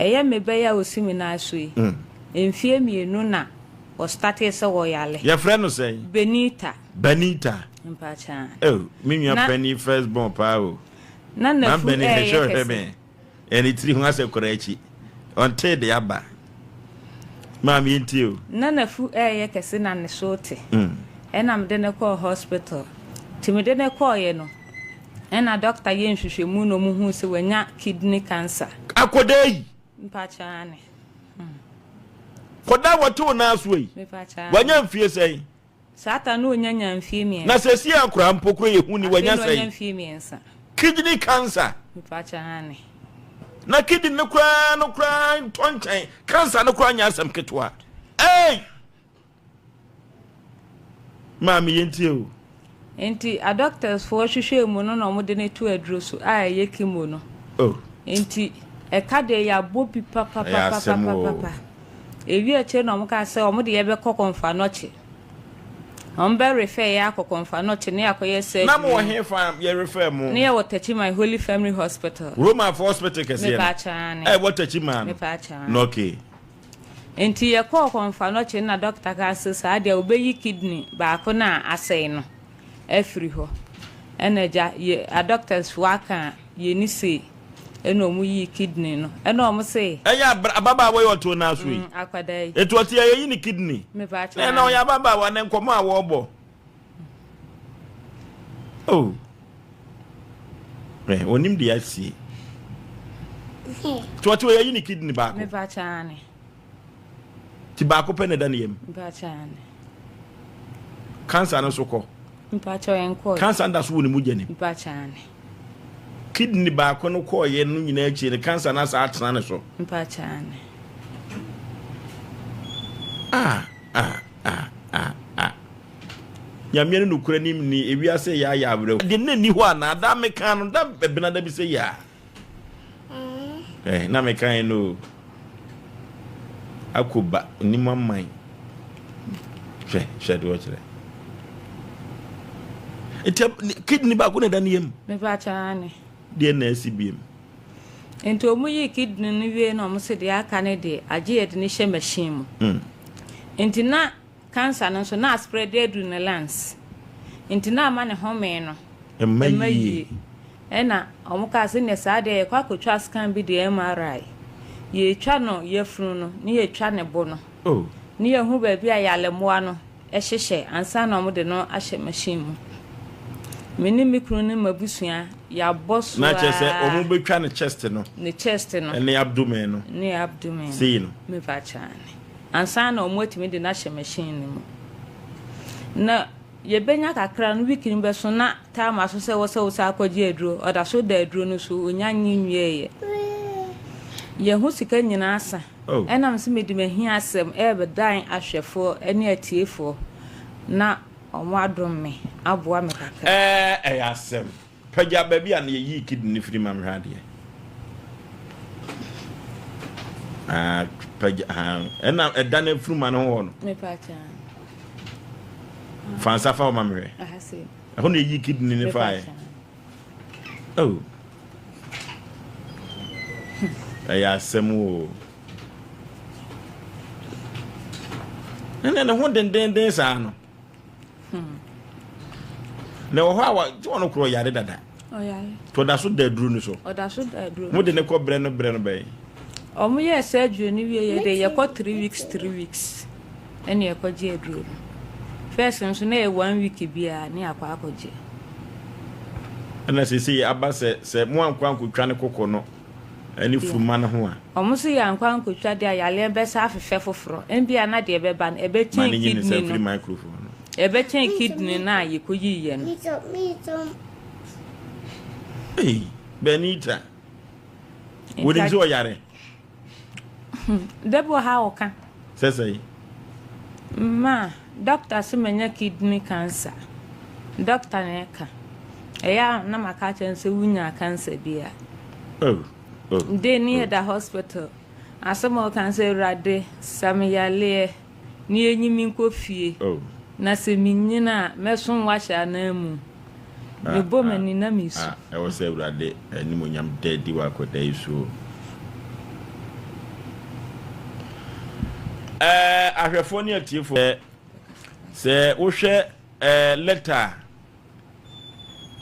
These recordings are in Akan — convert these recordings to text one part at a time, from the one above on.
Ɛyɛ me ba yi a ɔsi me nan so yi, mfeɛ mmienu na ɔstartee sɛ ɔyare. Yɛfrɛ no sɛn? Benita. Benita. Mpakyɛ. Oh, me nua panin first born paa o. Na nafu ɛyɛ kɛse. Me. Ɛne tiri ho asɛ kora akyi. Ɔntee de aba. Maame yɛntie o. Na nafu ɛyɛ kɛse na ne so te. Ɛna mede no kɔɔ hospital. Nti mede no kɔɔeɛ no, ɛna doctor yɛ nhwehwɛmu na ɔmo huu sɛ wanya kidney cancer. Akɔdaa yi. Mpakyɛ ane. Kɔdaa wɔte wo nan so yi. Mepakyɛ ane. Wanya mfie sɛn? Saa ta no onya nya mfie 3. Na sɛsi akora mpo kora yɛ hu ni wanya Afei na ɔnya sɛn? mfie 3. Kidney cancer. Mepakyɛ ane. Na kidney no koraa no koraa ntɔ nkyɛn. Cancer no koraa nyɛ asɛm ketewa. Hey! Maame yɛntie o. Nti adoctorsfoɔ hwehwɛ mu no na ɔmo de ne to aduro so a ɛyɛ chemo no. Oh. Nti ɛka deɛ yɛabɔ bi Ɛyɛ asɛm o. papapapapapa. Ewi akyire na ɔmo kaa sɛ ɔmo de yɛbɛkɔ Komfo Anokye. Ɔmo bɛ refer yɛ akɔ Komfo Anokye ne akɔyɛ surgery. Na mo wɔ he fa yɛ refer mo? Ne yɛ wɔ Techiman Holy Family Hospital. Roma fo hospital kɛseɛ no. Mepa ane. Ɛwɔ Techiman no. Mepa ane. No okay. Nti yɛkɔɔ Komfo Anokye na doctor kaa sɛ saa deɛ wobɛyi kidney baako na asɛe no afiri hɔ. Ɛna gya yɛ adoctorsfoɔ aka yɛni sei ɛna ɔmo yi kidney no ɛna ɔmo se. Ɛyɛ ababaawa yi ɔte nan so yi. Akwadaa yi. Etu ɔte yɛ yɛyi ne kidney. Mepa kyɛw. Ɛna ɔyɛ ababaawa ne nkɔmɔ a wɔrebɔ. Oh. Ɛ onim deɛ asie. Tu ɔte yɛyi ne kidney baako. Mepa kyɛw ane. Ti baako pɛ na ɛda ne yam. Mepa kyɛw ane. Cancer no so kɔ. Mepa kyɛw yɛn kɔ. Cancer da so wɔ ne mu gya nim. Mepa kyɛw ane. Kidney baako no kɔɔyɛ no nyinaa akyi no cancer no asa atena ne so. Mepa kyɛw ane. Ah ah ah ah ah. Nyame no nokura nim ni ewiase yɛ ayɛ awerɛho. Deɛ na ni hɔ anaa da meka no da bɛbena da bi sɛ yɛ a. Eh, na meka yɛ no akoba onim aman. Hwɛ hwɛ deɛ ɔkyerɛ. Nti kidney baako na ɛda ne yam. Mepa kyɛw ane. Deɛ na asi biem. Nti ɔmo yi kidney no wie na ɔmo sɛ deɛ aka ne deɛ agye yɛde ne hyɛ machine mu. Nti na cancer no nso na aspread aduru ne lungs. Nti na ama ne home no Ɛmma yie. Ɛna ɔmo kaa sɛ nea saa deɛ yɛkɔ akɔtwa scan bi deɛ MRI. Yɛtwa no yɛfunu no ne yɛtwa ne bo no. Oh. Ne yɛhu baabi a yɛalemmoa no ɛhyehyɛ ansa na ɔmo de no ahyɛ machine mu. Me ne me kunu ne m'abusua yɛabɔ so Na kyerɛ sɛ ɔmo bɛtwa ne chest no. Ne chest no. Ɛne abdomen no. Ne abdomen no. Sei no. Mepa kyɛw ane. Ansa na ɔmo atumi de no ahyɛ machine no mu. Na yɛbɛnya kakra no week no bɛso na time aso sɛ wɔ sɛ wo sa akɔgye aduro. Ɔda so da aduro no so onya nye nwieeɛ. Yɛn ho sika nyinaa sa. Oh. Ɛnam sɛ mede m'ahia asɛm ɛrebɛdan ahwɛfoɔ ne atiefoɔ na ɔmo adom me aboa me kakra. Ɛɛ ɛyɛ asɛm. Pagya baabi a na yɛyii kidney no firi ma mehwɛ adeɛ. Ah, pagya ah, ɛna ɛda no afuruma no ho hɔ no. Mepa kyɛw. Fa nsa fa hɔ ma mehwɛ. Aha sei. Ɛhɔ na yɛyii kidney no Mepa faeɛ. kyɛw. Oh. Ɛyɛ asɛm o. Ɛnna ne ho dendenden saa no. Na ɛwɔ hɔ a wa tí wɔn korɔ yare dada. Ɔyare. Tí ɔda so da aduro no so. Ɔda so da aduro. Mo de ne kɔ brɛ no brɛ no bɛyɛ. Ɔmo yɛ surgery no wie yɛ de yɛkɔ 3 weeks 3 weeks ɛna yɛkɔgye aduro no. First nso na yɛ one week biara ne akɔ akɔgye. Ɛna sese aba sɛ sɛ mo ankɔ ankotwa ne koko no ɛne furuma no ho a. Ɔmo nso yɛ ankɔ ankotwa deɛ a yaleɛ bɛsa afefɛ foforɔ. Mbia na deɛ ɛbɛba no Ma ɛbɛkyɛn ne nyi ne nsa kidney firi no. microphone no. Ɛbɛkyɛn kidney no a yɛkɔyii yɛ no. Hey, Benita. Wonim sɛ ɔyare. Dabi wɔ ha a ɔka. Sɛ sɛ yi. Ma doctor sɛ manya kidney cancer. Doctor na ɛka. Ɛyɛ a na maka akyerɛ no sɛ wonya cancer bi a. Oh. Oh. De ne yɛda hospital. Asɛm a ɔka sɛ Awurade sa me yaleɛ ne yɛnyi me nkɔ fie. Oh. Na sɛ menyina a mɛsom wahyɛ anan mu. Mebɔ m'ani na mesu. Ah, ɛwɔ sɛ Awurade animonyam da adi wɔ akwadaa yi so. Ɛɛ ahwɛfoɔ ne atiefoɔ, sɛ wohwɛ ɛɛ lɛta a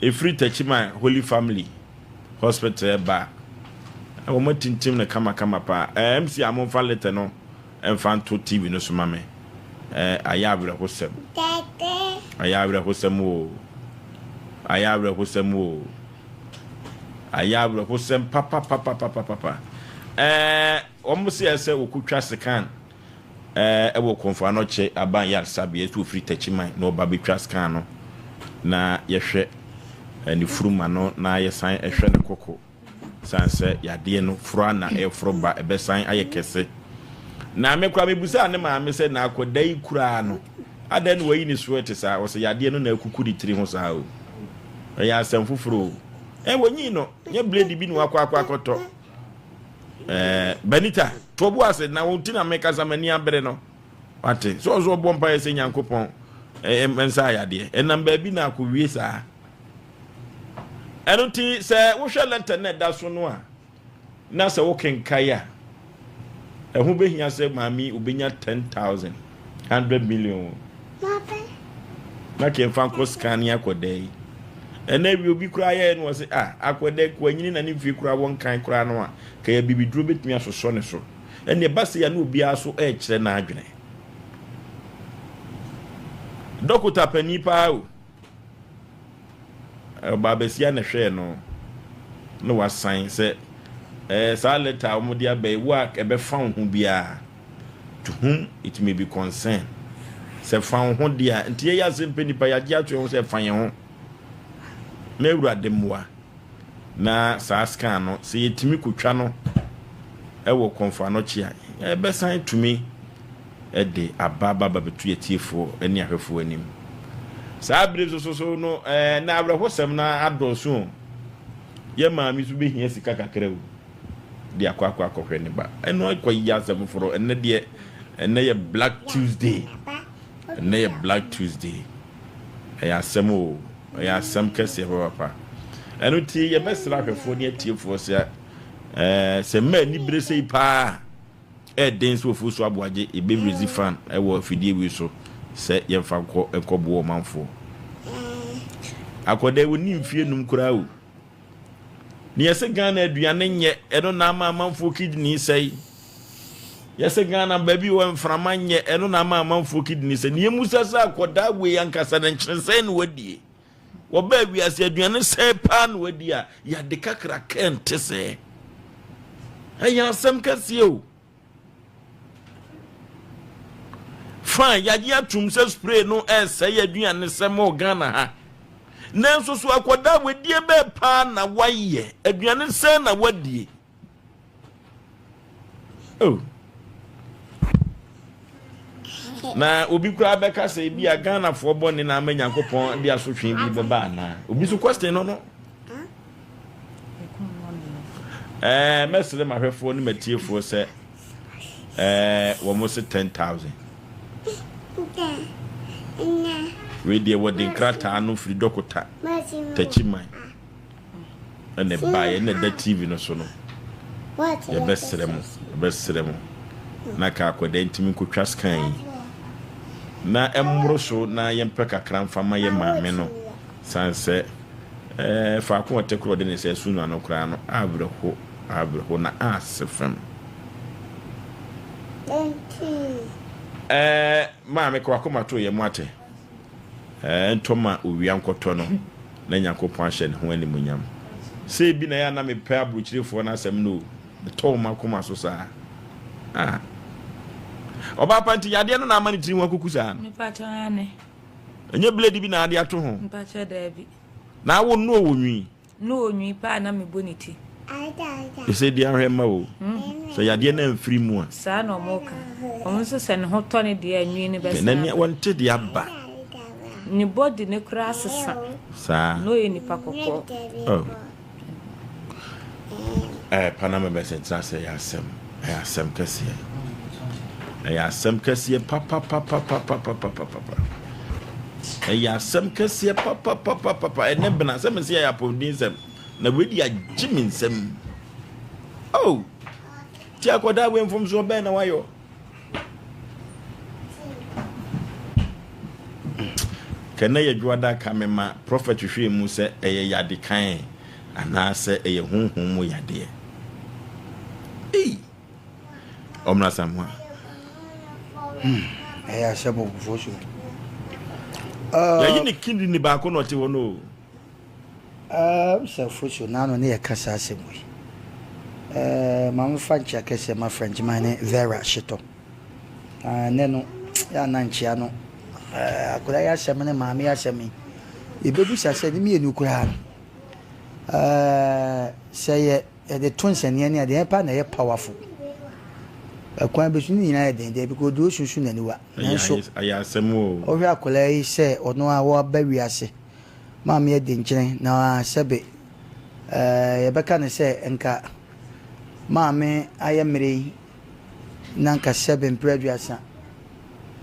ɛfiri Techiman Holy Family Hospital ɛba a, wɔn atintim no kamakama paa. Ɛɛ MC a momfa lɛta no mfa nto TV no so ma me. Ɛɛ ayɛ awerɛhosɛm. Ayɛ awerɛhosɛm o. Ayɛ awerɛhosɛm o. Ayɛ awerɛhosɛm papapapapapapa. Ɛɛ wɔn se ɛsɛ wɔkɔtwa sekan ɛɛ wɔ Komfo Anokye aban yaresabea sɛ ofiri Techiman na ɔba bɛtwa scan no na yɛhwɛ ne furuma no na yɛsan hwɛ ne koko san sɛ yadeɛ no foro a na ɛforo ba ɛbɛsan ayɛ kɛse. Na me koraa mebusaa ne maame sɛ na akwadaa yi koraa no adɛn na wayi ne sweat saa ɔsɛ yadeɛ no na akuku ne tiri ho saa o. Ɛyɛ asɛm foforɔ o. Ɛ wɔnyii no nyɛ blade bi na wakɔ akɔ akɔtɔ. Ɛɛ Benita, to bo ase na wo nti na mekasa m'ani abere no. Wate? Sɛ ɔso ɔbɔ mpaeɛ sɛ Nyankopɔn nsa ayadeɛ. Ɛnam baabi na akɔwie saa. Ɛno nti sɛ wohwɛ lɛtɛ no ɛda so no a, na sɛ wokenkae a, ɛho bɛhia sɛ maame yi obɛnya 10,000, 100 million. Na kɛmfa nkɔ scan ne akɔda yi. Ɛnɛ awie obi koraa yɛɛ no ɔse ah akwadaa yi wanyini na ne mfie koraa wɔnkan koraa no a ka yɛ abibiduro bɛtumi asosɔ ne so. Ɛnna ɛba sei a na obiara so ɛrekyerɛ n'adwene. Dɔkota panin paa o. Ɔbaa basia na ɛhwɛɛ no na wasan sɛ ɛɛ saa lɛta a wɔde aba yi wo a ɛbɛfa wo ho biara to whom it may be concerned. Sɛ fa wo ho deɛ a, nti yɛyɛ asɛm pɛ nipa yɛagye ato yɛn ho sɛ fa yɛn ho. Na Awurade mmoa na saa scan no sɛ yɛtumi kɔtwa no ɛwɔ Kɔmfo Anɔkye a, ɛbɛsan tumi de aba aba aba bɛto yɛtiefoɔ ne ahwɛfoɔ anim. Saa bere nso so so no ɛɛ na awerɛhosɛm no adɔɔso o. Yɛ maame nso bɛhia sika kakra o. de akɔ akɔ akɔhwɛ ne ba. Ɛno akɔ yɛ asɛm foforɔ. Ɛnɛ deɛ ɛnɛ yɛ Black Tuesday. Ɛnɛ yɛ Black Tuesday. Ɛyɛ asɛm o. Ɛyɛ asɛm kɛseɛ papapa. Ɛno ti yɛbɛsrɛ ahwɛfoɔ ne atiefoɔ sɛ ɛɛ sɛ mmaa ani bere sɛ yi paa ɛɛden sɛ ofuo so aboagye yɛbɛwurezi fan ɛwɔ afidie wei so sɛ yɛmfa nkɔ nkɔboɔ ɔmanfoɔ. Akɔda yi wɔnni mfie num koraa o. Nea yɛsɛ Ghana aduane nyɛ, ɛno na ama amanfoɔ kidney sɛe. Yɛsɛ Ghana baabi wɔ mframa nyɛ, ɛno na ama amanfoɔ kidney sɛe. Nea musa sɛ akɔdaa wei ankasa no nkyene sɛe na wadie. Wɔbaa wiase aduane sɛe paa na wadi a, yɛade kakra kɛnte sɛɛ. Ɛyɛ asɛm kɛseɛ o. Fine, yɛagye atum sɛ spray no ɛresɛe aduanesɛm wɔ Ghana ha. Nanso so akwadaa wadie bɛɛ paa na wayɛ? Aduane sɛn na wadie? Oh. Na obi koraa bɛka sɛ ebi a Ghanafoɔ bɔne na ama Nyankopɔn de asotwe bi bɛba anaa? Obi so question no no. Ɛɛ mɛsrɛ m'ahwɛfoɔ ne m'atiefoɔ sɛ ɛɛ wɔn se 10,000. Wei deɛ wɔde nkrataa no firi dɔkota Takyiman ɛna ɛbaeɛ ɛna ɛda TV no so no. Yɛbɛsrɛ mo, yɛbɛsrɛ mo na ka akwadaa ntumi nkotwa scan yi na ɛmmoro so na yɛmpɛ kakra mfa ma yɛ maame no. San sɛ, ɛɛ, faako a ɔte korɔ de ne nsa asu n'ano koraa no, awerɛho, awerɛho, na ase fam. Ɛɛ, maame, ka w'akoma to yɛn mu ate. Ɛɛ, ntɔ ma owia nkɔtɔ no, na Nyankopɔn ahyɛ ne ho animuonyam. Sɛ ebi na ɛyɛ a na mepɛ aburokyirefoɔ no asɛm no o, ɛtɔ wɔn akoma so saa. Ah. Ɔbaa pa nti yadeɛ no na ama ne tiri ho akuku saa no. Mepa kyɛw, aane. Ɛnyɛ blade bi na ade ato ho. Mpakyɛ daabi. Na awo no ɔwɔ nwi. No wɔ nwi paa na mebɔ ne ti. Ɛsɛ di ahwɛ mma o. Sɛ yadeɛ no amfiri mu a. Saa na ɔmo ka. Ɔmo nso sɛ ne ho tɔ ne deɛ a nwi no bɛsan Na nea aba. wɔnte deɛ aba. Ne body no koraa sesa. Saa. Na ɔyɛ nipa kɔkɔɔ. Oh. Eh, Panama bɛsɛ tena sɛ ɛyɛ asɛm, ɛyɛ asɛm kɛseɛ, ɛyɛ asɛm kɛseɛ papapapapapapapapa, ɛyɛ asɛm kɛseɛ papapapapa. Ɛnɛ bena sɛ mesi ɛyɛ apɔmuden sɛm na wei de agye me nsɛm. Oh, ti akɔda wei mfomsoɔ bɛn na wayɔ? Kɛ na yɛ dwoada ka mema prophet hwehwɛ mu sɛ ɛyɛ yade kan anaasɛ ɛyɛ honhom mu yadeɛ. Ei! Ɔmena Samoa. Ɛyɛ asɛm ɔbufuo so. Yɛyi ne kidney baako na ɔte hɔ no o. Sɛ foso n'ano ne yɛka saa asɛm wei. Ma mefa nkyea kɛseɛ ma Frenchman ne Vera Hyetɔ. Ɛnɛ no, yɛ ana nkyea no, akwadaa yi asɛm ne maame yi asɛm yi, yɛbɛbusa sɛ ne mmienu koraa no, sɛ yɛ yɛde to nsɛnneɛ ne adeɛ pa na ɛyɛ powerful. Ɛkwan bi so ne nyinaa yɛ den deɛ because deɛ osusu n'aniwa. Nanso, Ɛyɛ asɛm o. wohwɛ akwadaa yi sɛ ɔno a waba wiase, maame adi nkyene na sɛbe ɛɛ yɛbɛka no sɛ nka maame ayɛ mmerɛ yi na nka sɛbe mprɛ 30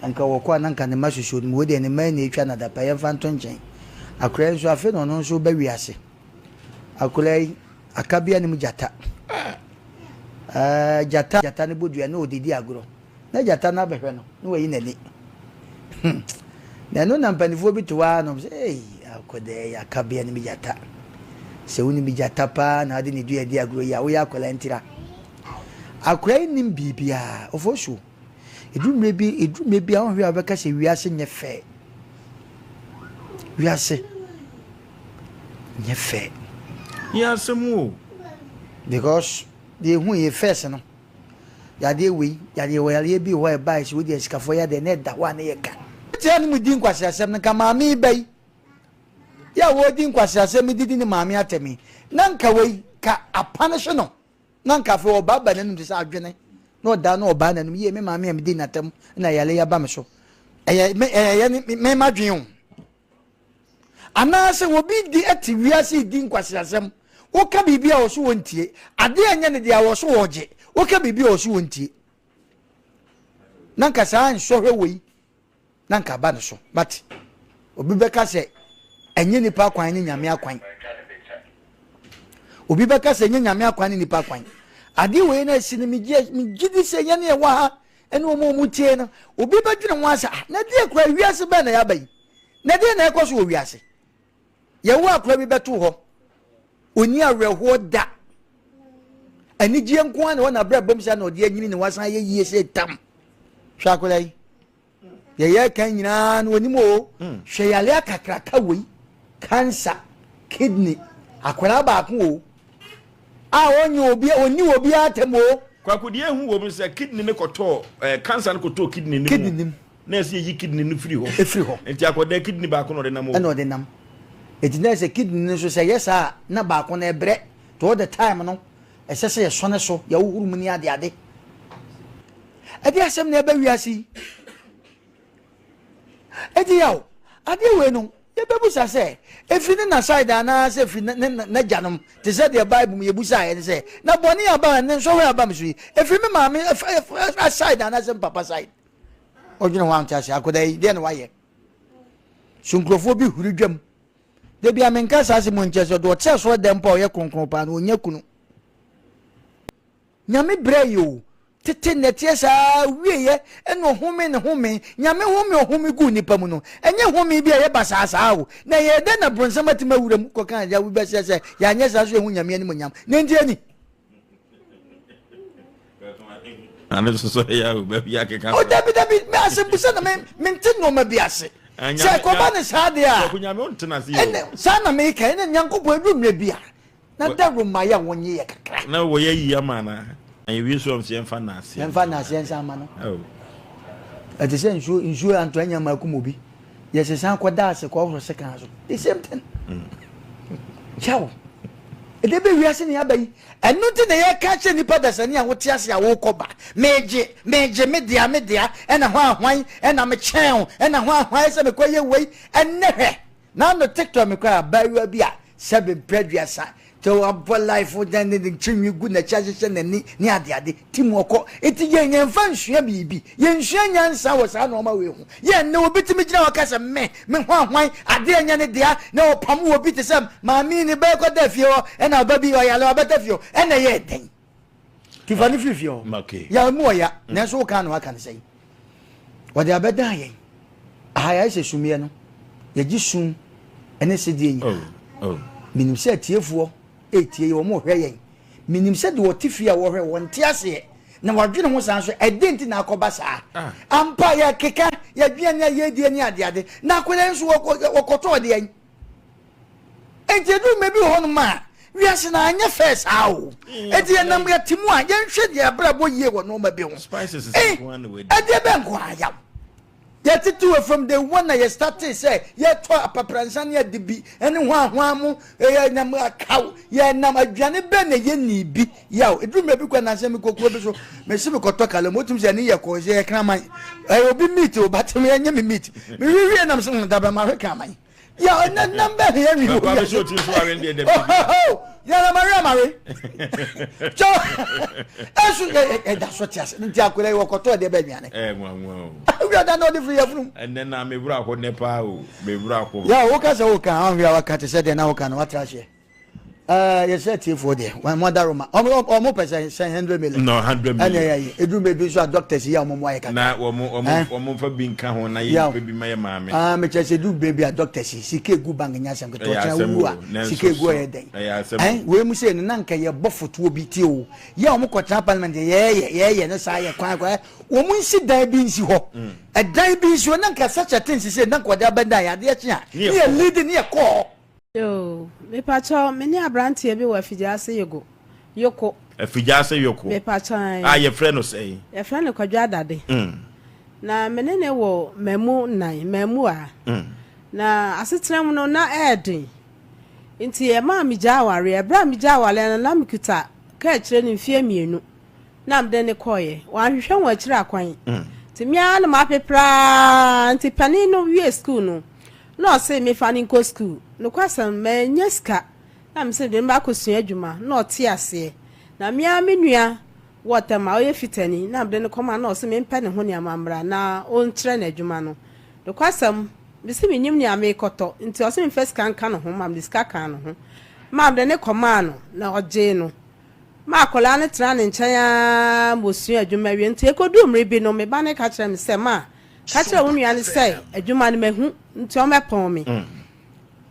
nka wɔkɔ a na nka ne mma susuo no mu, wei deɛ ne mma yi na ɛtwa no adapa, yɛmfa nto nkyɛn. Akwadaa yi nso afei na ɔno nso ba wiase. Akwadaa yi aka bi anim gyata. Ɛɛ gyata gyata no bɔ dua na ɔdidi agorɔ. Na gyata no abɛhwɛ no na wayi n'ani. Na ɛno na mpanimfoɔ bi te hɔ ara nom sɛ, ei, akwadaa yi aka bi anim gyata. Sɛ wonim gyata paa na ade ne dua di agorɔ yi a, woyɛ akwadaa ntira. Akwadaa yi nim biribiara, ɔfɔ suo. Ɛduru mmerɛ bi, ɛduru mmerɛ bi a wohwɛ a wobɛka sɛ wiase nyɛ fɛ. Wiase nyɛ fɛ. Yɛ asɛm o. Because deɛ ehu yɛ first no, yadeɛ wei, yadeɛ wɔ yadeɛ bi wɔ hɔ a ɛbaeɛ sɛ wei deɛ sikafoɔ yadeɛ na ɛda hɔ a na yɛ ka. Tia no mu di nkwaseasɛm no nka maame yi ba yi yɛ a wɔredi nkwaseasɛm didi ne maame atɛm yi na nka wei ka apanehye no na nka afei ɔbaaba n'anum te sɛ adwene na ɔda na ɔbaa n'anum yie me maame a medi n'atɛm na yare yi aba me so ɛyɛ me ɛyɛ ne me madwene o anaasɛ obi di ɛte wiase di nkwaseasɛm woka biribi a ɔso wɔntie adeɛ a ɛnyɛ ne deɛ a wɔso wɔgye woka biribi a ɔso wɔntie na nka saa nsɔhwɛ wei na nka aba ne so, but obi bɛka sɛ ɛnyɛ nipa akwan ne nyame akwan. Obi bɛka sɛ ɛnyɛ nyame akwan ne nipa akwan. Adeɛ wei na asi no megye di sɛ yɛne ɛwɔ ha ɛne wɔn a wɔn tie no obi bɛdwene ho asɛ ah na deɛ kura wiase bɛn na yɛaba yi na deɛ na ɛkɔ so wɔ wiase. Yɛwo akora bi bɛto hɔ ɔni awerɛhoɔ da anigyeɛ nko ara na ɛwɔ n'abrabɔ mu sɛ na ɔde anyini na wasan ayɛ yie sɛ tam hwɛ akora yi yɛyɛ kan nyinaa no onim o hwɛ yare akakraka wei cancer kidney akwadaa baako o a ɔnyɛ obi ɔni obi atam o. Kwaku deɛ ehu wɔ mu sɛ kidney ne kɔtɔɔ ɛɛ cancer no kɔtɔɔ kidney ne mu kidney nim na ɛsɛ yɛyi kidney no firi hɔ efiri hɔ nti akɔda kidney baako na ɔde nam o ɛna ɔde nam eti na ɛsɛ kidney no nso sɛ yɛ saa na baako na ɛbrɛ to all the time no ɛsɛ sɛ yɛsɔne so yɛhohoro mu ne ade ade. Ɛde asɛm na ɛba wiase yi. Eti yaw, adeɛ wei no, yɛbɛbusa sɛ, ɛfiri ne na side anaasɛ ɛfiri ne n'agyanom, te sɛ deɛ Bible mu yɛbusaeɛ no sɛ, na bɔne aba ne nsɔhwɛ aba me so yi, ɛfiri me maame side anaasɛ me papa side? Ɔdwene ho ante ase, akwadaa yi, deɛ na wayɛ? So nkurɔfoɔ bi huri dwam. Da bi a menka saa asɛm nkyɛ sɛ deɛ ɔte asɔre dɛm mpo a ɔyɛ kronkron paa no, ɔnya kunu. Nyame brɛ yɛ o, tete nnɛteɛ saa wieɛ ɛna ɔhome ne home, Nyame home ɔhome guu nipa mu no, ɛnyɛ home bi a ɛyɛ basaa saa o, na ɛyɛɛ dɛn na bronsam atumi awura mu kɔka agya wo bɛsɛ sɛ yɛanyɛ saa so yɛhu Nyame animonyam, na enti ani. Ane soso ɛyɛ o baabi akeka O dabi dabi, me asɛm bisa na me mente nneɛma bi ase. Sɛ ɛkɔba ne saa deɛ a, ɛnɛ saa na meka, ɛnɛ Nyankopɔn ɛduru mmerɛ bi a, Na dawuro mma yɛ wɔn yɛ kakra. Na wɔyɛ yi ama ana? Na yɛwie so ɔmsɛ yɛmfa naaseɛ. Yɛmfa naaseɛ nsa ama no. Oh. Ɛte sɛ nsuo nsuo anto anya ma akum obi. Yɛsesan kɔ da ase kɔ ɔhoro sekan so. The same thing. Yaw. Ɛde bɛ wiase ne aba yi. Ɛno nti na yɛka kyerɛ nipa dasani a wote ase a wokɔ ba. Megye, megye, me dea, me dea, ɛna hwan hwan, ɛna mekyɛn wo, ɛna hwan hwan sɛ mekɔ yɛ wei. Ɛnnɛ hwɛ. N'ano TikTok me koraa abaayewa bi a sɛbe mprɛ 30 kyɛ wabɔ life na ne ne tirinwi gu n'akyi ahyehyɛ n'ani ne adeade ti mu ɔkɔ nti yɛn yɛnfa nsua biribi yɛnsua nyansa wɔ saa nnoɔma wei ho yɛn nnɛ obi tumi gyina hɔ ka sɛ me me hwan hwan adeɛ nyɛ ne dea na ɔpam wɔ bi te sɛ maame yi ne ba kɔda fie hɔ ɛna ɔba bi ɔyare ɔbɛda fie hɔ ɛna ɛyɛ dɛn ti fa ne firi fie hɔ yɛ mu ɔya nanso woka no aka ne sɛn wɔde abɛdan yɛn aha yɛayɛ sɛ sumiɛ no. Yɛgye sum ne sedeɛ nyinaa. Menim sɛ atiefoɔ retie yɛn, wɔrehwɛ yɛn. Menim sɛ deɛ ɔte fie a wɔhwɛ, wɔnte aseɛ, na wɔadwene ho saa nso. Ɛdeɛn nti na akɔba saa? Ampa, yɛkeka, yɛdwene a yɛredie ne adeade, na akwadaa yi nso wɔkɔtɔɔ deɛn? Enti ɛduru mmerɛ bi wɔ hɔnom a, wiase no anyɛ fɛ saa o. Enti yɛnam yɛte mu a, yɛnhwɛ deɛ abrabɔ yie wɔ nneɛma bi ho. Eh, ɛdeɛ bɛn nko ara yaw. Yɛtete wɔ from day one na yɛ startee sɛ yɛtɔ apapransa ne ade bi ne hwanhwan mo yɛnam akaw yɛnam aduane bɛn na yɛnni bi yaw. Ɛduru mmerɛ bi kora nansa mekɔ kuro bi so mese mekɔtɔ kala mu wotum sɛ ɛne yɛ kɔ sɛ yɛ kraman ɛyɛ obi meat o but ɛnyɛ me meat mewiwie nam sɛ dabɛ mahwe kraman. Ya ɔnɛ nam bɛ hia wi wo. Bɛ so ti so awe deɛ dɛbi. Oh ya na mare amare. Kyɛ ɛso yɛ ɛda so te ase nti akora yi wɔkɔtɔ ɛdeɛ bɛ aduane. Ɛɛ nwa nwa o. Wia da na ɔde firi yafunu. Ɛnɛ na me wura hɔ nɛ paa o me wura hɔ. Ya wo ka sɛ wo ka ahwɛ a waka te sɛ deɛ na wo ka no watra aseɛ. Ɛɛ yɛsɛ atiefoɔ deɛ wɔn mo adaroma wɔn wɔn pɛ sɛ sɛ 100 million. No 100 million. Ɛna ɛyɛ yɛ eduru baabi nso a doctors yi a wɔn mo ayɛ kakra. Na wɔn wɔn wɔn nfa bi nka ho na yɛ nipa bi ma yɛ maame. Aa mekyɛ sɛ eduru baabi a doctors yi sika egu bank nyɛ asɛm ketewa ɔkyɛn wuwu a sika egu ɔyɛ dɛn. Ɛyɛ asɛm. Ɛn wei mu sɛ no na nka yɛ bɔ fotoɔ bi tie o yɛ a wɔn kɔ tena parliament yɛɛyɛ yɛɛyɛ ne saa yɛ kwan kwan wɔn nsi dan bi nsi hɔ ɛdan bi nsi hɔ na nka such a thing sise na nka ɔde abɛdan yɛ adeɛ kye a ne yɛ lead ne yɛ kɔɔ. Yoo, mepakyɛw, me ne abranteɛ bi wɔ Afigyaase Yogo, Yoko. Afigyaase Yoko. Mepakyɛw, ae. A yɛfrɛ no sɛn? Yɛfrɛ no Kwadwo Adade. Na me ne no wɔ mmamu nnan, mmaamua. Na asetena mu no, na ɛyɛ den. Nti ɛmaa megyaa awareɛ. Berɛ a megyaa awareɛ no, na mekuta kaakyire no mfeɛ mmienu. Na mede no kɔeɛ. Wanhwehwɛ wɔn akyiri akwan. Nti me ara na mapepra ara. Nti panin no wiee sukuu no, Na ɔse mefa no nkɔ sukuu. Nokwasɛm, mannya sika na mese mede no bɛakɔsua adwuma. Na ɔte aseɛ. Na me ara me nua wɔ Tema, ɔyɛ fitani, na mede no kɔma no na ɔse mempɛ ne ho nneɛma mmra na ɔnkyerɛ no adwuma no. Nokwasɛm, mese mennim nea merekɔtɔ, nti ɔse memfa sika nka ne ho ma mede sika kaa ne ho ma mede no kɔmaa no na ɔgyee no. Ma akwadaa no tenaa ne nkyɛn ara ma ɔsuaa adwuma wie. Nti ɛkɔduu mmere bi no, me ba no ka kyerɛɛ me sɛ, Ma, Ka kyerɛ wo nua no sɛ adwuma no mahu nti ɔmmɛpɔn me.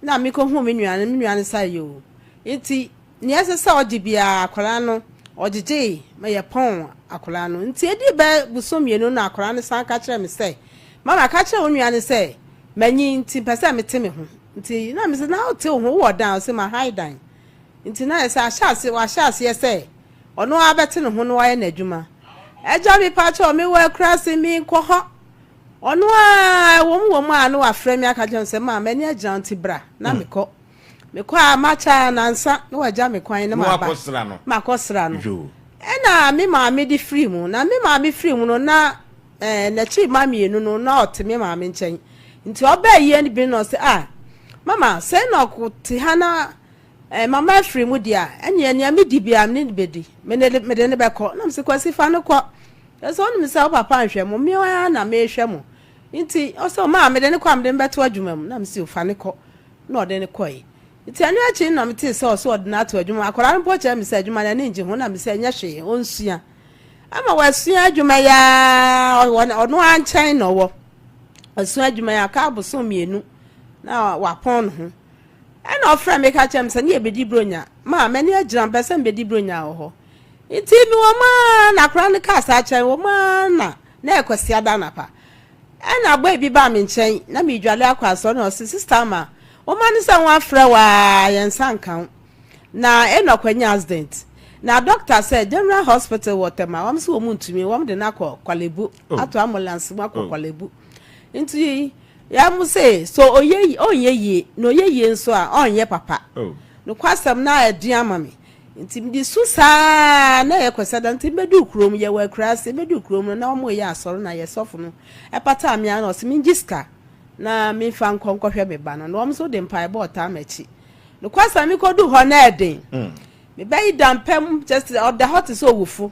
Na mekɔhuu me nua no, me nua no sɛ yoo. Nti nea ɛsɛ sɛ ɔgye biara akwadaa no ɔgyegyee ma yɛpɔn akwadaa no. Nti ɛdii bɛyɛ bosom mmienu na akwadaa no san ka kyerɛɛ me sɛ, Mama ka kyerɛ wo nua no sɛ manyin nti mpɛ sɛ mete me ho. Nti na mese na wote wo ho wowɔ dan? Ɔse mahae dan. Nti na ayɛ sɛ ahyɛ ase wahyɛ aseɛ sɛ ɔno ara bɛte ne ho na wayɛ n'adwuma. Agya mepakyɛw mewɔ akurase menkɔ hɔ. Ɔno ara ɛwɔ mu wɔ mu a na wafrɛ me aka kyerɛ me sɛ ma m'ani agyina wo nti bra na mekɔ. Mekɔ a makyɛ a nansa na wagya me kwan na maba makɔsra no. Ɛna me maame de firi mu na me maame firi mu no na eh, n'akyiri mma mmienu no na ɔte me maame nkyɛn. Nti ɔbaa yie no bi no na ɔsɛ ah mama sɛ na ɔte ha na Eh, mama afiri mu deɛ a, ɛnneɛ nea medi biara me ne no bɛdi. Me ne mede no bɛkɔ. Na mese, Kwasi, fa no kɔ. Ɛsɛ wonim sɛ wo papa nhwɛ mo, me ara na mehwɛ mo. Nti ɔsɛ ɔma mede no kɔ a mede no bɛto adwuma mu. Na mese, o, fa no kɔ. Na ɔde no kɔe. Nti ɛno akyi no na metee sɛ ɔsɛ ɔde no ato adwuma mu. Akwadaa no mpo kyerɛ me sɛ adwuma no ani ngye ho. Na mese, ɛnyɛ hwee, ɔnsua. Ama wasua adwuma yi ara, ɔno ara nkyɛn na ɔwɔ. Wasua adwuma yi aka abosom mmienu na wapɔn ne ho. Ɛna ɔfrɛɛ me ka kyerɛɛ me sɛ ne yɛbɛdi Buronya. Ma m'ani agyina, mepɛ sɛ mebɛdi Buronya wɔ hɔ. Nti mewɔ mu ara na akwadaa no kaa saa kyerɛ me, wɔ mu ara na na ɛyɛ Kwasiada anapa. Ɛna boy bi baa me nkyɛn, na meredwale akɔ asɔre na ɔse, Sister Ama, wo mma no sɛ wɔafrɛ wo ara, yɛn nsa nka wo. Na Enoch anya accident. Na doctor sɛ General Hospital wɔ Tema, wɔn se wɔn ntumi, wɔn de no akɔ Korle-Bu, ato ambulance mu akɔ Korle-Bu. Nti Yɛ mo se, sɛ ɔyɛ ɔnyɛ yie, na ɔyɛ yie nso a, ɔnyɛ papa. Nokwasɛm, na ayɛ den ama me. Nti mede su saa ara, na ɛyɛ Kwasiada. Nti mebɛduu kurom, yɛwɔ akuraase, mebɛduu kurom no, na wɔreyɛ asɔre, na yɛ sɔfo no pataa me ara, na ɔse mengye sika na memfa nkɔ nkɔhwɛ me ba no. Na wɔn nso de mpaebɔ ɔtaa m'akyi. Nokwasɛm, mekɔduu hɔ, na ɛyɛ den. Me ba yi da mpa mu, kyerɛ sɛ ɔda hɔ te sɛ owufo,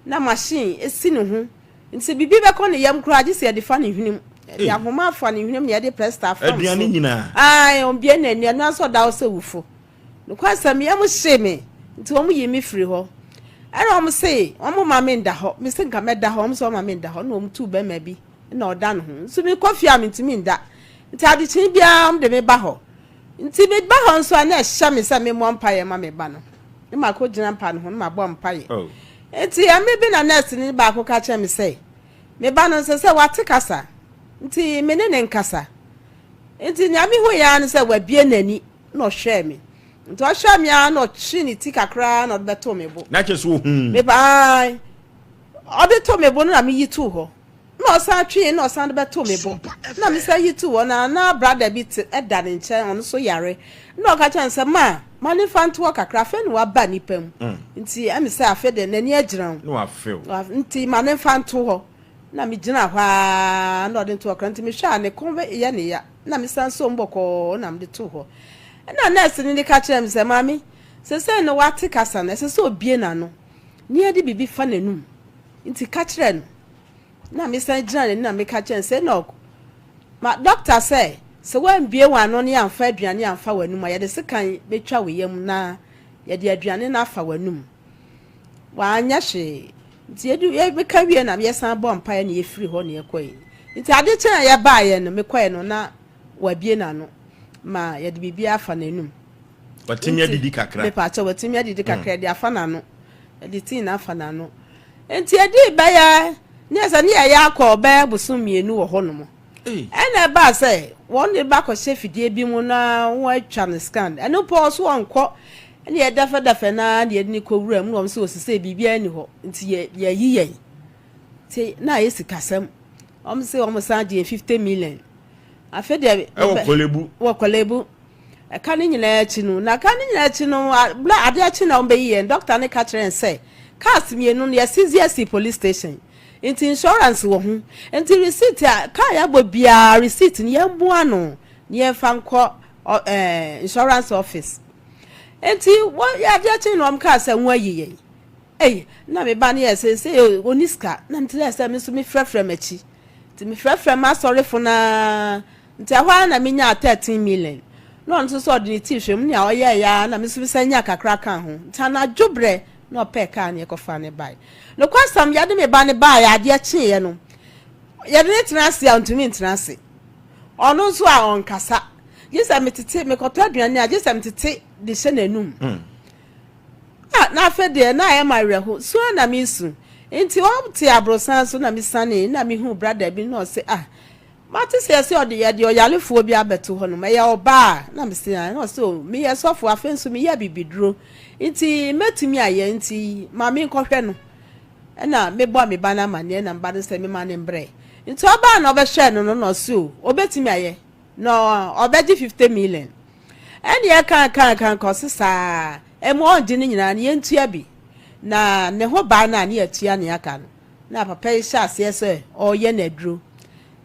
na machine si ne ho. Nti sɛ biribi bɛkɔ ne yam koraa a, gye sɛ yɛde fa ne hwenem. Yɛde ahoma afa ne hwenem na yɛde plasta afam so. Aduane nyinaa? Ae, ɔmbue n'ani, ɛno ara nso ɔda hɔ sɛ wufo. Nokwasɛm, me yam hyee me, nti wɔn yii me firii hɔ. Ɛna wɔn se wɔn mma me nda hɔ. Me se nka mɛda hɔ, wɔn se wɔn mma me nda hɔ. Ɛna wɔn tuu bɛrima bi na ɔda ne ho. Nso mekɔ fie a mentumi nda. Nti adekyee biara wɔde me ba hɔ. Nti meba hɔ nso a na ɛhyɛ me sɛ memmɔ mpaeɛ ma me ba no. Na makɔgyina mpa no ho na mabɔ mpaeɛ. Oh. Nti mmerɛ bi na nɛɛseni baako ka kyerɛɛ me sɛ, me ba no nsɛ sɛ wate kasa, nti me ne no nkasa. Nti nea mehuiɛ ara ne sɛ wabue n'ani na ɔhwɛɛ me. Nti ɔhwɛɛ me ara na ɔtwee ne ti kakra na ɔde bɛtoo me bo. Na kyerɛ sɛ ohuu. Me ba, ae. Ɔde too me bo no na meyi too hɔ. Na ɔsan twee na ɔsan de bɛtoo me bo. Na mesan yi too hɔ na na brada bi te da ne nkyɛn, ɔno nso yare. Na ɔka kyerɛɛ no sɛ, Ma, ma no mfa nto hɔ kakra, afei na waba nnipa mu. Nti ɛme sɛ afei deɛ n'ani agyina wo. Na wafew. Nti ma no mfa nto hɔ. Na megyinaa hɔ ara na ɔde nto hɔ kakra. Nti mehwɛ a ne kɔn yɛ ne ya. Na mesan soo mu bɔkɔɔ na mede too hɔ. Ɛnna nɛɛseni no ka kyerɛɛ me sɛ, Maame, seesei no wate kasa no, ɛsɛ sɛ obue n'ano na yɛde biribi fa n'anom. Nti ka kyerɛ no. Na mesan gyinaa n'anim na meka kyerɛɛ no sɛ, Enoch, ma dɔkta sɛ, sɛ woambue w'ano na yɛamfa aduane amfa w'anom a, yɛde sekan bɛtwa wo yam na yɛde aduane no afa w'anom. Wanyɛ hwee. Nti yɛdu, yɛ, meka wie na yɛsan bɔɔ mpaeɛ na yɛfiri hɔ na yɛkɔe. Nti ade kyee a yɛbaeɛ no, mekɔe no na wabue n'ano ma yɛde biribi afa n'anum. Watumi adidi kakra. Mepaakyɛ, watumi adidi kakra, yɛde afa n'ano. Yɛde tii no afa n'ano. Nti ɛdii bɛyɛ, ne yɛ sɛ ne yɛyɛ akɔ bɛyɛ bosom mmienu wɔ hɔnom. Ɛna ɛbaa sɛ wɔn de ba kɔhyɛ fidie bi mu na wɔatwa no scan. Ɛno mpo ɔso ɔnkɔ. Ɛna yɛdɛfɛdɛfɛ no ara na yɛde no kɔ wura mu na wɔn sɛ osisei biribiara nni hɔ nti yɛ yɛayi yɛn. Nti na ayɛ sikasɛm. Wɔn sɛ wɔn san gye yɛn 50 million. Afei deɛ. Ɛwɔ Korle-Bu. Wɔ Korle-Bu. Ɛka no nyinaa akyi no, na ɛka no nyinaa akyi no, berɛ adeɛ akyi na wɔbɛyi yɛn, dɔkta no ka kyerɛɛ yɛn sɛ cars mmienu no yɛasisi asi police station, nti insurance wɔ ho, nti receipt a car yɛabɔ biara receipt no yɛmmoa ano na yɛmfa nkɔ ɛɛ insurance office. Nti wɔ adeɛ akyi na wɔn kaa sɛ wɔayi yɛn. Ei, na me ba no yɛ sɛ sɛ ɔni sika, na mete sɛ me nso mefrɛfrɛ m'akyi. Nti mefrɛfrɛ m'asɔrefo no ara Nti ɛhɔ ara na menyaa 13 million. Na ɔno nso sɛ ɔde ne ti hwɛ mu, nea ɔyɛeɛ ara na me nso mesan nyaa kakra kaa ho. Nti anadwo berɛ na ɔpɛɛ kaa no yɛkɔfaa no baeɛ. Nokwasɛm, yɛde me ba no baeɛ adeɛ kyeeɛ no, yɛde no tena ase a ɔntumi ntena ase. Ɔno nso a ɔnkasa. Gye sɛ metete, mekɔtɔ aduane a, gye sɛ metete de hyɛ n'anum. Ah, na afei deɛ na ayɛ me awerɛho. Su ara na mesu. Nti ɔte aborosan so na mesianee na mehuu brada bi na ɔse ah, Mate sɛ yɛse ɔde yɛde ɔyarefoɔ bi abɛto hɔ nom, ɛyɛ ɔbaa a? Na mese aane, na ɔse oh meyɛ sɔfo afei nso meyɛ abibiduro nti mɛtumi ayɛ nti ma menkɔhwɛ no. Ɛna mebɔɔ me ba no amaneɛ na me ba no sɛ mema no mbrɛ. Nti ɔbaa na ɔbɛhwɛɛ no no na ɔse oh ɔbɛtumi ayɛ na ɔbɛgye 50 million. Ɛne yɛkaa kaa kaa nka ɔse saa ɛmu ɔngye ne nyinaa no yɛntua bi na ne ho baa no a ne yɛatua nea aka no. Na papa yi hyɛɛ aseɛ sɛ ɔreyɛ no aduro.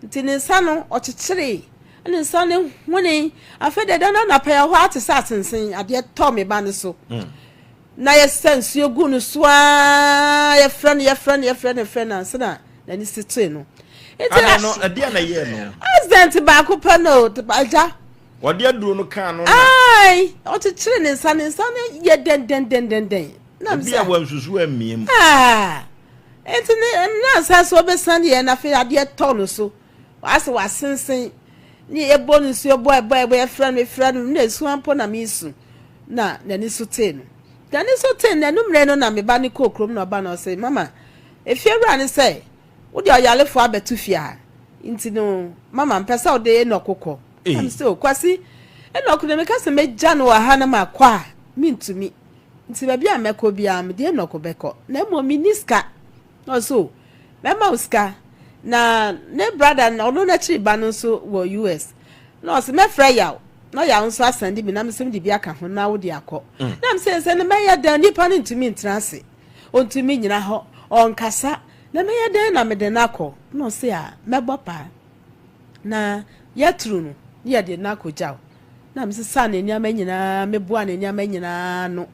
Nti ne nsa no, ɔkyekyeree, ne nsa no honee. Afei deɛ da no anɔpa yi, ɛhɔ ara te sɛ asensen, adeɛ tɔɔ me ba no so. Na yɛsa nsuo gu no so ara, yɛfrɛ no, yɛfrɛ no, yɛfrɛ no, yɛfrɛ no ansa na n'ani si tee no. Nti Adɛn no, ɛdeɛn na ɛyɛɛ no? Accident baako pɛ no, agya. Wɔde aduro no kaa no na. Ae, ɔkyekyeree ne nsa, ne nsa no yɛ dɛndɛndɛndɛn. Na Ebi a wansusu ammie mu. Ah! Enti ne nnansa so ɔbɛsiane yɛn na afei adeɛ tɔ no so. Asɛ wasensen. Ne yɛbɔ no nsuo bɔ ɛbɔ ɛbɔ yɛfrɛ no yɛfrɛ no na esu mpo na mesu na n'ani so tee no. N'ani so tee no anummerɛ no na me ba no kɔɔ kurom na ɔba na ɔse mama efiewura no sɛ wode ɔyarefoɔ abɛto fie ha nti no mama mpɛ sɛ wode Enoch kɔ. Na me sɛ o Kwasi Enoch de meka sɛ mɛgya no wɔ ha na makɔ a mentumi. Nti baabi a mɛkɔ biara mede Enoch bɛkɔ, na mmom menni sika. Na ɔse o, mɛma wo sika. Na ne brada no, ɔno n'akyiri ba no nso wɔ US. Na ɔse mɛfrɛ Yaw, na Yaw nso asɛnde bi na me nso mede bi aka ho na wode akɔ. Na mese sɛ no mɛyɛ dɛn, nipa no ntumi ntena ase, ɔntumi nnyina hɔ, ɔnkasa, na mɛyɛ dɛn na mede no akɔ? Na ɔse a, mɛbɔ paa na yɛaturu no na yɛde no akɔgya wo. Na mesesaa ne nneɛma nyinaa, meboaa ne nneɛma nyinaa ano.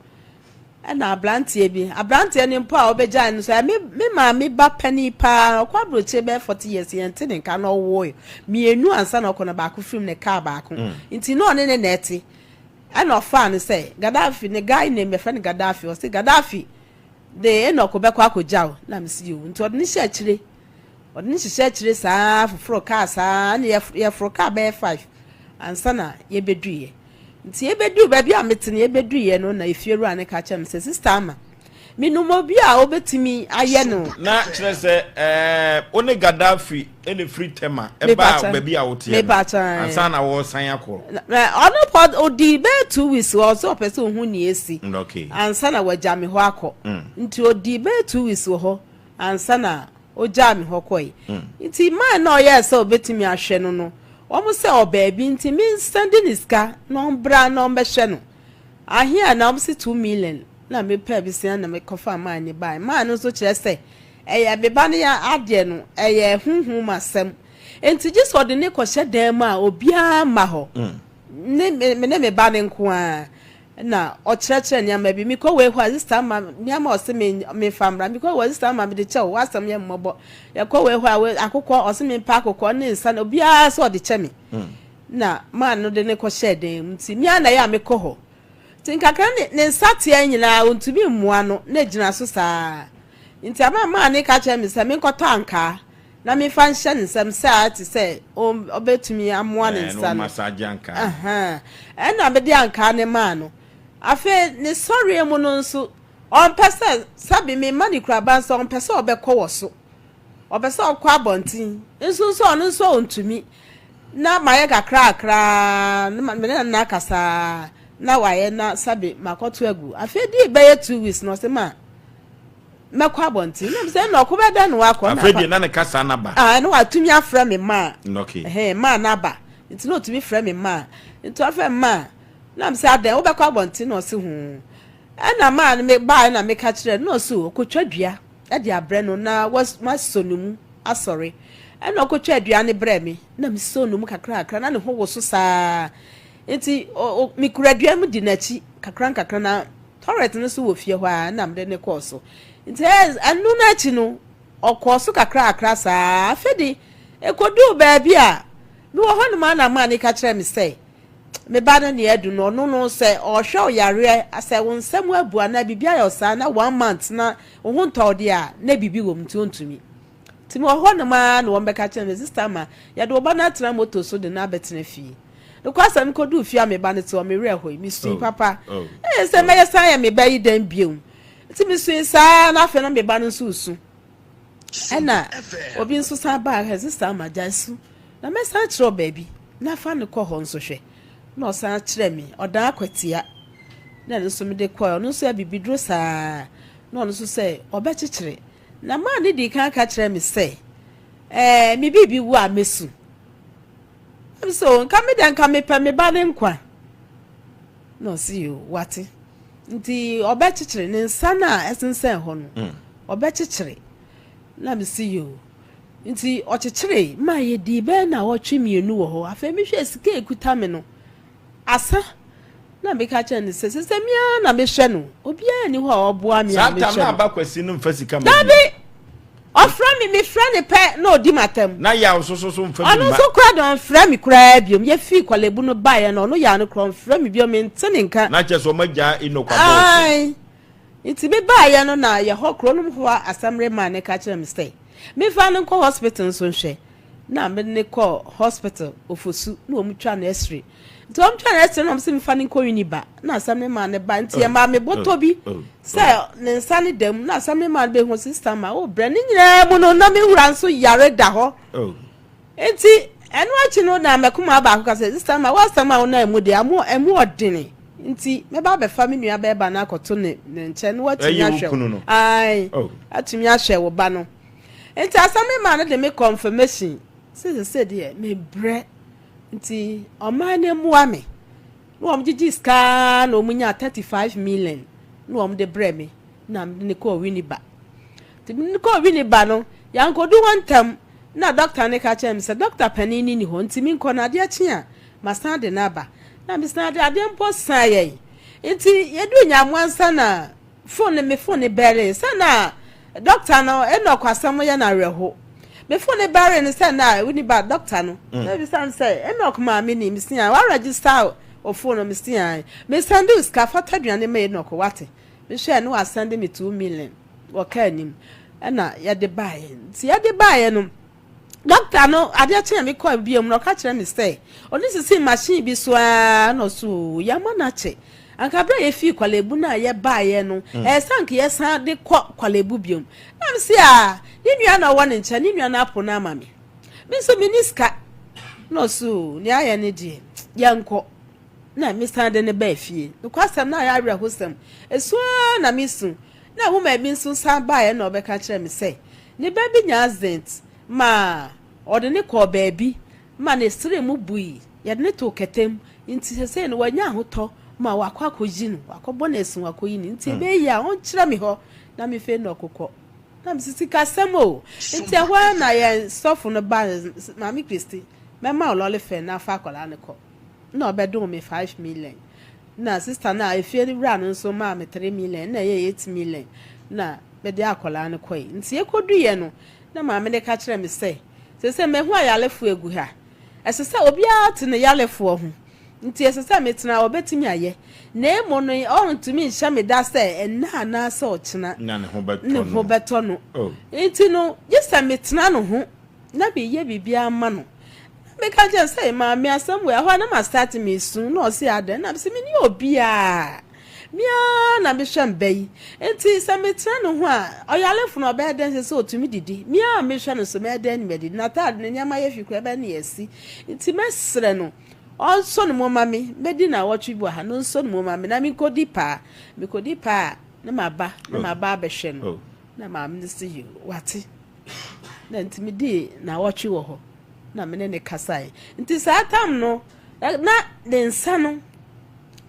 Ɛna aberanteɛ bi, aberanteɛ no mpo a ɔbɛgyae no nso, me, me maame ba panin paa, ɔkɔ aburokyire bɛyɛ 40 years, yɛnte ne nka na ɔwoe mmienu ansa na ɔkɔ na baako firim ne kaa baako. Nti na ɔne ne na ɛte. Ɛna ɔfaa no sɛ, Gaddafi, ne guy name yɛfrɛ no Gaddafi, ɔse Gaddafi de Enoch bɛkɔ akɔgya wo. Na mese yoo, nti ɔde no hyɛ akyire. Ɔde no hyehyɛ akyire saa ara foforoo kaa saa ara ɛna yɛforo kaa bɛyɛ five ansa na yɛbɛduiɛ. Nti yɛbɛduu baabi a mete no yɛbɛduiɛ no na efiewura no ka kyerɛɛ me sɛ, Sista Ama, menim obi a ɔbɛtumi ayɛ no. Na kyerɛ sɛ ɛɛ wo ne Gaddafi na ɛfiri Tema ɛbaa baabi a woteɛ no ansa na wɔresan akɔ. Ɔno pɔ ɔdii bɛyɛ 2 weeks hɔ, ɔsɛ ɔpɛ sɛ ɔhu nea ɛsi ansa na wagya me hɔ akɔ. Nti ɔdii bɛyɛ 2 weeks wɔ hɔ ansa na ɔgyaa me hɔ kɔe. Nti man na ɔyɛɛ sɛ ɔbɛtumi ahwɛ no no, wɔn sɛ ɔbaabi nti mensɛnde ne sika na ɔmbra na ɔmbɛhwɛ no. Ahe a na wɔn se 2 million na mepɛ besia na mekɔfa man ne bae. Man no nso kyerɛ sɛ ɛyɛ me ba no yɛ adeɛ no, ɛyɛ honhom asɛm. Nti gye sɛ ɔde ne kɔhyɛ dan mu a obiara mma hɔ. Ne me ne me ba no nko ara na ɔkyerɛkyerɛ nneɛma bi. Mekɔ wei hɔ a, sister ma nneɛma a ɔse me memfa mmra. Mekɔ wei sister ma mede kyɛ wo, w'asɛm yɛ mmɔbɔ. Yɛkɔ wei hɔ a, wei akokɔ, ɔse mempɛ akokɔ ne nsa na obiara sɛ ɔde kyɛ me. Na man no de ne kɔhyɛɛ dan mu. Nti me ara na ɛyɛ a mekɔ hɔ. Nti nkakra ne ne nsateaa nyinaa ɔntumi mmoa no na ɛgyina so saa. Nti ama man no ka kyerɛ me sɛ menkɔtɔ ankaa na memfa nhyɛ ne nsam sɛ a te sɛ ɔbɛtumi amoa ne nsa no. Ɛna mede ankaa no maa no. Afei ne sɔreɛ mu no nso, ɔmpɛ sɛ, sɛbe memma no kuraba nso, ɔmpɛ sɛ ɔbɛkɔ wɔ so. Ɔpɛ sɛ ɔkɔ abɔnten. Nso nso ɔno nso ɔntumi. Na mayɛ kakrakra, na me ne no akasa na wayɛ na sɛbe makɔto agu. Afei dii bɛyɛ 2 weeks na ɔse ma mɛkɔ abɔnten. Na mesɛ na ɔko bɛdɛn na wakɔ. Afei deɛ na ne kasa no aba. Ah, na watumi afrɛ me maa. Okay. Ɛhɛn, maa no aba. Nti na ɔtumi frɛ me maa. Nti ɔfrɛ me maa. Na mesɛ adɛn, wobɛkɔ abɔnten? Na ɔse hoo. Ɛna maa no me baeɛ na meka kyerɛ no, na ɔse ɔkɔtwa dua de abrɛ no na wasɔ ne mu asɔre. Ɛna ɔkɔtwa dua no brɛ me, na mesɔ ne mu kakrakra, na ne ho woso saa. Nti mekura dua mu di n'akyi kakra nkakra na toilet no so wɔ fie hɔ a na mede ne kɔɔ so. Nti ɛno no akyi no, ɔkɔɔ so kakrakra saa. Afei de, ɛkɔduu baabi a mewɔ hɔnom a na maa ne ka kyerɛ me sɛ, me ba no nea adu no, ɔno no sɛ ɔhwɛ wo yareɛ, sɛ wo nsam abu anaa biribi ayɛ wo saa na one month na wo ho ntɔ wo deɛ a, na biribi wɔ mu nti ɔntumi. Nti mewɔ hɔnom a na wɔn bɛka kyerɛ me, sister ma yɛde wo ba no atena moto so de no abɛtena fie. Nokwasɛm mekɔduu fie a me ba no te hɔ, me werɛ hoe, mesui papa. Ɛyɛ sɛ mɛyɛ san yɛ me ba yi dɛn bio? Nti mesui saa na afei na me ba no nso resu. Ɛna obi nso san baa hɛ, sister ma gyae su na mɛsan kyerɛ wo baabi na fa no kɔ hɔ nso hwɛ. Na ɔsan kyerɛ me, ɔdan akwatia. Na ɛno nso mede kɔɛ, ɔno nso abibiduro saa. Na ɔno nso sɛ ɔbɛkyekyere. Na maa no dii kan ka kyerɛ me sɛ, ɛɛ me biribi wu a mɛsu. Na me sɛ, o nka me deɛ nka mepɛ me ba ne nkwa. Na ɔse yo, wate. Nti ɔbɛkyekyere ne nsa no a ɛsensɛn hɔ no, ɔbɛkyekyere. Na me se yo. Nti ɔkyekyeree maa yɛdii bɛyɛ nnawɔtwe 2 wɔ hɔ. Afei mehwɛɛ sika a ɛkuta me no, asa. Na meka kyerɛ no sɛ, sɛ me ara na mehwɛ no, obiara nni hɔ a ɔboa me a Saa tam mehwɛ na no. aba Kwasi no mfa sika ma bio. Dabi! Ɔfrɛ me, mefrɛ no pɛ na ɔdi m'atam. Na Yaw nso so so mfa bi Ɔno mma. nso koraa deɛ ɔmfrɛ me koraa biom. Yɛfii Korle-Bu no baeɛ no, ɔno Yaw no koraa ɔmfrɛ me biom, mente ne nka. Na kyerɛ sɛ ɔmagyaa Enoch abɔɔ so. Ae. Nti mebaeɛ no na yɛhɔ kuro no mu hɔ assembly man no ka kyerɛ me sɛ memfa no nkɔ hospital nso nhwɛ. Na mede no kɔɔ hospital Ofosu na wɔn twa no x-ray. Nti wɔn twa no x-ray na wɔn sɛ memfa no nkɔ Winneba na assembly man no ba nti yɛmaa me bɔtɔ bi sɛ ne nsa no da mu na assembly man no bɛhu sister ma wo brɛ ne nyinaa mu no na me wura nso yare da hɔ. Nti ɛno akyi no na mɛkumaa baako ka sɛ sister ma w'asɛm a wonam mu deɛ amu ɛmu ɔdene nti mɛba abɛfa me nua bɛɛba no akɔto ne ne nkyɛn na watumi Ɛyɛ wo ahwɛ kunu no. Ae, Oh. atumi ahwɛ wo ba no. Nti asɛm me maa no de me confirmation sɛ sɛsɛ deɛ mebrɛ nti ɔman no mmoa me. Na wɔn gyegye sika na wɔn nyaa 35 million na wɔn de brɛ me na mede ne kɔɔ Winneba. Nti mede ne kɔɔ Winneba no, yɛankɔdu hɔ ntɛm na dɔkta no ka kyerɛɛ me sɛ dɔkta panin no nni hɔ nti menkɔ na adeɛ kye a masan de no aba. Na mesan de adeɛ mpo san yɛn. Nti yɛduu Nyamoa ansa na phone no me phone no bɛree sɛ na dɔkta no Enoch asɛm yɛ no awerɛho. Me phone no bɛree no sɛ na Winneba dɔkta no. Na mebisa no sɛ Enoch maame ni? Mese ae. Wa register wo phone no? Mese ae. Me sɛnde wo sika fa tɔ aduane ma Enoch wate? Mehwɛɛ no wasɛnde me 2 million wɔ kaa nim ɛna yɛde baeɛ. Nti yɛde baeɛ no. Dɔkta no, adeɛ kye a mekɔɔ bio no, ɔka kyerɛ me sɛ ɔde sisii machine bi so ara na ɔso oo, yɛama no akyɛ. Anka berɛ a yɛfii Kwalebu no a yɛbaeɛ no, ɛyɛ sɛ anka yɛsan de kɔ Kwalebu biom. Na mese aa, ne nua na ɔwɔ ne nkyɛn, ne nua no apo no ama me. Me nso menni sika. Na ɔse oo, nea ayɛ no deɛ, yɛnkɔ. Na mesan de no baa fie. Nokwasɛm, na ayɛ awerɛhosɛm. Esu ara na mesu. Na woman bi nso san baeɛ na ɔbɛka kyerɛɛ me sɛ ne ba bi nyaa accident ma ɔde no kɔɔ baabi ma ne srɛ mu bui. Yɛde no too kɛtɛ mu nti seesei no wanya ahotɔ ma wakɔ akɔyi no, wakɔbɔ no asu wakɔyi no nti ɛbɛyɛ yie a ɔnkyerɛ me hɔ na mefei no ɔkokɔ. Na mese sikasɛm o. Nti ɛhɔ ara na yɛn sɔfo no baeɛ, Maame Christy, mɛma wo lɔre fare na fa akwadaa no kɔ. Nna ɔbɛdom me 5 million. Na sister no a efie no wura no nso maa me 3 million, nna ɛyɛ 8 million na mede akwadaa no kɔe. Nti yɛkɔduiɛ no, na maame no ka kyerɛɛ me sɛ, seesei mahu ayarefoɔ agu ha. Ɛsɛ sɛ obiara te ne yarefoɔ ho. Nti ɛsɛ sɛ metena a, ɔbɛtumi ayɛ. Na mmom no, ɔrentumi nhyɛ me da sɛ ɛnnɛ anaasɛ ɔkyena na ne ho bɛtɔ ne ho no. bɛtɔ no. Oh. Nti no, gye sɛ metena ne ho na meyɛ biribiara ma no. Na meka kyerɛ no sɛ, maame asɛm wei, ɛhɔ a na ma start mesu, na ɔse adɛn? Na mese menni obiara. Me ara na mehwɛ mba yi. Nti sɛ metena ne ho a, ɔyarefo no ɔbɛyɛ dɛn sɛ sɛ ɔtumi didi? Me ara mehwɛ no so mɛyɛ dɛn ne madidi? N'ataade ne nneɛma yɛ fi koraa ɛbɛyɛ ne yɛasi. Nti mɛsrɛ no, ɔnsɔ ne mu mma me, mɛdi nnawɔtwe bi wɔ ha na ɔnsɔ ne mu mma me na menkɔdi paa. Mekɔdi paa a, na maba, na maba abɛhwɛ no. Na maame no se yoo, wate. Na nti medii nnawɔtwe wɔ hɔ na me ne no kasae. Nti saa tam no, na ne nsa no,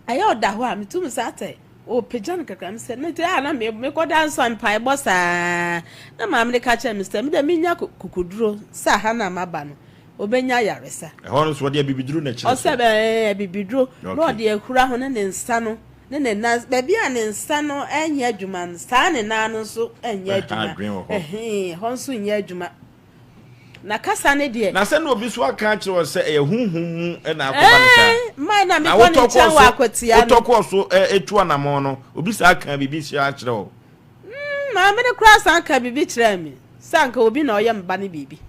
ɛyɛ ɔda hɔ a, metu me sa sɛ ɔpagya no kakra. Mesɛ, ne nti a na mekɔda nso a mpaebɔ saa. Na maame no ka kyerɛ me sɛ, me deɛ menya kokoduro sɛ aha no a maba no, ɔbɛnya ayaresa. Ɛhɔ no nso ɔde abibiduro na ɛkyerɛ so. Ɔsɛ ɛɛ abibiduro na ɔde ahura ho ne ne nsa no ne ne nan baabi a ne nsa no nyɛ adwuma no saa ne nan no nso nyɛ adwuma. Ɛhɛn hɔ nso nyɛ adwuma. Na kasa ne deɛ. Na sɛ na obi so aka akyerɛ wɔ sɛ ɛyɛ honhom mu na akɔba ne saa. Ɛɛ mmaa na mekɔ ne nkyɛn wɔ akwatia no. Wotɔ kɔɔ so etu anamɔn no obi saa ka biribi hyɛ akyerɛ wɔ. Maame no koraa san ka biribi kyerɛɛ me sɛ anka obi na ɔyɛ me ba no biribi.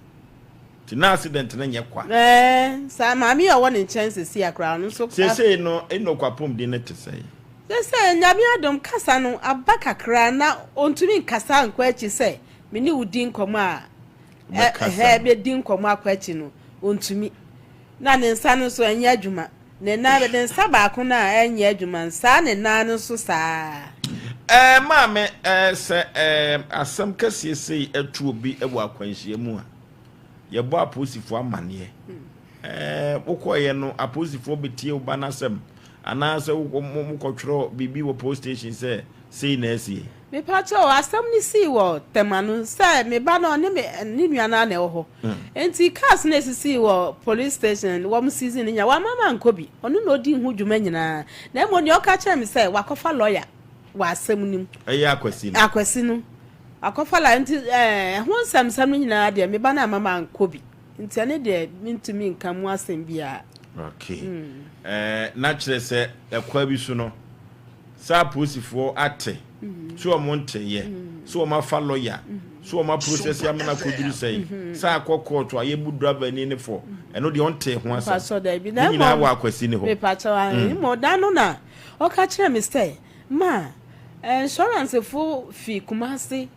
Nti na accident no nyɛ kwa. Ɛɛ saa maame yi a ɔwɔ ne nkyɛn seesei a koraa ɔno nso. Seesei no Enoch apɔmuden no te sɛn? Seesei Nyame adom kasa no aba kakra na ɔntumi nkasa nkɔ akyi sɛ me ne wo di nkɔmmɔ a ɛhɛɛ bɛdi nkɔmmɔ akɔ akyi no ɔntumi. Na ne nsa no nso ɛnyɛ adwuma. Ne nan ne nsa baako no a ɛnyɛ adwuma no saa ne nan no nso saa. Ɛɛ maame ɛɛ sɛ ɛɛ asɛm kɛseɛ sei ɛto obi wɔ akwanhyia mu a yɛbɔ apolisifoɔ amaneɛ. Ɛɛ wokɔeɛ no apolisifoɔ bɛtie wo ba no asɛm anaasɛ mokɔtwerɛ biribi wɔ police station sɛ sei na asie? Mepakyɛw, asɛm no sii wɔ Tema no sɛ me ba no ɔne me ne nua no ara na ɛwɔ hɔ. Enti cars no a esisii wɔ police station no wɔn season no nyinaa wamma mankɔ bi. Ɔno na odii ho dwuma nyinaa. Na mmom nea ɔka kyerɛɛ me sɛ wakɔfa lɔya wɔ asɛm no mu. Ɛyɛ Akwasi no? Akwasi no. Wakɔfa lɔya nti ɛɛ ɛho nsɛmnsɛm no nyinaa deɛ me ba no amma mankɔ bi. Nti ɛno deɛ mentumi nka mu asɛm biara. Okay. Ɛɛ na kyerɛ sɛ ɛkwan bi so no sɛ apolisifoɔ ate sɛ wɔn nteyɛ sɛ wɔn afa lɔya sɛ wɔn aprosɛse amena akɔduru sɛn sɛ akɔ kɔɔto a yɛbu driver ni ne fɔ ɛno deɛ ɔntee ho asɛm ne nyinaa wɔ Akwasi ne hɔ. Mepakyɛw mmom da no na ɔka kyerɛ me sɛ ma insurance fo fi Kumasi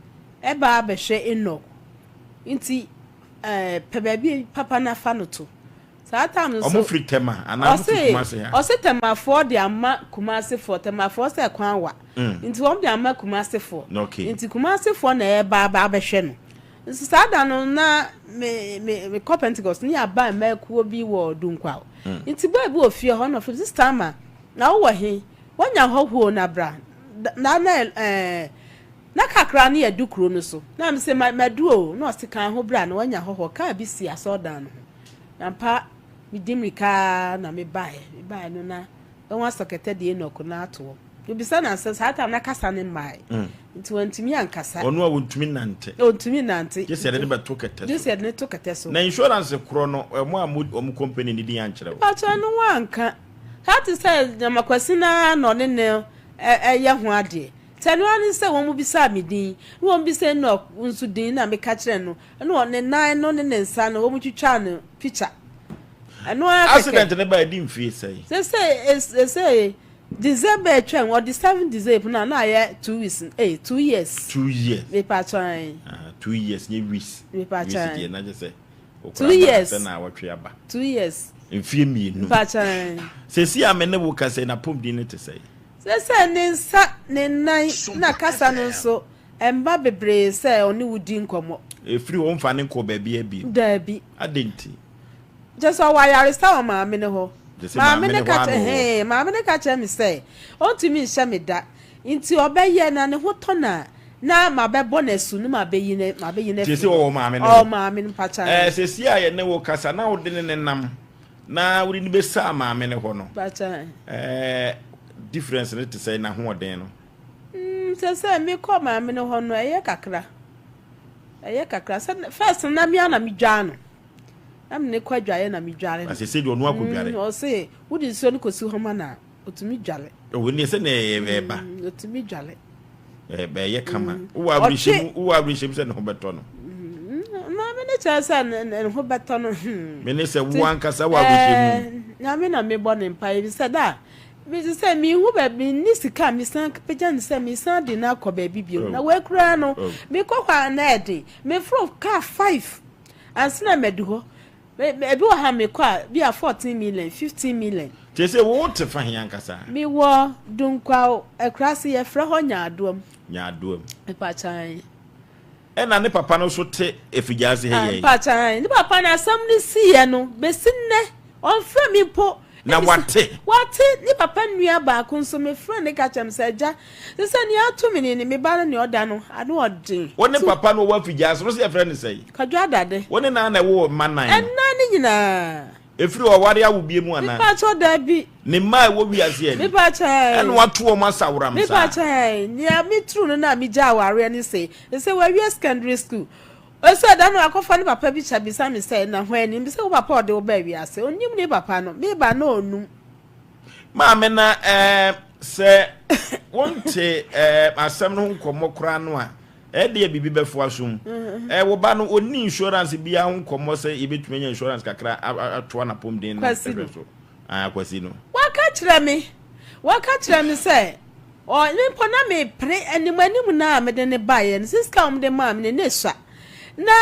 ɛba abɛhwɛ Enoch nti pɛ baabi papa na fa no to. Saa time no so. Ɔmo firi Tema anaa ɔmo firi Kumasi ha? Ɔse Temafoɔ de ama Kumasefoɔ, Temafoɔ sɛ kwan wa nti wɔn de ama Kumasefoɔ. Okay. Nti Kumasefoɔ na ɛɛba aba abɛhwɛ no. Nso saa da no na me me me kɔ Pentecost ne yaba mmaakuo bi wɔ Dunkwaw. Nti boy bi wɔ fie hɔ na ɔfrɛ me, Sister Ama, na wo wɔ he? Wanya hɔhoɔ na bra. Na na ɛɛ na kakra no yɛdu kuro no so. Na me se madu o, na ɔse kan ho bra na wanya hɔhoɔ, kaa bi si asɔredan no ho. Ampa, medi mmirika ara na mebaeɛ. Mebaeɛ no na wɔn asɔ kɛtɛ de Enoch no ato hɔ. Mebisa no asɛm, saa time na kasa no mmaeɛ. Nti wantumi ankasa. Ɔno a ɔntumi nnante. Ɔntumi nnante. Gye sɛ yɛde no bɛto kɛtɛ so. Gye sɛ yɛde no to kɛtɛ so. Na insurance korɔ no, wɔn a mo wɔn company no din ankyerɛ wo? Mpakyɛ ɛno wanka. Saa te sɛ Nyama Kwasi no ara na ɔne no yɛ ho adeɛ. Nti ɛno ara ne sɛ wɔn bisaa me din, na wɔn bisa Enoch nso din na meka kyerɛɛ no, ɛna ne nan no ne ne nsa no wɔn twitwaa no picture. Ɛno ara kɛkɛ. Accident no baa ɛdi mfie sɛn? Sese sese December atwam, ɔde 7 December na na ayɛ 2 weeks, 2 years. 2 years. Mepa kyɛn. Ah, 2 years nye weeks. Mepa Weeks kyɛn. deɛ na kyerɛ sɛ 2 years. Sɛ na awɔtwe aba. 2 years. Mfie 2. Mepa kyɛn. Sɛsi a me ne wo kasa yi, n'apɔmuden no te sɛ? Sese ne nsa, ne nan na kasa no nso ɛmba bebree sɛ ɔne wo di nkɔmmɔ. Ɛfiri hɔ mfa ne nkɔ baabi abi? Daabi. Ade nti? Kyɛ sɛ ɔwɔ ayaresa wɔ maame ne hɔ. Gye sɛ maame maame ne ne ka hɔ kyerɛ ano wɔ. Hɛn maame ne ka kyerɛ me sɛ ɔntumi nhyɛ me da, nti ɔbɛyɛ na ne ho tɔ na mabɛbɔ n'asu ne mabɛyi ne Tie sɛ afiri hɔ. wɔwɔ maame ne Ɔwɔ hɔ. maame no mpakya. Sɛsi a yɛne wo kasa na wode ne nenam na wode ne bɛsaa maame ne hɔ no, mpakya. Difference no te sɛ n'ahoɔden no? Sɛ mekɔ maame no hɔ no, ɛyɛ kakra, ɛyɛ kakra. Sɛ first no na mea na medwaa no, na mene kɔ adwaeɛ na medware no. Asɛ deɛ ɔno akɔdware. Ɔse wode nsuo no kɔsi hɔ ma na ɔtumi dware. Ɔwɔ ne sɛ na ɛyɛ ɛba. Ɔtumi dware. Ɛyɛ kama. Wowɔ awerɛhyɛmu, wowɔ awerɛhyɛmu sɛ ne ho bɛtɔ no? Maame ne kyerɛ sɛ ne ho bɛtɔ no. Mene sɛ wo ankasa wɔ awerɛhyɛmu? Nyame na mebɔ ne mpa ebi sɛ da mesi sɛ mehu baabi ne sika a mesan pagya ne sɛ mesan de no akɔ baabi bio na wɔakura no. Mekɔ hɔ a na ɛden, meforo kaa five ansa na madu hɔ. Ebi wɔ ha mekɔ a bi a 14 million, 15 million. Kyerɛ sɛ wo te fa he ankasa? Mewɔ Dunkwa akuraase, yɛfrɛ hɔ Nyaadoam. Nyaadoam. Mepakyan. Ɛna ne papa no so te Afigyaase ha yɛ? Mpakyan, ne papa no, asɛm no siiɛ no bɛsi nnɛ ɔmfrɛ me mpo. Na wate? Wate. Ne papa nua baako nso mefrɛ ne ka kyerɛ me sɛ, agya, sɛ nea ato me ne me ba no nea ɔda no ano ɔden. Wo ne papa no wɔwɔ Afigyaase no sɛ yɛfrɛ no sɛi? Kwadwo Adade. Wo ne naa na ɛwɔ mma nan no? Ɛnan ne nyinaa. Ɛfiri ɔware awo bie mu anaa? Mepakyɛ, daabi. Ne mma a ɛwɔ wiase ani? Mepakyɛ. Ɛna wato wɔn asaworam saa? Mepakyɛ, nea meturu no na megya awareɛ ne sɛ wawie secondary school, ɔsɛ da no akɔfa ne papa bi kyɛ bisa me sɛ na hɔ anim sɛ wo papa ɔde wo ba wiase, onim ne papa no, meba na ɔnum. Maame, na sɛ wonte asɛm no ho nkɔmmɔ koraa no a, ɛdeɛ biribi bɛfoa so mu. Wo ba no ɔnni insurance biara ho nkɔmmɔ sɛ yɛbɛtumi anya insurance kakra atoa n'apɔmuden no? Kwasi no. Ɛhwɛ so. Ah, Kwasi no. Waka kyerɛ me sɛ ɔ ne mpo na mepere anim anim na a mede ne baeɛ no, sɛ sika a wɔde maa me no ne sua na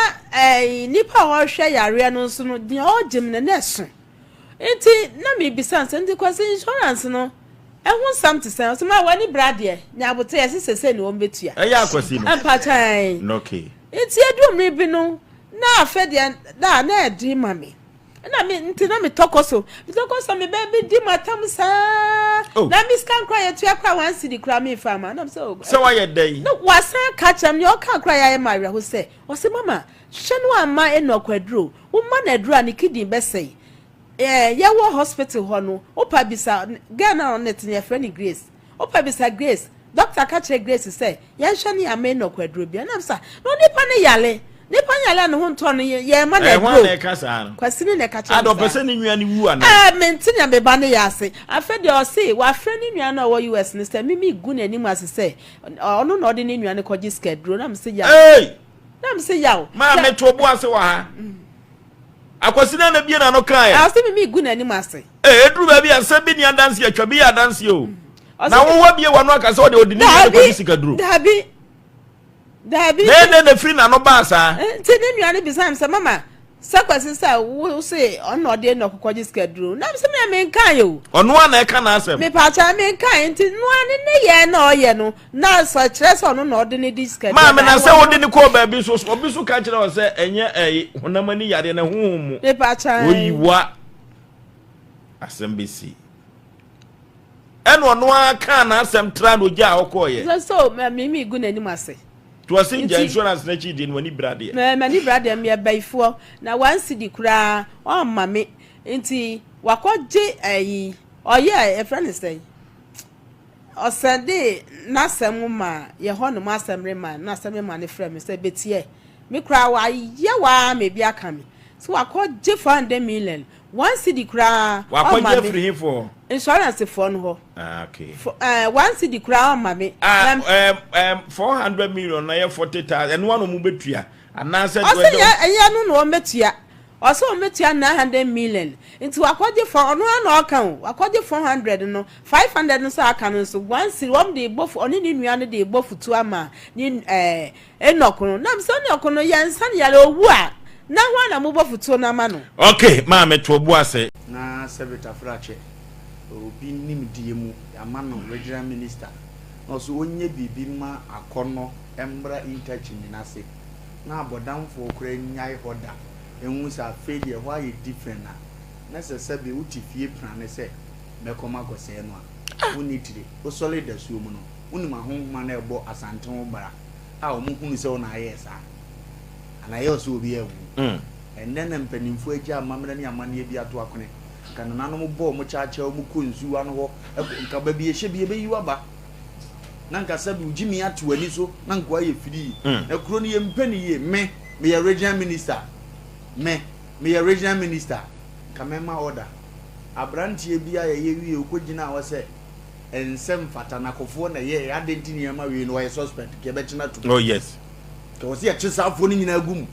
nipa a ɔrehwɛ yareɛ no nso no deɛ ɔregye me no na ɛso, nti na mebisa sɛ, nti Kwasi, insurance no ɛho nsɛm te sɛn? Ɔsɛ ma w'ani bra deɛ nyabote yɛse sese ne wɔn bɛtua. Ɛyɛ Akwasi no? Mpakyan. Nti edu mmiri bi no na afɛ deɛ da na ɛdi ma me na me nti na metɔ kɔ so, metɔ kɔ so, me bɛ bi di ma tam saa. Oh. Na mi sika nkora yɛtua kora 1 cedi kora mi nfa ma na mi sɛ oh. Sɛ wayɛ dɛn? No, wasan ka kyerɛ me nea ɔka kora yɛ ayɛ ma awerɛho sɛ ɔsɛ, mama, hwɛ no ama enu ɔkɔ aduro, woma no aduro a ne kidney bɛsɛe. Yɛwɔ hospital hɔ no, wopa bisa girl na ɔne te no, yɛfrɛ no Grace, wopa bisa Grace, doctor ka kyerɛ Grace sɛ yɛnhwɛ ne ama enu ɔkɔ aduro bi ɛnam sa na onipa ne yale, nipa ne yale a ne ho ntɔ no, yɛn ma no Ɛho a na aduro. ɛka saa no? Kwasi ne na ɛka kyerɛ Ada me ɔpɛ saa. sɛ ne nua no wu anaa? Mente nea meba ne yɛ ase. Afei deɛ ɔse wafrɛ ne nua no a ɔwɔ US no sɛ mimi gu n'anim ase sɛ ɔno na ɔde ne nua no kɔgye sika aduro, na mese yaw. Ei! Na mese yaw. Maa meto bo ase wɔ ha. Akwasi na na bie na no kaeɛ. Ɔse mimi gu n'anim ase. Ee, eduru baabi a nsɛm bi ni adanse, atwa bi yɛ adanse o. Ɔse Na wowɔ bie wano aka sɛ ɔde ne nua no kɔgye sika duro? Dabi, dabi. Na ɛdɛn na firi n'ano baa saa? Nti ne nua no bisa me sɛ, mama, sɛ Kwasi sɛ wo se ɔno na ɔde na ɔkɔgye sika duro, na mesɛ me menka yɛ o. Ɔno a na ɛka n'asɛm? Mepaakyɛ, menka. Nti noa ne ne yɛ na ɔyɛ no na sɛ kyerɛ sɛ ɔno na ɔde ne di sika duro. Maame, na sɛ wode ne kɔɔ baabi so, obi so ka kyerɛ wɔ sɛ ɛnyɛ ɛyi honam ani yareɛ na honhom mu? Mepaakyɛ. Oyi wa asɛm bɛsi ɛna ɔno ara kaa n'asɛm tra na ogya a ɔkɔɔyɛ. Sɛ so mimi gu n'anim ase. To ɔse ngya insurance n'akyi deɛ no w'ani bra deɛ. M'ani bra deɛ, meyɛ bayifoɔ na 1 cedi koraa ɔmma me, nti wakɔgye ayi ɔyɛ yɛfrɛ no sɛn, ɔsɛnde n'asɛm ma yɛ hɔnom asɛmre ma na asɛmre ma ne frɛ me sɛ betiɛ me koraa wayɛ waa ma ebi aka me so wakɔgye 400 million. One cedi koraa Wakɔgye ɔmma me. afiri hefoɔ hɔ? Insurance foɔ no hɔ. Ah, okay. Fo, eh, one cedi koraa ɔmma me. Ah, Na, um, um, 400 million na yɛ 40,000 ɛno ano mu bɛtua anaasɛ ɔse nyɛ ɛnyɛ no na wɔmmɛtua. Ɔse wɔmmɛtua 900 million. Nti wakɔgye fɔ, ɔno ara na ɔka o, wakɔgye 400 no, 500 no nso a aka no nso, one cedi, wɔn de rebɔ, ɔne ne nua no de rebɔ futuo ama ne, eh, Enoch no, nam sɛ Enoch no yɛ nsa no yare owu a, na hwan na mobɔ fotuo no ama no? Ok maame to bo ase. Na Servite Afrakyɛ obi nimdeɛ mu yɛama no regional minister na ɔso ɔnyɛ biribi mma akɔnnɔ mmra interchange no ase na abɔdamfoɔ koraa nnyae hɔ da nhu sɛ afei deɛ ɛhɔ ayɛ different a na sɛ sɛbe wote fie prane sɛ mɛkɔ makɔsɛe no a wonni tire wosɔre dasuo mu no wonim ahonhom a na ɛbɔ Asante ho bra a wɔn hunu sɛ wo na ayɛɛ saa anaa ɛyɛ wo sɛ obi awu. Ɛnnɛ na mpanimfoɔ agya amammerɛ ne amanneɛ bi ato akone. Nka nananom bɔ wɔn kyaakyaa wɔn kɔ nsuwa no hɔ kɔ nka baabi ɛhyɛ bi ɛbɛyi wo aba. Na nka sɛbi wo gyimi ate w'ani so na nka woayɛ firii. Na kuro no yɛmpɛ no yie. Me, meyɛ regional minister. Me, meyɛ regional minister. Nka mɛma order. Aberanteɛ bi a yɛyɛ wie ɔkɔgyinaa hɔ sɛ ɛnsɛ mfata na kɔfoɔ na ɛyɛɛ adɛn nti na yɛma wei no ɔyɛ suspect nka yɛbɛkye no atom. Oh yes. Nka wɔ sɛ yɛkye saa afoɔ no nyinaa gu mu.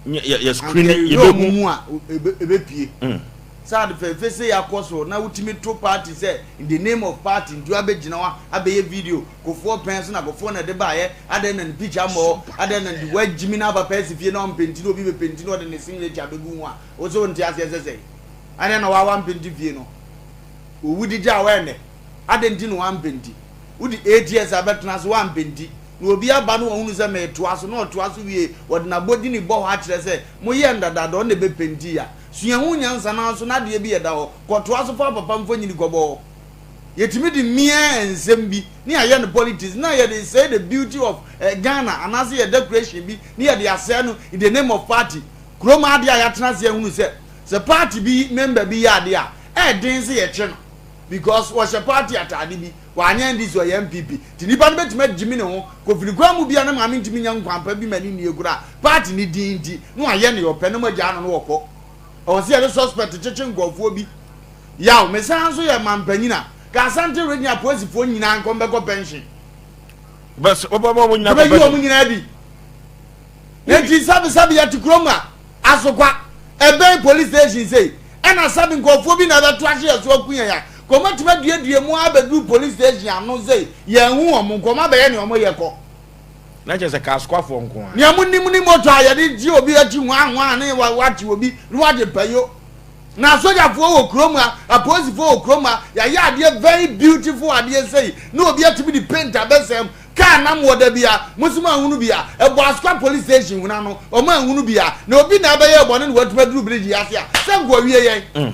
Yɛ screen yɛbɛhu. Yɛbɛhu mu a ɛbɛpue. Sɛ ade fɛfɛ sei akɔ so na wotumi to party sɛ in the name of party nti wabɛgyina hɔ abɛyɛ video kofoɔ pɛn so na kofoɔ na ɛde baayɛ adɛn na ne picture mmɔ hɔ adɛn na ne wagyimi na aba pɛsi fie na ɔmpenti na obi bɛpenti na ɔde ne signature abɛgu ho a wo sɛ wonte aseɛ sɛ sɛn adɛn na wawa mpenti fie no Owu de gyaa wo ɛnnɛ, adɛn nti na woampenti? Wode ATS abɛtena ase, woampenti. Na obi aba na wahunu sɛ meretoa so, na ɔtoa so wie, wɔde n'abɔdini bɔ hɔ akyerɛ sɛ moyɛɛ no dadaada, ɔno na ɛbɛpenti a. Sua ho nyansa nanso n'adeɛ bi ɛda hɔ, kɔtoa so fa papa mfonini kɔbɔ hɔ. Yɛtumi de mia nsɛm bi ne yɛayɛ no politics na yɛde sɛe the beauty of Ghana anaasɛ yɛ decoration bi ne yɛde asɛe no in the name of party. Kurom adeɛ a yɛatena ase ahunu sɛ, sɛ party bi member bi yɛ adeɛ a, ɛyɛ den sɛ yɛkye no because ɔhyɛ party ataade bi, wanyɛ NDC ɔyɛ NPP nti nipa no bɛtumi agyimi ne ho kɔfiri kwan mu bia ne maame ntumi nya nkwan pa bi ma ne nnie koraa party ne din nti na wayɛ nea ɔpɛ na moagyaa no na ɔkɔ. Ɛwɔ sɛ yɛde suspect kyekye nkurɔfoɔ bi. Yaw, mesan nso yɛ manpanyin a, ka Asante region apolisifoɔ nyinaa nkɔ mbɛkɔ pension. Wɔbɛma wɔn nyinaa kɔ Yɛbɛyi pension. wɔn nyinaa adi. Enti sɛbesɛbe yɛte kurom a, Asokwa, ɛbɛn police station sei, ɛna sɛbe nkurɔfoɔ bi na ɛbɛto ahyɛ yɛn so aku yɛn a, nka wɔatumi aduadua mu ara abɛduru police station ano sei, yɛanhu wɔn, nka wɔabɛyɛ nea wɔyɛ kɔ. Na kyerɛ sɛ ka Asokwafoɔ nko ara. Nea monim ne moto a yɛde gye obi akyi hwaa-hwaa ne wɔakye obi na wɔagye payo. Na asogyafoɔ wɔ kurom ha, apolisifoɔ wɔ kurom ha, yɛayɛ adeɛ very beautiful adeɛ sei, na obi atumi de paint abɛsɛm. Car nam hɔ da bi a, mo nso mo anhunu bi a, ɛbɔ Asukwa police station hunu ano, wɔn anhunu bi a, na obi na abɛyɛ bɔne na watumi aduru bridge yi ase a, sɛ nka ɔwie yɛn.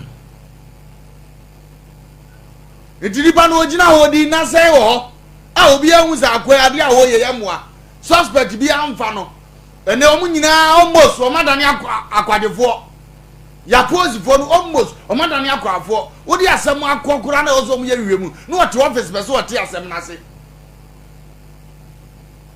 Nti nipa no ogyina hɔ odi nnasɛe wɔ hɔ a obi ahu sɛ akoa adeɛ a ɔyɛ yɛ mmoa, suspect bi amfa no. Ɛnɛ wɔn nyinaa almost wɔn adane akwadwofoɔ. Yɛapolisifoɔ no almost wɔn adane akwafoɔ. Wode asɛm akɔ koraa na ɛwɔ sɛ wɔn yɛ nhwehwɛmu na wɔte office pɛ sɛ wɔte asɛm no ase.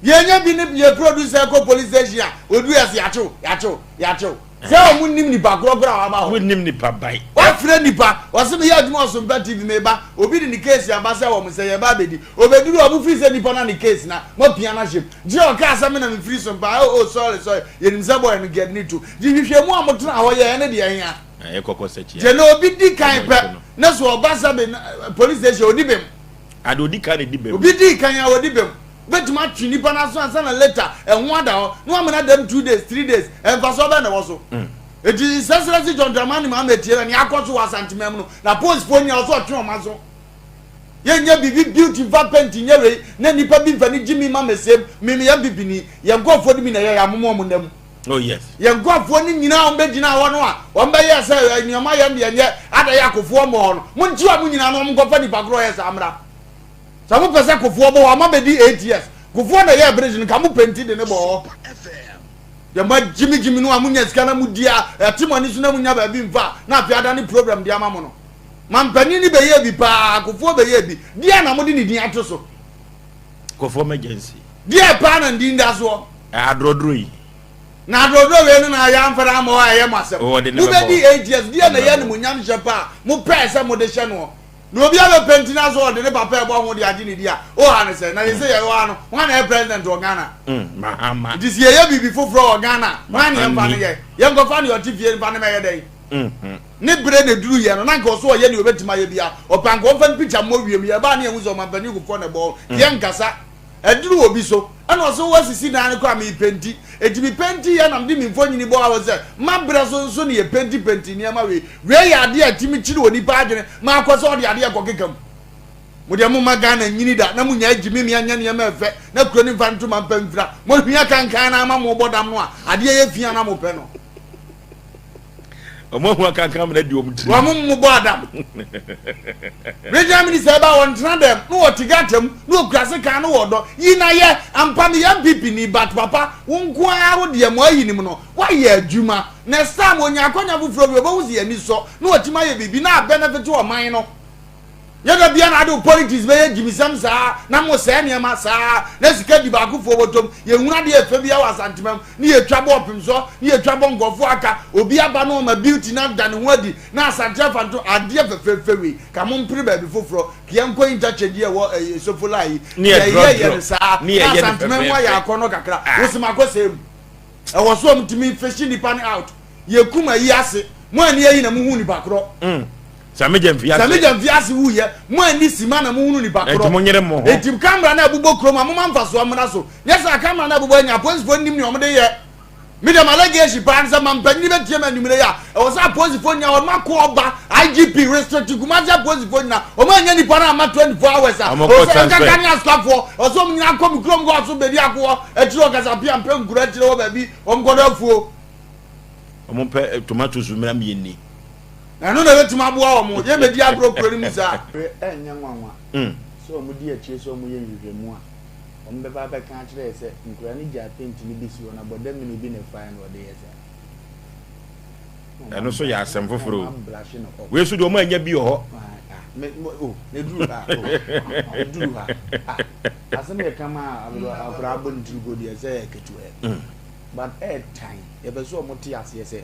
Yɛnya bi ne yɛ producer kɔ police station a odu yɛ sɛ yɛakyew yɛakyew yɛakyew sɛ wɔn nim nipa korɔ korɔ a waba hɔ. Wɔn nim nipa ban. Wafrɛ nipa wɔsɛ meyɛ adwuma wɔ Sompa TV meba obi de ne case aba sɛ wɔn sɛ yɛba abɛdi obeduru wɔn firi sɛ nipa na ne case na mo apia no ahyɛm gye ɔkaa sɛ me na mefiri Sompa oh oh sorry sorry yɛnim sɛ boy no gɛd ne to gye hwehwɛ mu a mo tena hɔ yɛ ɛne deɛ hia. Ɛyɛ kɔkɔ sɛ kyia. Gye na obi di kan pɛ ne so ɔba sɛ police station odi bem. Ade odi kan na edi bem. Obi dii kan a odi bem. Wobɛtumi atwe nipa no aso ansa na later ɛho ada hɔ na wamena dɛm 2 days 3 days mfasoɔ bɛn na ɛwɔ so? Eti Sɛsrɛsi John Dramani Mahama etie na nea akɔ so wɔ Asanteman mu no na polisifoɔ nyinaa ɔsɛ ɔtwe wɔn aso. Yɛnyɛ biribi beauty mfa paint nyɛ wei na nipa bi mfa ne gyimi ma mɛsɛm me meyɛ mpipini yɛn nkurɔfoɔ no bi na ɛyɛ yɛ amoma wɔn nna mu. Oh yes. Yɛn nkurɔfoɔ no nyinaa wɔn bɛgyina hɔ no a wɔn bɛyɛ sɛ nneɛma yɛn deɛ nyɛ ada yɛ akofoɔ mmɔ hɔ no monkye wɔn nyinaa na wɔn nkɔfa nipa korɔ yɛ saa mmra. Sɛ mopɛ sɛ kofoɔ bɔ hɔ a moabɛdi 8 years kofoɔ na ɛyɛɛ bridge no ka mo penti de ne bɔ hɔ. Deɛ moagyimigyimi no a monya sika na modi a ɛte mo ani so na monya baabi mfa na afei adane problem de ama mo no. Mampanin no bɛyɛɛ bi paa kofoɔ bɛyɛɛ bi deɛ na mode ne din ato so. Kofoɔ emergency. Deɛ paa na ne din da soɔ. Adorɔdorɔ yi. Na adorɔdorɔ wei no na yɛamfa no amma hɔ a ɛyɛ mo asɛm. Wɔde no Mobɛdi bɛbɔ. 8 years, deɛ na ɛyɛ animuonyam hyɛ pa a mopɛɛ sɛ mode hyɛ noɔ? Na obi abɛpɛnti na sɛ ɔde ne papa ɛbɔ ho de agye ne di a, woha no sɛn? Na seesei yɛwɔ ha no, hwan na ɛyɛ president wɔ Ghana? Mahama. Nti sɛ yɛyɛ biribi foforɔ wɔ Ghana a, hwan na yɛmfa no yɛ? Yɛnkɔfa nea ɔte fie mfa no mɛyɛ dɛn? Ne berɛ na ɛduruiɛ no, na anka ɔsɛ ɔyɛ nea ɔbɛtumi ayɛ biara. Ɔpɛ anka ɔmfa ne picture mmɔ wiem. Yɛbaa ne yɛhu sɛ ɔmampanin Kufuor na ɛbɔ hɔ. Yɛnkasa. Aduru obi so, ɛna ɔse woasisi dan no koraa merepenti, enti me penti yɛ na mede me mfonini bɔ hɔ sɛ mabrɛ so nso ne yɛ penti penti nneɛma wei, wei yɛ adeɛ a ɛtumi kyere onipa adwene ma akɔ sɛ ɔde adeɛ kɔkeka mu. Mo deɛ momma Ghana nyini da na monyae gyimi me anyɛ nneɛma ɛfɛ na kuro no mfa ntoma mpa mfira, moahwia kankan no ama mobɔ dam no a adeɛ yɛ fi a na mopɛ no. Wɔn ahu akankan amena di wɔn tirim. Wɔn mmobɔ adam. Regional minister ba wɔn tena dɛm na wɔte gata mu na wɔkura sekan na wɔdɔ. Yi na yɛ ampa meyɛ NPP ni but papa wo nko ara wo deɛ mo ayi nim no woayɛ adwuma. Next time onya akwanya foforɔ bi ɔbɛhu sɛ yɛn ani sɔ na watumi ayɛ biribi na abɛnɛfete ɔman no. Nyɛ da bia na ade wo politics bɛyɛ gyimisɛm saa na mo sɛɛ nneɛma saa na sika di baakofoɔ bɔtɔm yɛnhunu adeɛ ɛfɛ bia wɔ Asantemam ne yɛtwa bɔ ɔpemsoɔ ne yɛtwa bɔ nkurɔfoɔ aka obi aba na ɔma beauty no ada ne ho adi na Asante afa nto adeɛ fɛfɛɛfɛ wei ka mo mpere baabi foforɔ ka yɛnkɔ interchange yɛ wɔ ɛyɛ Sofola yi Ne yɛ yɛyɛ drɔ yɛ no drɔ saa ne na yɛyɛ no Asantemam mu ayɛ fɛfɛɛfɛ akɔnnɔ kakra ah. wo se makɔ sɛɛ mu Ɛwɔ so ɔmo tumi fishi nipa no out. Yɛ kum ayi ase. Mo anni ayi na mo hu nipa korɔ. Mm. Sami Gyamfi ase. Sami Gyamfi ase wu yɛ. Mo anni sima na mo hunu nipa korɔ. Enti mo nyere mo ho. Enti camera no a ɛbobɔ kurom a mo ma nfasoɔ mmra so. Nyɛ saa camera no a ɛbobɔ anya apolisifoɔ nnim nea ɔmo de yɛ. Me deɛ m'allegation paa ne sɛ mampanyini bɛtie me anwummerɛ yi a, ɛwɔ sɛ apolisifoɔ nyinaa wɔn akɔ ɔba IGP restrict Kumasi apolisifoɔ nyinaa wɔn anya nipa no ama 24 hours a Wɔn ɛwɔ kɔ sɛ transfer. nkaka ne asikafoɔ ɛwɔ sɛ wɔn nyinaa kɔ me kurom kɔ aso baabi akoɔ akyire hɔ kasapia mpɛ nkuro akyire hɔ baabi wɔn kɔdɔ afuo. Wɔn pɛ eh, tomatoes mmira mmieni. Na ɛno na ɛbɛtumi aboa wɔn yɛ mɛdi agorɔ kuro no mu saa. Ɛnyɛ nwanwa sɛ wɔdi akyire sɛ wɔyɛ nhwehwɛmu a Wɔbɛba abɛka akyerɛ yɛ sɛ nkwadaa no gyaa paint no bi si hɔ na bɔdamini bi na ɛfaeɛ na ɔde yɛ saa. Ɛno nso yɛ asɛm foforɔ o. Na wɔabrahye no up. Wei nso deɛ wɔn anya bi wɔ hɔ. Ah, me, mo, oh, na eduru ha, oh, eduru ha. Ah, asɛm yɛ kama a akwadaa abɔ ne tiri ko deɛ sɛ ɛyɛ ketewa. Mm. But ɛɛtan, yɛpɛ sɛ wɔn te aseɛ sɛ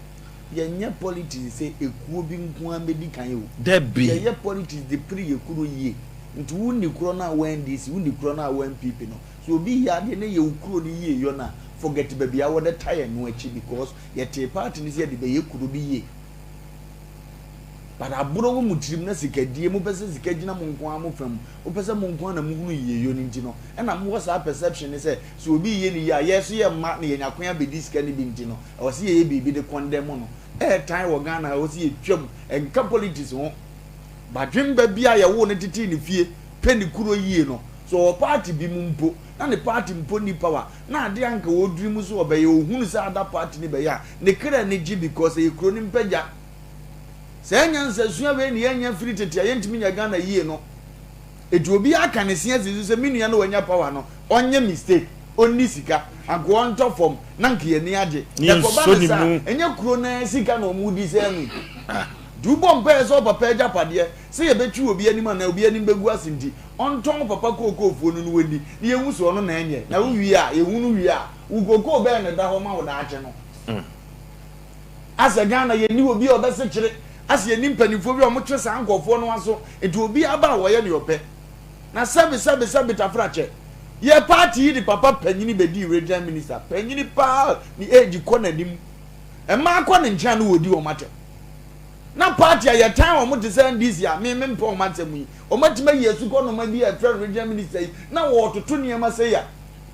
yɛnyɛ politics sɛ ekuo bi nko ara bɛdi kan o. Dabi. Yɛyɛ politics de pere yɛ kuro yie. Nti wo nni korɔ no a wo NDC, wo nni korɔ no a wo NPP no, sɛ obi yɛ adeɛ na ɛyɛ wo kuro no yie yɔ no a, forget baabi a wɔde tae ɛno akyi because yɛtee party no sɛ yɛde bɛyɛ kuro no yie. But aborɔ wɔ mo tirim na sikadie, mopɛ sɛ sika gyina mo nko ara mo fa mu, mopɛ sɛ mo nko ara na mohunu yieyɔ no nti no, ɛna mowɔ saa perception no sɛ, sɛ obi reyɛ no yie a, yɛn nso yɛmma na yɛnya kwan abɛdi sika no bi nti no, ɛwɔ sɛ yɛyɛ biribi de condemn no. Ɛɛtan wɔ Ghana ha, ɛwɔ sɛ yɛtwam, ɛnka politics ho. Badwemba bi a yɛwoo no tetee ne fie pɛ ne kuro yie no, sɛ ɔwɔ party bi mu mpo na ne party mpo nni power na adeɛ a anka ɔredream sɛ ɔbɛyɛ ɔhunu sɛ other party no bɛyɛ a, ne kra ani gye because ɛyɛ kuro no mpagya. Saa nyansasua wei na yɛnnya firi tete a yɛntumi nyɛ Ghana yie no. Enti obiara ka ne se asi so sɛ me nua no wanya power no, ɔnyɛ mistake, ɔnni sika, anka ɔntɔ fam na anka yɛn ani agye. Ne Ɛkɔba yɛnsɔ no ne saa mu. a, ɛnyɛ kuro no ara sika na wɔredi saa mu yi. Ah. Nti wobɔ mpaeɛ sɛ ɔpapa agyapadeɛ sɛ yɛbɛtwi obi anim anaa obi anim bɛgu ase nti ɔntɔn papa kookoofuo no na wɔnni na yɛhu sɛ ɔno na ɛnyɛ na wowie a yɛhunu wie a wo kookoo bɛn na ɛda hɔ ma wo daakye no. Asɛ Ghana yɛnni obi a ɔbɛsekyere asɛ yɛnni mpanimfoɔ bi a wɔtwe saa nkurɔfoɔ no aso nti obi aba a wɔyɛ deɛ ɔpɛ na sɛbe sɛbe sɛbe tafrakyɛ yɛ party yi de papa panyini bɛdii regional minister panyini paa ne age kɔ n'anim mmaa kɔ ne nkyɛn a na wɔdi wɔn atɛm. Na party a yɛtan wɔn te sɛ NDC a me mempɛ wɔn asɛm yi, wɔatumi ayi asukɔnoma bi a yɛfrɛ no regional minister yi na wɔretoto nneɛma sei a.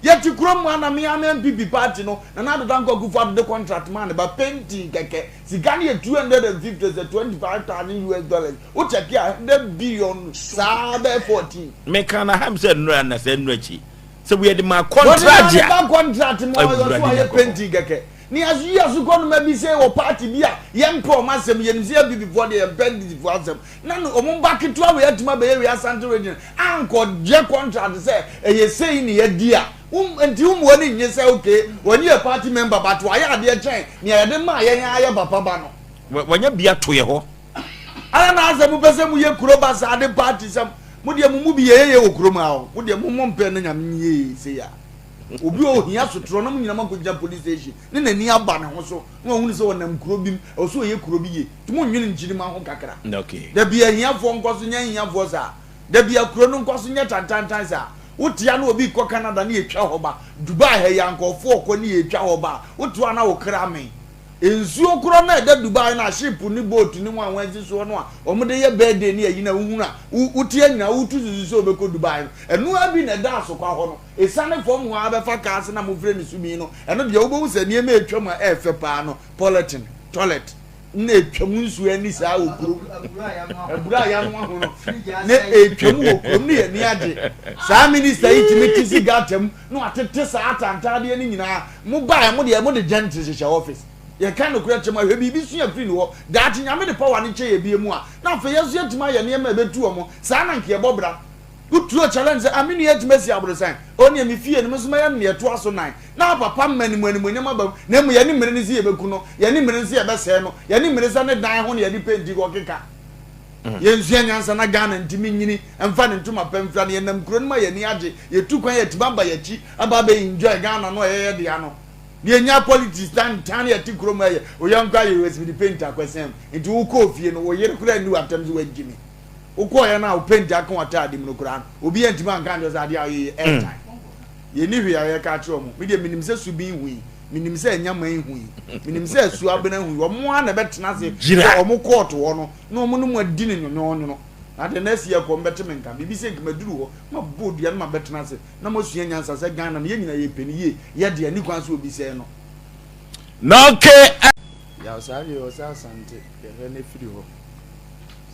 Yɛte kurom ha na me ara me NPP party no, Nana Addo Dankwa Akufo-Addo de contract maa ne ba, painting kɛkɛ, sika no yɛ 250 sɛ 25,000 US dollars, wo check a 100 billion saa bɛyɛ 14. Meka na ha sɛ nnura na sɛ nnura akyi sɛ woyɛ de maa Wɔde maa contract ne a. ba contract ma ɔyɛ so Awurade ayɛ Nyankopɔn. painting kɛkɛ. Ne yɛaso yi asukɔnoma bi sei wɔ party bi a yɛmpɛ wɔn asɛm, yɛnim sɛ NPP foɔ deɛ yɛmpɛ NDC foɔ asɛm, na no wɔn ba ketewa wei atumi abɛyɛ wei Asante region ankɔgye contract sɛ ɛyɛ sei ne yɛadi a, wo nti wo mmoa ani nnye sɛ okay wɔn yɛ party member but wayɛ adeɛ kyɛn nea yɛde maa yɛn ara yɛ papa ba no. Wanya bi ato yɛ hɔ. Ara na asɛ mopɛ sɛ moyɛ kuro basaa de party sɛm, mo deɛ mo mu bi yɛyɛyɛ wɔ kurom ha o, mo deɛ mommɔ mpaeɛ na Nyame nyɛ yei sei a. Obi a ohia sotorɔ na mo nyinaa moakɔgyina police station ne n'ani aba ne ho so na wahunu sɛ ɔnam kuro bi mu, ɛwɔ sɛ ɔyɛ kuro bi yie. Nti monnwene nkyirimma ho kakra. Okay. Da bi ahiafoɔ nkɔ so nyɛ ahiafoɔ saa. Da bi a kuro no nkɔ so nyɛ tantantan saa. Wote a na obi rekɔ Canada ne yɛtwa hɔ ba. Dubai ha yi a nkurɔfoɔ rekɔ ne yɛtwa hɔ ba a, wote hɔ a na wo kra amee. Nsuo korɔ no a ɛda Dubai no a ship ne boat ne wɔn a wɔasi soɔ no a wɔde yɛ birthday ne ayi no a wohunu a wote anyina wotu susu sɛ wobɛkɔ Dubai no, ɛno ara bi na ɛda Asokwa hɔ no. Ɛsiane fam hɔ ara bɛfa kaa ase na mofrɛ no Sumi no, ɛno deɛ wobɛhu sɛ nneɛma a ɛtwam a ɛyɛ fɛ paa no, polythene, toilet, na ɛtwam nsuo ani saa wɔ kurom. Aburo a yɛanoa ho no, na ɛtwam wɔ kurom ne yɛn ani agye. Saa minista yi tumi te si gutter mu na watete saa atantaadeɛ no nyinaa. Mo baeɛ mo deɛ mo de gentry hyehyɛ office. Yɛka nokorɛ kyerɛ mo a, hwɛ biribi sua firi ne hɔ. Daakye Nyame de power no kyɛ yɛ bie mu a, na afei yɛn nso yɛatumi ayɛ nneɛma a ɛbɛtu wɔn. Saa na nka yɛbɔ bra. Wo tuo challenge sɛ, ah me nua atumi asi aborosan, oh neɛ me fie no me nso mɛyɛ no neɛ ɛtoa so nan. Na papa mma ne mu animuonyam aba mu, na mmom yɛne mmere no sɛ yɛbɛku no, yɛne mmere no sɛ yɛbɛsɛe no, yɛne mmere sɛ ne dan ho na yɛde penti kɔkeka. Yɛnsua nyansa na Ghana ntumi nyini mfa ne ntoma pa mfira no, yɛnam kuro no mu a yɛn ani agye, yɛtu kwan yɛatumi aba yɛn akyi aba abɛ enjoy Ghana no a ɛyɛ yɛn dea no. Na yɛnnya politics tantan na yɛte kurom ha yɛ oyɔnko ayɛ wei sɛ mede penti akɔsɛn mu, nti wokɔɔ fie no wo yere koraa nni w'atɛm sɛ woagye me. Wokɔeɛ no a wo penti aka w'ataade mu no koraa no, obi antumi anka ankyerɛ wo sɛ adeɛ a woyɛ yi ɛɛtan. Yɛnni hwee a yɛka akyerɛ wɔn. Me deɛ menim sɛ Subin hui, menim sɛ Anyaman hui, menim sɛ Asuabena hui. Wɔn ara na ɛbɛtena ase wɔ wɔn kɔɔto hɔ no na wɔn ne mo adi no nwonwoonwono. Na deɛ na asi akɔ, wɔbɛte me nka. Biribi sɛ nka maduru hɔ, mabɔ dua na mabɛtena ase na moasua nyansa sɛ Ghana no yɛn nyinaa yɛpɛ no yie, yɛ deɛ ɛnni kwan sɛ obi sɛe no. Na okay. Yaw saa deɛ ɔsɛ Asante yɛhwɛ no firi hɔ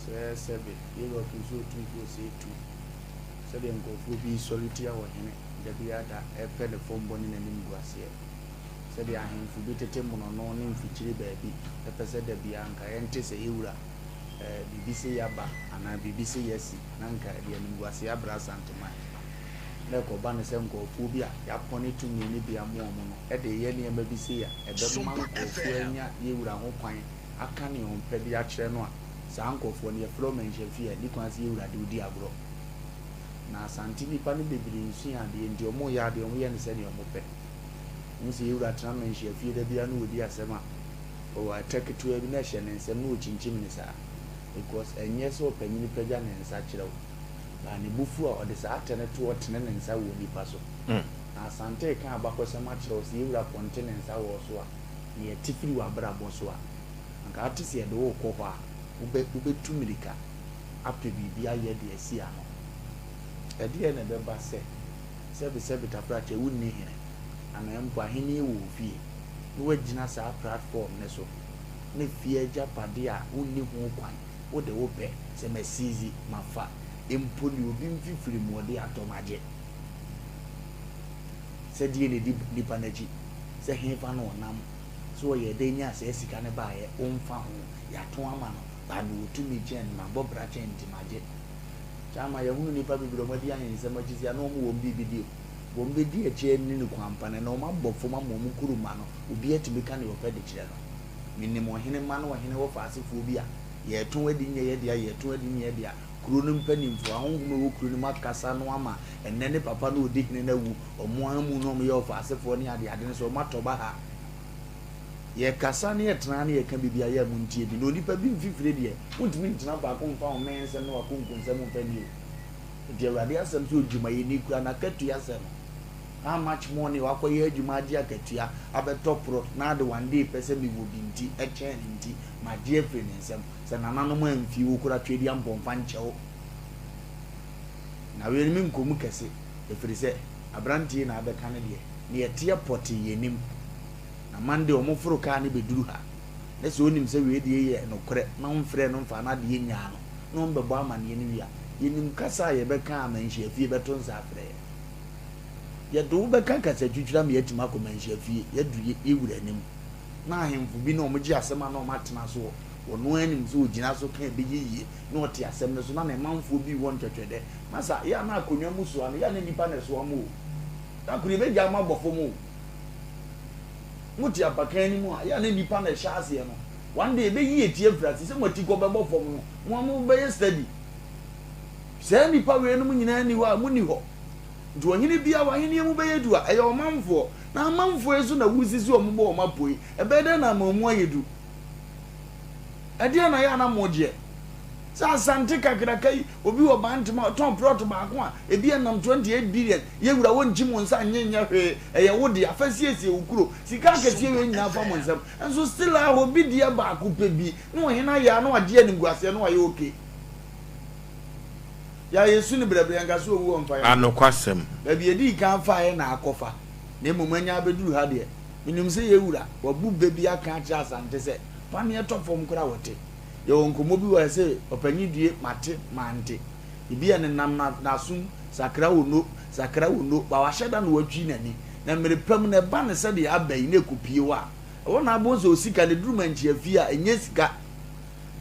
sɛ sɛbe Europe nso otumfoɔ sɛ tu sɛdeɛ nkurɔfoɔ bi sɔre tia ɔhene da biara da repɛ ne fɔmbɔ ne n'animguaseɛ, sɛdeɛ ahemfo bi tete mmorɔno ne mfikyire baabi pɛ sɛ da biara anka yɛnte sɛ yɛwura eh, biribi sei aba anaa biribi sei asi na anka ɛde animguaseɛ abrɛ Asanteman. Na ɛkɔba no sɛ nkurɔfoɔ bi a yɛapɔne tumi no bi ama wɔn no de reyɛ nneɛma bi sei a ɛbɛma nkurɔfoɔ anya yɛwura ho kwan aka nea wɔpɛ de akyerɛ no a, saa nkurɔfoɔ no yɛfrɛ wɔn manhyɛfie a ɛnni kwan sɛ yɛwura de wo di agorɔ. Na Asante nnipa no bebree nsua adeɛ nti wɔn reyɛ adeɛ wɔn yɛ no sɛdeɛ wɔn pɛ. Wohu sɛ yɛwura tena manhyia fie da biara na ɔdi asɛm a, ɔwɔ ɛtɛ ketewa bi na ɛhyɛ ne nsam na ɔkyinkyim no saa because ɛnyɛ sɛ ɔpanyini pagya ne nsa kyerɛ wo but ne bo fu a ɔde saa atɛ no to hɔ tene ne nsa wɔ onipa so. Na Asante reka abakɔsɛm akyerɛ wo sɛ yɛwura pɔnte ne nsa wɔ wo so a, nea ɛte firi w'abrabɔ so a, anka wote sɛ yɛde wo rekɔ hɔ a, wobɛ wobɛtu mmirika. apɛ biribi ayɛ de asi ano. Ɛdeɛn na ɛbɛba sɛ, sɛbesɛbe tafrakyɛ wonni hene, anaa mpo ahennie wɔ wo fie, na woagyina saa platform no so, na fie agyapadeɛ a wonni ho kwan, wode wo pɛ sɛ masiizi, mafa, mpo deɛ obi mfifiri mu ɔde atɔ magye? Sɛ deɛn na ɛdi nipa no akyi? Sɛ hefa na ɔnam? Sɛ ɔyɛɛ dɛn nyaa saa sika no baeɛ? Womfa ho, yɛato ama no. But mewɔ tumi kyɛn no, mabɔ bra kyɛn nti magye. Kyɛ ama yɛahunu nnipa bebree a wɔadi ahensɛm akyi sɛ na wɔn wɔ biribi di o. Wɔn bɛdi akyi anni no kwan pa no, ɛnnɛ wɔn abɔ fam ama wɔn kuru mma no, obiara tumi ka nea ɔpɛ de kyerɛ no. Menim ɔhene mma ne ɔhene wɔfaasefoɔ bi a, yɛreto adi nyɛ yɛ dea, yɛreto adi nyɛ yɛ dea. Kuro no mpanimfoɔ, ahonhom a ɛwɔ kuro no mu akasa no ama ɛnnɛ ne papa no a ɔdi hene no awu, wɔn ara mu na wɔyɛ ɔfaasefoɔ ne adeade no so, wɔatɔ baha. Yɛkasa ne yɛtena ne yɛka biribi a, yɛ a montie bi. Na onipa bi mfifire deɛ, wontumi ntena faako mfa wo mmɛn nsɛm ne w'akonko nsɛm mfa nni o. Enti Awurade asɛm sɛ odwumayɛni kura n'akatua sɛ no, how much more ne wakɔyɛ adwuma agye akatua abɛtɔ porɔ na ade one day pɛ sɛ mewɔ bi nti ɛkyɛn no nti magye afiri ne nsam. Sɛ nananom amfii wo kora Tweaduampɔn mfa nkyɛ wo. Na wei no menkɔ mu kɛse ɛfiri sɛ aberanteɛ yi na abɛka no deɛ, neɛ ɛteɛ pɔtee yɛnim. Na Monday ɔmo foro kaa no bɛduru ha na sɛ ɔnim sɛ wei deɛ yɛ nokorɛ na ɔmfrɛɛ no mfaa n'adeɛ nnyaa no na ɔmbɛbɔ amaneɛ no wie a, yɛnim kasa a yɛbɛka a Manhyiafie bɛto nsa afrɛ yɛn. Yɛde wo bɛka kasatwitwiri ama yɛatumi akɔ Manhyiafie, yɛaduru yɛ wura anim na ahemfo bi na ɔmo gye asɛm a na ɔmo atena soɔ, ɔno ara nim sɛ ɔgyina so ka a ɛbɛyɛ yie na ɔte asɛm no so na ne manfoɔ bi wɔ ntwɛtwɛdɛ. Masa, yɛ a na akonnwa mu soa no, yɛ a na nnipa na ɛsoa mo o. Da koro yɛbɛgyaa mo abɔ fam o. Mote apakan no mu a, yɛ a na nnipa na ɛhyɛ aseɛ no. One day ɛbɛyi eti afiri ase sɛ mo ati kɔ bɛbɔ fam no, mo a mobɛyɛ steady. Saa nnipa weinom nyinaa nni hɔ a, monni hɔ. Nti ɔhene biara w'ahennie mu bɛyɛ du a, ɛyɛ ɔmanfoɔ. Na amanfoɔ yi so na wosisi wɔn bɔ wɔn apɔ yi, ɛbɛyɛ dɛn na ama mu ayɛ du? Ɛdeɛn na ɛyɛ a na mogyeɛ? Sɛ Asante kakraka yi, obi wɔ Bantama a ɔtɔn plot baako a, ebi ɛnam 28 billion, yɛ wura wɔnkyi mo nsa nnye nyɛ hwee, ɛyɛ wo dea, fa siesie wo kuro. Sika akɛseɛ wei nyinaa fa mo nsam. Nso still a obi deɛ baako pɛ bi, na ɔhene ayɛ a na wagye animguaseɛ na wayɛ okay. Yɛ a yɛsu no brɛbrɛ, yɛnka sɛ owu ɔmfa yɛn nkɔ. Anokwasɛm. Baabi yɛdii kan faeɛ na akɔfa, na mmom anya abɛduru ha deɛ, menim sɛ yɛn wura, wabu bɛ bi aka akyerɛ Asante sɛ, paneɛ tɔ fam koraa a wɔte. Yɛwɔ nkɔmmɔ bi wɔ ha sɛ, Ɔpanyin due, mate, mante. Ebi a nenam n'asom, sakra wo no, sakra wo no, ba wahyɛ da na watwi n'ani. Na mmere pa mu no, ɛba no sɛdeɛ aba yi na ɛkɔpue hɔ a, ɛhɔ na abɛhu sɛ osika no duru mankyia fie a, ɛnyɛ sika.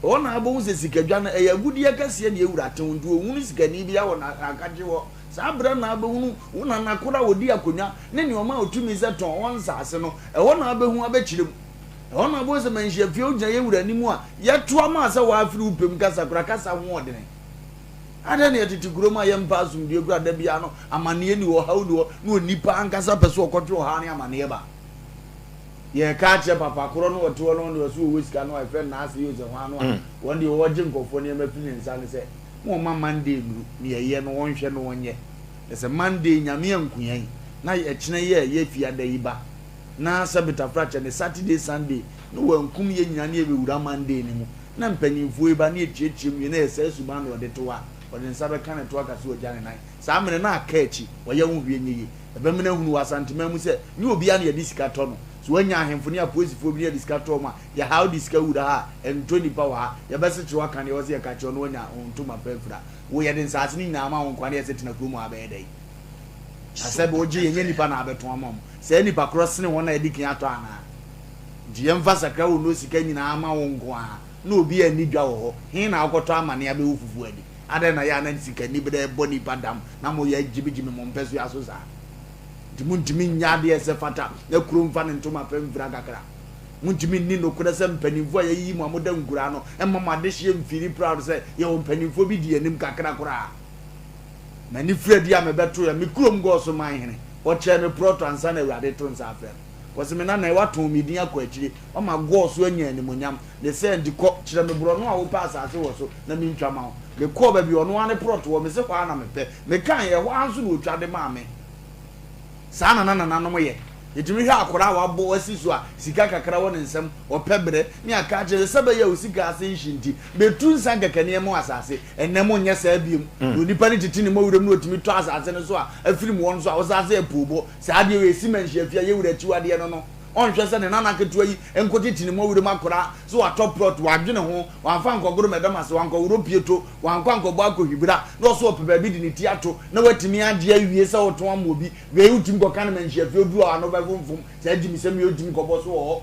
Ɛhɔ na abɛhu sɛ sikadwa no, ɛyɛ agudeɛ kɛseɛ na ɛwura te ho, nti ɔhunu sikani biara wɔ n'akakye hɔ. Saa berɛ na abɛhunu wo nana koro a ɔdi akonnwa ne nea ɔma ɔtumi sɛ tɔn wɔn nsaase no, ɛhɔ na abɛhu abɛkyerɛ mu. Ɛhɔ na wobɛhu sɛ manhyia fie wogyina yɛn wura anim a yɛtoa maa sɛ woafiri wo pɛ mu kasa koraa, kasa ho ɔdene. Adɛn na yɛtete kurom a yɛmpɛ asomdwoeɛ koraa da biara no amanneɛ ni hɔ, ɔhaw ni hɔ na onipa ankasa pɛ sɛ ɔkɔtwe ɔhaw ne amanneɛ ba. Yɛreka akyerɛ papa korɔ no ɔte hɔ no ɔno deɛ ɔse ɔwɔ sika no a yɛfrɛ no Naase Yosef hwan no a wɔn deɛ ɔgye nkurɔfoɔ nneɛma firi ne nsa no sɛ ma ɔma Monday nnuru ne yɛyɛ no ɔnhwɛ no ɔnyɛ na sɛ Monday Nyame anku yɛn na ɛkyena yi a ɛyɛ fiada yi ba na sɛ betafrakyɛ ne Saturday Sunday na wankum yɛn nyinaa na yɛbɛwura Monday no mu na mpanyinfoɔ yi ba na yɛkyiakyia mu wie na yɛ saa suban na ɔde to hɔ a ɔde ne nsa bɛka ne to aka sɛ wagya ne nan saa mene na aka akyi ɔyɛ ho hwee nyɛ yie ɛbɛmene ahunu wɔ Asanteman mu sɛ nyɛ obiara na yɛde sika tɔ no sɛ wanya ahemfo ne apolisifoɔ bi na yɛde sika tɔ wɔn a yɛhaw de sika wura ha a ɛntɔ nipa wɔ ha yɛbɛsekyere wo aka deɛ ɛwɔ sɛ yɛka kyerɛ wo na wanya wo ntoma pa afira wo yɛde nsaase no nyinaa ma wo nkoa na yɛsɛ tena kurom ha bɛyɛ dɛn Na sɛ wogye yɛn nyɛ nnipa na abɛtɔn ama wɔn. Saa nnipa korɔ sene wɔn a yɛadi kan atɔ anaa? Nti yɛmfa sakra wo nnuro sika nyinaa ma wo nko ara na obiara nni dwa wɔ hɔ. He na wokɔtɔ amane abɛwo fufuo adi? Adɛn na yɛ a na sikaniberɛ bɔ nnipa dam na moyɛ gyimigyimi mo mpɛsoa so saa? Nti montumi nyɛ adeɛ a ɛsɛ fata na kuro mfa ne ntoma pa mfira kakra? Montumi nni nokorɛ sɛ mpanimfoɔ a yɛayiyi mo a moda nkuraa no mma mo adehyeɛ mfiri proud sɛ yɛwɔ mpanimfoɔ bi di yɛn anim kakra koraa? M'ani firi adi a mebɛtoeɛ, me kurom Gɔɔ so man hene. Ɔkyɛɛ me prɔto ansa na Awurade reto nsa afrɛ me. Ɔse me nana yi, woatɔn me din akɔ akyire, woama Gɔɔ so anya animuonyam. Ne saa nti, kɔ, kyerɛ me borɔno a wopɛ asase wɔ so na mentwa ma wo. Mekɔɔ baabi a ɔno ara ne prɔto wɔ, mese hɔ ara na mepɛ. Mekaeɛ, ɛhɔ ara nso na ɔtwa de maa me. Saa na na nananom yɛ. Yɛtumi hwɛ akwadaa a wabɔ asi so a sika kakra wɔ ne nsam, ɔpɛ brɛ, ne aka akyerɛ sɛ, sɛ ɛbɛyɛ a wo sika ase nhye nti, bɛtu nsa kɛkɛ na yɛma wo asase. Ɛnnɛ monyɛ saa biom. Na onipa no tete ne mmɔwerɛm na ɔtumi tɔ asase no so a, afiri mu hɔ nso a, ɔsan sɛ apoobɔ. Saa adeɛ wei, ɛsi manhyia fie a, yɛ wura akyiwadeɛ no no. Ɔnhwɛ sɛ ne nana ketewa yi nkɔtete ne mmɔwerɛm akora sɛ watɔ plot, wadwene ho, wamfa ankɔgoro mɛdam ase, wankɔworɔ pieto, wankɔ ankɔbɔ akɔhwibra, na ɔso ɔpɛ baabi de ne ti ato na watumi agye awie sɛ ɔtɔn ama obi. Wei wotumi kɔka no manhyia fie, ɔduru hɔ a ano bɛfomfom. Saa gyimisɛm yi ɔntumi nkɔbɔ so wɔ hɔ.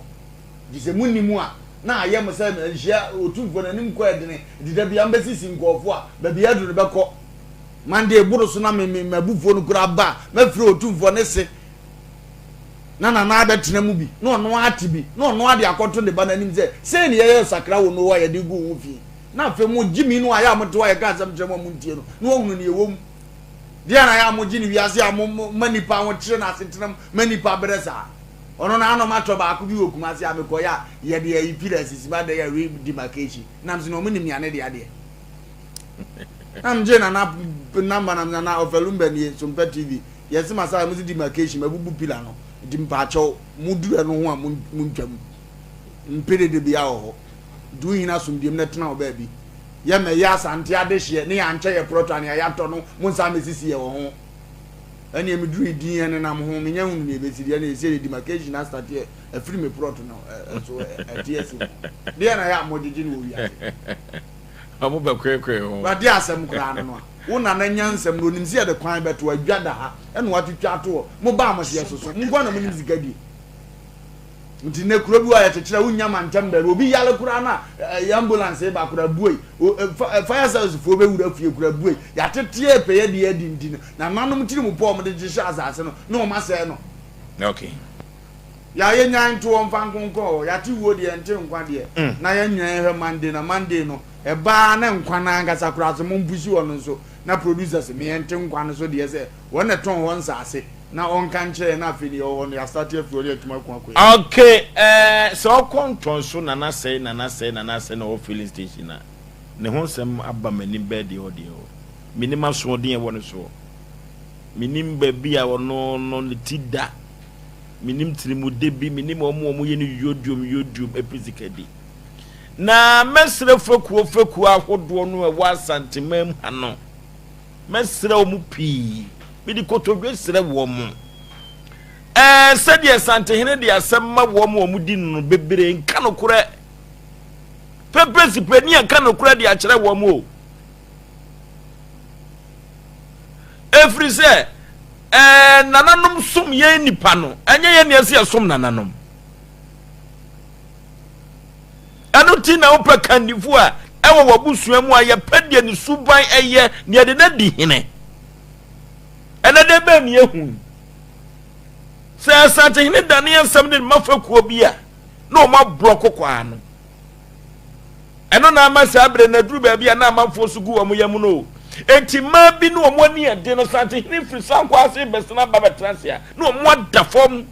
Nti sɛ monni mu a, na ayɛ mo sɛ manhyia Otumfoɔ no anim kɔ ɛdene, nti da biara mobɛsisi nkurɔfoɔ a, baabi aduru no bɛkɔ. Monday boro so na me me m'abufuo no koraa ba a, mɛfrɛ Otumfoɔ ne se na Nana abɛtena mu bi, na ɔno ara ate bi, na ɔno ara de akɔto ne ba no anim sɛ, sei na yɛyɛ sakra wɔ Noa a yɛde gu wo ho fi. Na afei mo gyimi no a ɛyɛ a mote hɔ a yɛka asɛm kyerɛ mo a montie no, na wɔahunu nea ɛwɔ mu. Deɛn na ɛyɛ a mogye no wiase a mo mo ma nnipa ahokyere no asetenam ma nnipa brɛ saa? Ɔno na anom atɔ baako bi wɔ Kumasi a mekɔeɛ a yɛde ayi pila asisi mu adɛn a re demarcation nam so na ɔmo nim nea ne dea deɛ. Na megye nana number na nana ɔfɛlumba nie Sompa TV yɛse masa mo se demarcation mabubu pila no nti mpaakyɛw mo duru ɛno ho a mo ntwam mpere de bia wɔ hɔ nti wohina asomdwem na tena wɔ baabi yɛ mɛyɛ asante adehyeɛ ne yɛankyɛ yɛ prɔto a nea yɛatɔ no mo nsa mɛsisi yɛ wɔ ho ɛneɛ meduru din ɛnenam ho menya hunu deɛ ɛbɛsi deɛ ɛne ɛsɛ yɛ demarcation astateɛ afiri me prɔto no ɛso ɛte asi ho deɛ na yɛ a mogyegye no wɔ wiase ɔmo bɛkoekoe ho wade asɛm koraa no no a wo nana nyansɛm no onim sɛ yɛde kwan bɛto adwa da ha ɛna watwitwa ato hɔ mo baa mo seɛ soso mo nkoa na monim sika die Nti nnɛ kuro bi wɔ a yɛkyekyere a wonnya mantam baabi. Obi yare koraa na ɛyɛ ambulance ba koraa buei. Fire service foɔ bɛwura fie koraa buei. Yɛateteɛ pɛyɛ deɛ adi nti no, nananom tiri mu pɔ a wɔde hyehyɛ asase no na wɔn asɛe no. Okay. Yɛ a yɛnyan nto wɔn mfa nkonkɔn hɔ. Yɛate wuo deɛ yɛnte nkwa deɛ. Na yɛnwɛn hwɛ Monday na Monday no ɛbaa na nkwa no ankasa koraa so mompusi hɔ no nso. Na producers me yɛn te nkwa no so deɛ sɛ wɔn na ɛtɔn hɔ nsaase na ɔnka nkyerɛ yɛn na afei deɛ ɔwɔ hɔ no yɛastate afiri hɔ na yɛatumi ako akɔ yɛn. Ok eh sɛ ɔkɔ ntɔnso nana sɛe nana sɛe nana sɛe na ɔwɔ filling station a ne ho nsɛm aba m'anim bɛɛ deɛ ɔdeɛ ɔ menim asoɔden ɛwɔ ne soɔ menim baabi a ɔno no ne ti da menim tirimude bi menim wɔn a wɔyɛ no yodiom yodiom ɛpɛ sika di Na mɛsrɛ fekuo fekuo ahodoɔ no a ɛwɔ Asanteman mu ha no, mɛsrɛ wɔn pii, mede kotodwe srɛ wɔn. Ɛɛ sɛdeɛ Santehene de asɛm ma wɔn a wɔdi no no, bebree nka nokorɛ. Pɛpɛsi panin aka nokorɛ de akyerɛ wɔn o. Ɛfiri sɛ, ɛɛ nananom som yɛn nipa no, ɛnyɛ yɛn na ɛsɛ yɛsom nananom. Ɛno nti na wopɛ kannifo a ɛwɔ w'abusua mu a yɛpɛ deɛ ne suban ɛyɛ na yɛde no adi hene. Ɛnɛ dɛ bɛn ne yɛhu yi? Sɛ Asantehene dane asɛm de ma fakuo bi a, na wɔn aborɔ kɔkɔ ano. Ɛno na ama saa berɛ no aduru baabi a na amanfoɔ so gu wɔn yam no o. Enti mmaa bi ne wɔn ani ɛden no, Asantehene firi sankɔ ase bɛsena aba bɛtena ase a, na wɔn ada fam.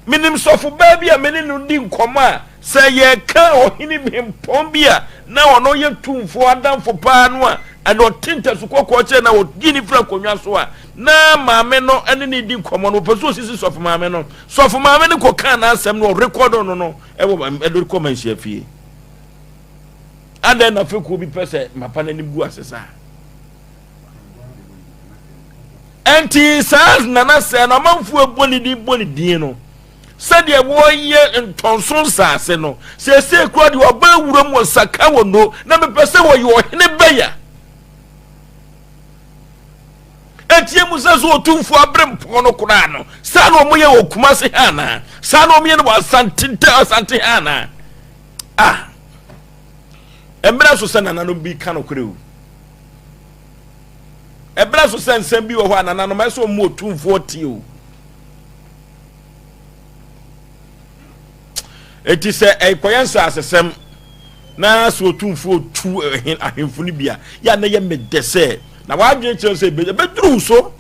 Menim sɔfobaa bi a me ne no di nkɔmmɔ a, sɛ yɛreka ɔhene hempɔn bi a na ɔno yɛ tumfoɔ adamfo paa no a, ɛna ɔte ntasu kɔkɔɔ kyerɛ na ɔgye ne firi akonnwa so a, na maame no ne ne di nkɔmmɔ no, ɔpɛ sɛ ɔsisi sɔfo maame no. Sɔfo maame no kɔkaa n'asɛm no, ɔrekɔdo no no ɛwɔ ɛde kɔ manhyia fie. Adɛn na fekuo bi pɛ sɛ mapa n'anim gu ase saa? Ɛnti saa Nana sɛɛ no amanfoɔ ɛbɔ ne din bɔ ne din no sɛdeɛ wɔyɛ ntɔnso nsaase no seesei koraa deɛ ɔba awura mu ɔsaka wɔ no na mepɛ sɛ wɔyɛ ɔhene bɛya ɛtie mu sɛ so ɔtumfoɔ abere mpɔn no koraa no saa na wɔyɛ wɔ Kumase ha anaa saa na wɔyɛ no wɔ Asante Asante ha anaa ah mmerɛ so sɛ nananom bi ka nokorɛ o Ɛberɛ so sɛ nsɛm bi wɔ hɔ a nananom ɛsɛ wɔn mu otumfoɔ tie o. Eti sɛ ɛkɔyɛ nsasesɛm na sɛ otumfoɔ tu ahemfo no bi a, yɛ a na yɛ medɛ sɛ na w'adwene kyerɛ sɛ ɛbɛduru so.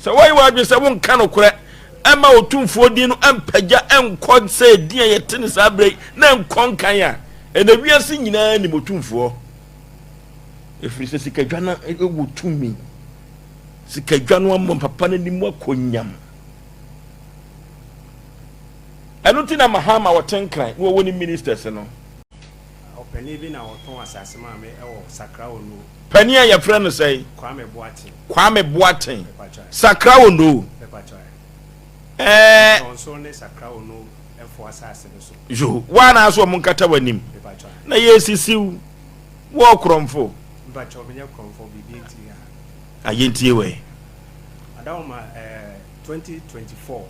Sɛ wɔyɛ w'adwene sɛ wonka nokorɛ ɛma otumfoɔ din no ɛmpagya ɛnkɔ sɛ din a yɛte no saa berɛ yi na ɛnkɔ nkan a, ɛnɛ wiase nyinaa nim otumfoɔ. Ɛfiri sɛ sikadwa no wɔ tumi. Sikadwa no ama papa no anim akɔ nyam. Ɛno nti na Mahama ɔte nkran na wɔwɔ ne ministers no. Ɔpanin bi na ɔtɔn asase maa me wɔ Sakra Ondo. Panin a yɛfrɛ no sɛn? Kwame Boateng. Kwame Boateng. Sakra Ondo. Ɛɛ. Ntɔnso ne Sakra Ondo ɛfo asase no so. Yo, waa na aso ɔmo nkata w'anim. Na yɛsisiw. Wɔ korɔmfo. Mpakyɛw menyɛ korɔmfo biribi nti a. Ayɛ ntie wɛ. Adawoma eh, 2024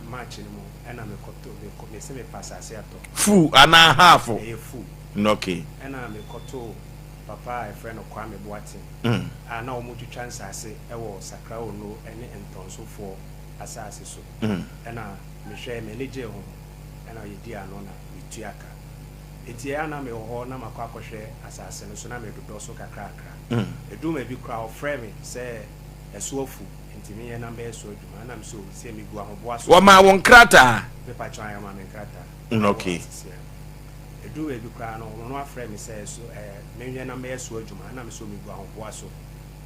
March no mu ɛna mekɔtɔ mekɔ mese mepɛ asase atɔ. Full anaa half? Ɛyɛ full. Okay. Ɛna mekɔtoo papa a yɛfrɛ no Kwame Boateng a na wɔn twitwa nsase ɛwɔ Sakra Ono ɛne Ntɔnsofoɔ asase so. Ɛna mehwɛɛ m'ani gyee ho ɛna yɛdii ano na metua ka. Enti ɛyɛ a na mewɔ hɔ na makɔ akɔhwɛ asase no so na medodɔ so kakrakra. Ɛduu baabi koraa ɔfrɛɛ me sɛ ɛso afu nti menyɛ na mbɛyɛ so adwuma. Ɛna me sɛ o sɛ megu ahoboa so. Wɔmaa wo nkrataa? Mepakyɛw ae wɔmaa me nkrataa. Okay. Ɛwɔ asese a. Ɛduu baabi koraa no ɔno afrɛ me sɛ ɛso ɛɛ menhwɛ na mbɛyɛ so adwuma. Ɛna me sɛ o megu ahoboa so.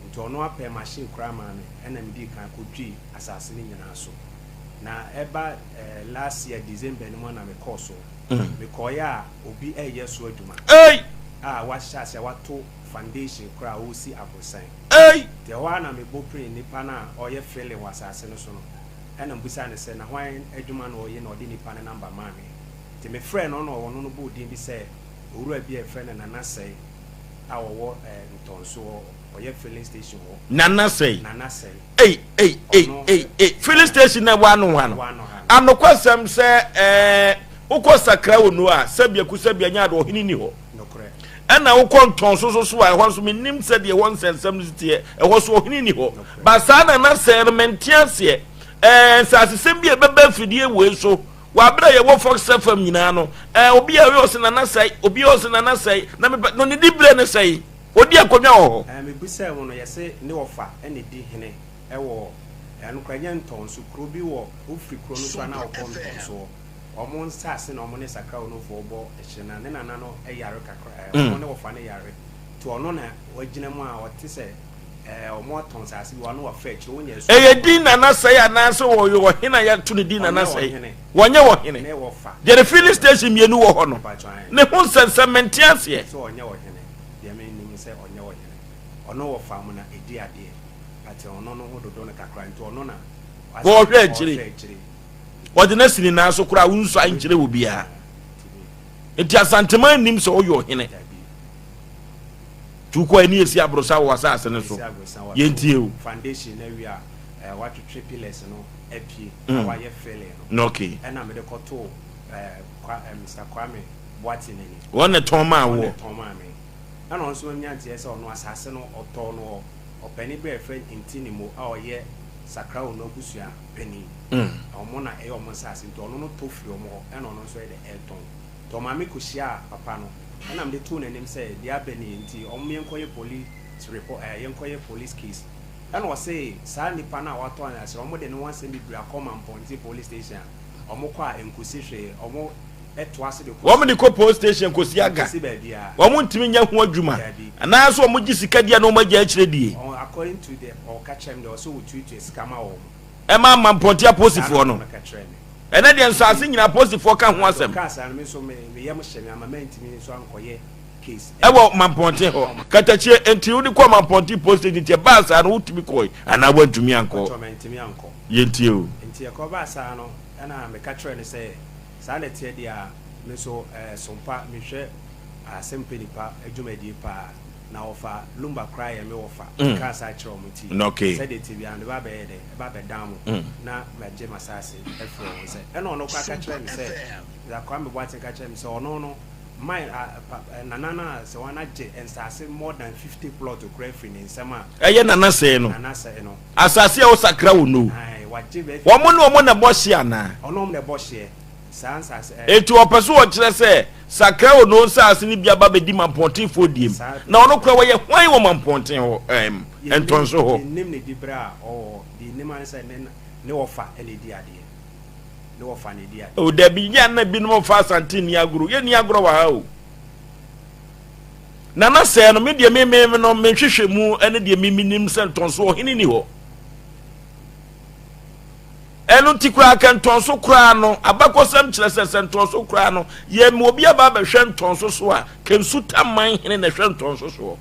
Nti ɔno apɛ machine koraa maa me ɛna medii kan kɔdwii asase no nyinaa so. Na ɛba ɛɛ last year December no mu a na mekɔɔ so. Mekɔeɛ a obi reyɛ so adwuma a wahyɛ aseɛ wato foundation koraa a ɔresi aborosan. Nti ɛhɔ ara na mebɔ pirii nipa no a ɔreyɛ filling wɔ asase no so no ɛna mebisaa no sɛ na hwan adwuma na ɔreyɛ na ɔde nipa no number maa me. Nti mefrɛɛ no na ɔno no bɔɔ din bi sɛ owura bi a yɛfrɛ no Nana Sɛe a ɔwɔ Ntɔnso hɔ, ɔyɛ filling station hɔ. Nana Sɛe? Nana Sɛe. Ei ei ei ei ei filling station na ɛwɔ ano ha no. Anokwasɛm sɛ ɛɛ wokɔ Sakra wɔ no a sɛbea ku sɛbea nyɛ ade ɔhene ni hɔ. Ɛna wokɔ ntɔnso so so a ɛhɔ nso menim sɛdeɛ ɛhɔ nsɛnsɛm no teɛ ɛhɔ so ɔhene ni hɔ. Ba saa na na sɛɛ no mente aseɛ. Ɛɛ nsasesɛm bi a ɛbɛba afidie wei so. Wɔ abere a yɛwɔ Fox FM nyinaa no, ɛɛ obi a ɔyɛ ɔse Nana Sɛe, obi a ɔse Nana Sɛe, na mepɛ no ne dibrɛ ne sɛe. Odi akonnwa wɔ hɔ. Ɛɛ mebisaa mu no yɛse ne wɔfa na edi hene wɔ ɛno koraa ɛnyɛ Ntɔnso, kuro bi wɔ wofiri kuro no so a na wokɔ Ntɔnso hɔ. Wɔn nsaase na wɔn ne Sakrawonofoɔ bɔ hye na ne nana no yare kakra ɛɛ wɔn ne wɔfa no yare nti ɔno na wagyina mu a ɔte sɛ Ɛyɛ din Nana Sɛe anaasɛ wɔyɛ ɔhene a yɛato ne din Nana Sɛe? Wɔnyɛ ɔhene. Deɛ ne filling station mmienu wɔ hɔ no, ne ho nsɛnsɛm mente aseɛ. Wɔhwɛ akyire. Wɔde no asi ne nan so koraa wonsua nkyerɛ obiara. Nti Asanteman nnim sɛ ɔyɛ ɔhene. Nti wokɔ ani esi aborosa wɔ w'asase no so. Yɛntie o. Foundation no awie a, eh, watwetwe pillars no apue na Mm. wayɛ filling no. No, okay. Ɛna mede kɔtoo eh, Kwa, eh, Mister Kwame Boateng anim. Wɔn na ɛtɔn maa Ɔno na woɔ. ɛtɔn maa me. Ɛna ɔno nso manya nteɛ sɛ ɔno asase no ɔtɔɔ no wɔ ɔpanin bi a yɛfrɛ no Ntinimo a ɔyɛ Sakra Ono abusua panin. Mm. Wɔn na ɛyɛ wɔn nsase nti ɔno no tɔ firi wɔn hɔ ɛna ɔno nso yɛ dɛ ɛretɔn. Nti ɔmaa me kɔhyiaa papa no. Ɛna mede too n'anim sɛ deɛ aba nie nti ɔmo yɛnkɔyɛ police report ɛɛ yɛnkɔyɛ police case. Ɛna ɔse saa nipa no a watɔ asase no ɔmo de ne ho asɛm bebree akɔ Mampɔnten police station a ɔmo kɔ a ɛnkosi hwee ɔmo toa so de kɔ Wɔn de kɔ police station kɔsi aga. ɛnkosi baabiara. Wɔn ntumi nyɛ ho adwuma. Daabi. Anaasɛ wɔn gye sika di a na wɔn agya akyire die. Ɔn according to deɛ ɔka kyerɛ me deɛ ɔse wɔtuatua sika ma wɔn. Ɛma Mampɔnten Saa na apolisifoɔ no. ɔno ka kyerɛɛ me. Ɛnɛ deɛ nsaase nyinaa apolisifoɔ ka ho asɛm. Ɛwɔ Mampɔnten hɔ. Katakyie, enti wode kɔɔ Mampɔnten police station nti ɛbaa saa no wotumi kɔe anaa woantumi ankɔ? Yɛntie o. Nti ɛkɔbaa saa no ɛna meka kyerɛɛ no sɛ saa na ɛteɛ deɛ a me nso sompa mehwɛ asɛmpɛ nipa dwumadie paa. Na wɔfa Lumba koraa yɛ me wɔfa. Mekaa saa kyerɛɛ wɔn nti, sɛdeɛ ɛte biara mede ba abɛyɛ dɛn? Ɛba abɛdan mo na magye m'asaase afiri wɔn nsam. Ɛna ɔno koraa ka kyerɛɛ me sɛ, Dza Kwame Boateng ka kyerɛɛ me sɛ ɔno no, mine a pa Nana no a sɛ wɔn agye nsaase more than 50 plot koraa afiri ne nsam a. Ɛyɛ Nana sɛɛ no. Nana sɛɛ no. Asaase a wɔsakra wɔ no. Ae, wagye bɛyɛ Wɔn ne wɔn na ɛbɔ hyeɛ anaa? Ɔne wɔn na ɛbɔ hyeɛ. Saa nsaase ɛɛ. Enti ɔpɛ sɛ ɔkyerɛ sɛ Sakrao no nsaase no bi aba abɛdi Mampɔntenfoɔ diem. Na ɔno koraa ɔyɛ hwan wɔ Mampɔnten hɔ, ɛɛm, Ntɔnso hɔ? Yɛnnim ne diberɛ a ɔwɔ hɔ. Deɛ yɛnim ara ne sɛ ne ne wɔfa na ɛdi adeɛ. Ne wɔfa na ɛdi adeɛ. O dabi, nyɛ a na binom mfa Asante nni agorɔ. Yɛnni agorɔ wɔ ha o. Nana sɛɛ no, me deɛ me me no, me nhwehwɛmu ne deɛ me menim sɛ Ntɔnso ɔhene nni hɔ. Ɛno nti koraa kɛntɔnso koraa no, abakɔsɛm kyerɛ sɛ sɛ ntɔnso koraa no, yɛma obi aba abɛhwɛ ntɔnso so a, kɛnsuta man hene na ɛhwɛ ntɔnso soɔ.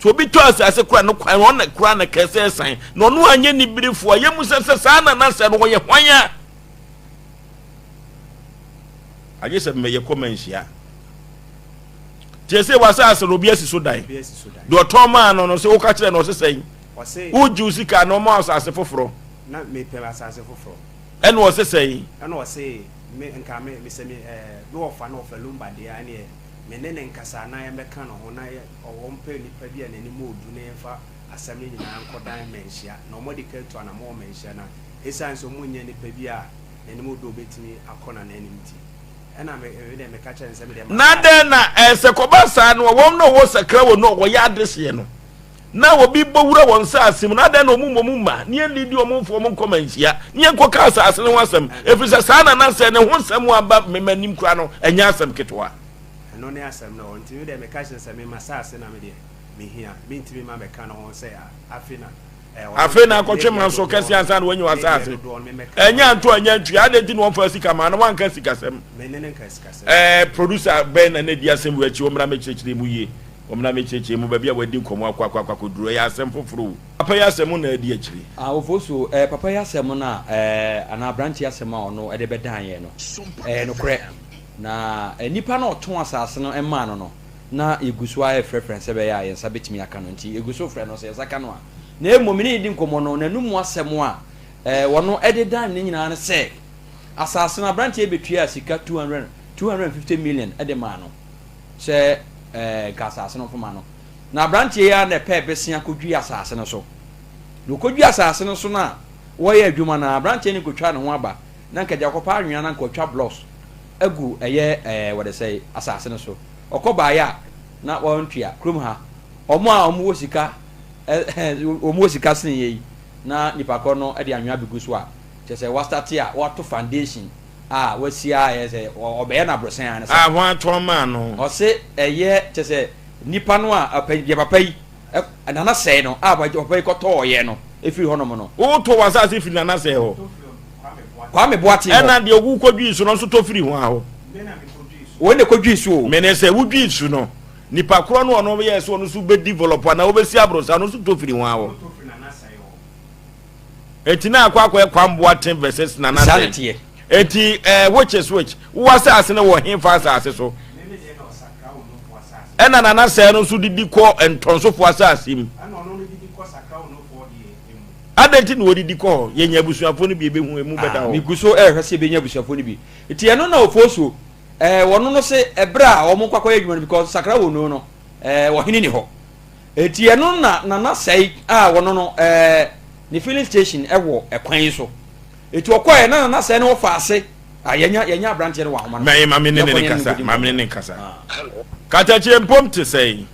Sɛ obi tɔ asase koraa no kwan, ɔno na koraa na kɛsɛ ɛsan, na ɔno anyɛ niberefoɔ a, yɛmu sɛ sɛ saa na na sɛ no wɔyɛ hwan a? Agye sɛ mɛyɛ kɔ manhyia. Tie sɛ w'asase no obi asi so dan. Deɛ ɔtɔn maa no no sɛ woka kyerɛ no ɔse sɛn? Ɔse. Wogye wo sika na ɔma wo asase foforɔ. Na mepɛ asase foforɔ. Ɛna ɔse sɛn? Ɛna ɔse me nka me me sɛ me ɛɛ me wɔfa no ɔfa Lumba deɛ a ɛneɛ me ne no nkasa na yɛmmɛka ne ho na yɛ ɔmpɛ nipa bi a n'anim ɔɔdu na yɛmfa asɛm no nyinaa nkɔdan Manhyia na wɔn adi kan atu anamɔn wɔ Manhyia na esiane sɛ wɔn nnya nipa bi a n'anim ɔɔdu a ɔbɛtumi akɔ Nana anim nti ɛna me me deɛ meka kyerɛ no sɛ me deɛ Na dɛn na ɛsɛ kɔba saa no a wɔn na wɔwɔ sakra wɔ no a wɔyɛ adehyeɛ no? na obi bɔ wura wɔn nsaase mu, na adɛn na wɔn mmɔ mu mma ne yɛnnidi wɔn mfa wɔn nkɔ manhyia, ne yɛnkɔka asaase no ho asɛm, ɛfiri sɛ saa na na sɛ ne ho nsɛm aba me m'anim koraa no, ɛnyɛ asɛm ketewa. Ɛno ne asɛm no, nti me deɛ meka kyerɛ no sɛ me m'asaase na me deɛ mehia, mentumi mma mɛka ne ho sɛ afe na eh, ɔno Afei na ne akɔtwe deɛ manso dodoɔ kɛse no, ansa na wanya ne deɛ w'asaase. dodoɔ no me mɛka Ɛnyɛ ho. anto anyɛ antua, adɛn nti na wɔmfaa sika maa no, woanka sikasɛm. Me ne no nka sikasɛm. Eh, producer bɛn na na di asɛm wei akyi, ɔmmra mmɛkyerɛkyerɛ mu yie. Wɔmmra mmɛkyerɛkyerɛ mu baabi a wɔadi nkɔmmɔ akɔ akɔ akɔ akɔduru. Ɛyɛ asɛm foforɔ o. Papa yi asɛm na adi akyire. Awofo so eh, papa yi asɛm no a eh, anaa aberante yi asɛm a ɔno de bɛdan yɛn no, ɛyɛ nokorɛ. Na eh, nipa no a ɔtɔn asase no maa no no, na yɛgu so ara refrɛfrɛ no sɛ ɛbɛyɛ a yɛn nsa bɛtumi aka no. Nti yɛgu so frɛ no, sɛ yɛn nsa ka no a. Na mmom me ne no di nkɔmmɔ no, n'anomu asɛm a eh, ɔno de dan ne nyinaa ne sɛ, asase no, aberanteɛ yi bɛtuaa sika 200, 250 million de maa no. sɛ ɛɛ nka asase no mfoma no. Na aberanteɛ yi ara na ɛpɛɛ besea kɔdwui asase no so. Na ɔkɔdwi asase no so no a wɔreyɛ adwuma no ara, aberanteɛ no kɔtwaa ne ho aba. na nka deɛ ɔkɔpa anwea na nka ɔtwa blocks agu ɛyɛ ɛɛ wɔde sɛ asase no so. Ɔkɔ baeɛ a na wɔntua. Kurom ha, wɔn a wɔwɔ sika ɛ wɔwɔ sika sene yɛ yi na nipa korɔ no de anwea bɛgu so a, kyerɛ sɛ wastate a wato foundation a wasi a ɛyɛ sɛ ɔbɛyɛ no aborosan ara ne sa. A hwan tɔn maa no? Ɔse ɛyɛ kyerɛ sɛ nipa no a ɔpɛ deɛ papa yi Nana sɛe no a papa yi kɔtɔɔyɛ no firi hɔnom no. Wotɔ w'asase firi Nana sɛe hɔ. Kwame Boateng hɔ. Ɛna deɛ wokɔdwii so no nso tɔ firi hwan hɔ? Wei na ɛkɔdwii so o. Mene sɛ wodwii so no, nipa korɔ no ɔno yɛɛ sɛ ɔno nso bɛ develop anaa wobɛsi aborosan no nso tɔ firi hwan hɔ? Enti na akɔ akɔyɛ Kwame Boateng versus Nana Saa na sɛe. ɛteɛ. Enti eh, which is which? Wo asase no wɔ hefa asase so? Ɛna Nana Sɛɛ no nso didi kɔ Ntɔnsofoɔ asase mu. Adɛn nti na wɔdidi kɔ hɔ? Yɛnya abusuafoɔ no bi ɛbɛhu emu bɛda Ah, hɔ. megu so ɛrehwɛ sɛ yɛbɛnya abusuafoɔ no bi. Nti ɛno na Ofosu, eh, wɔno no se ɛberɛ a wɔn kɔ akɔyɛ adwuma no because Sakra Wono no, eh, ɔhene ni hɔ. Nti ɛno na Nana Sɛe a wɔno no, eh, ne filling station ɛwɔ ɛkwan yi so. Nti ɔkɔɛ na Nana Sɛe no wɔfa ase. Ah, yɛnya yɛnya aberanteɛ no wɔ ahoma no so. Mɛyi ma me ne ne Yɛnkɔ ne nkasa, nkɔdi ma me ne nkɔmmɔ. ne nkasa. Ah. Katakyie mpom te sɛn?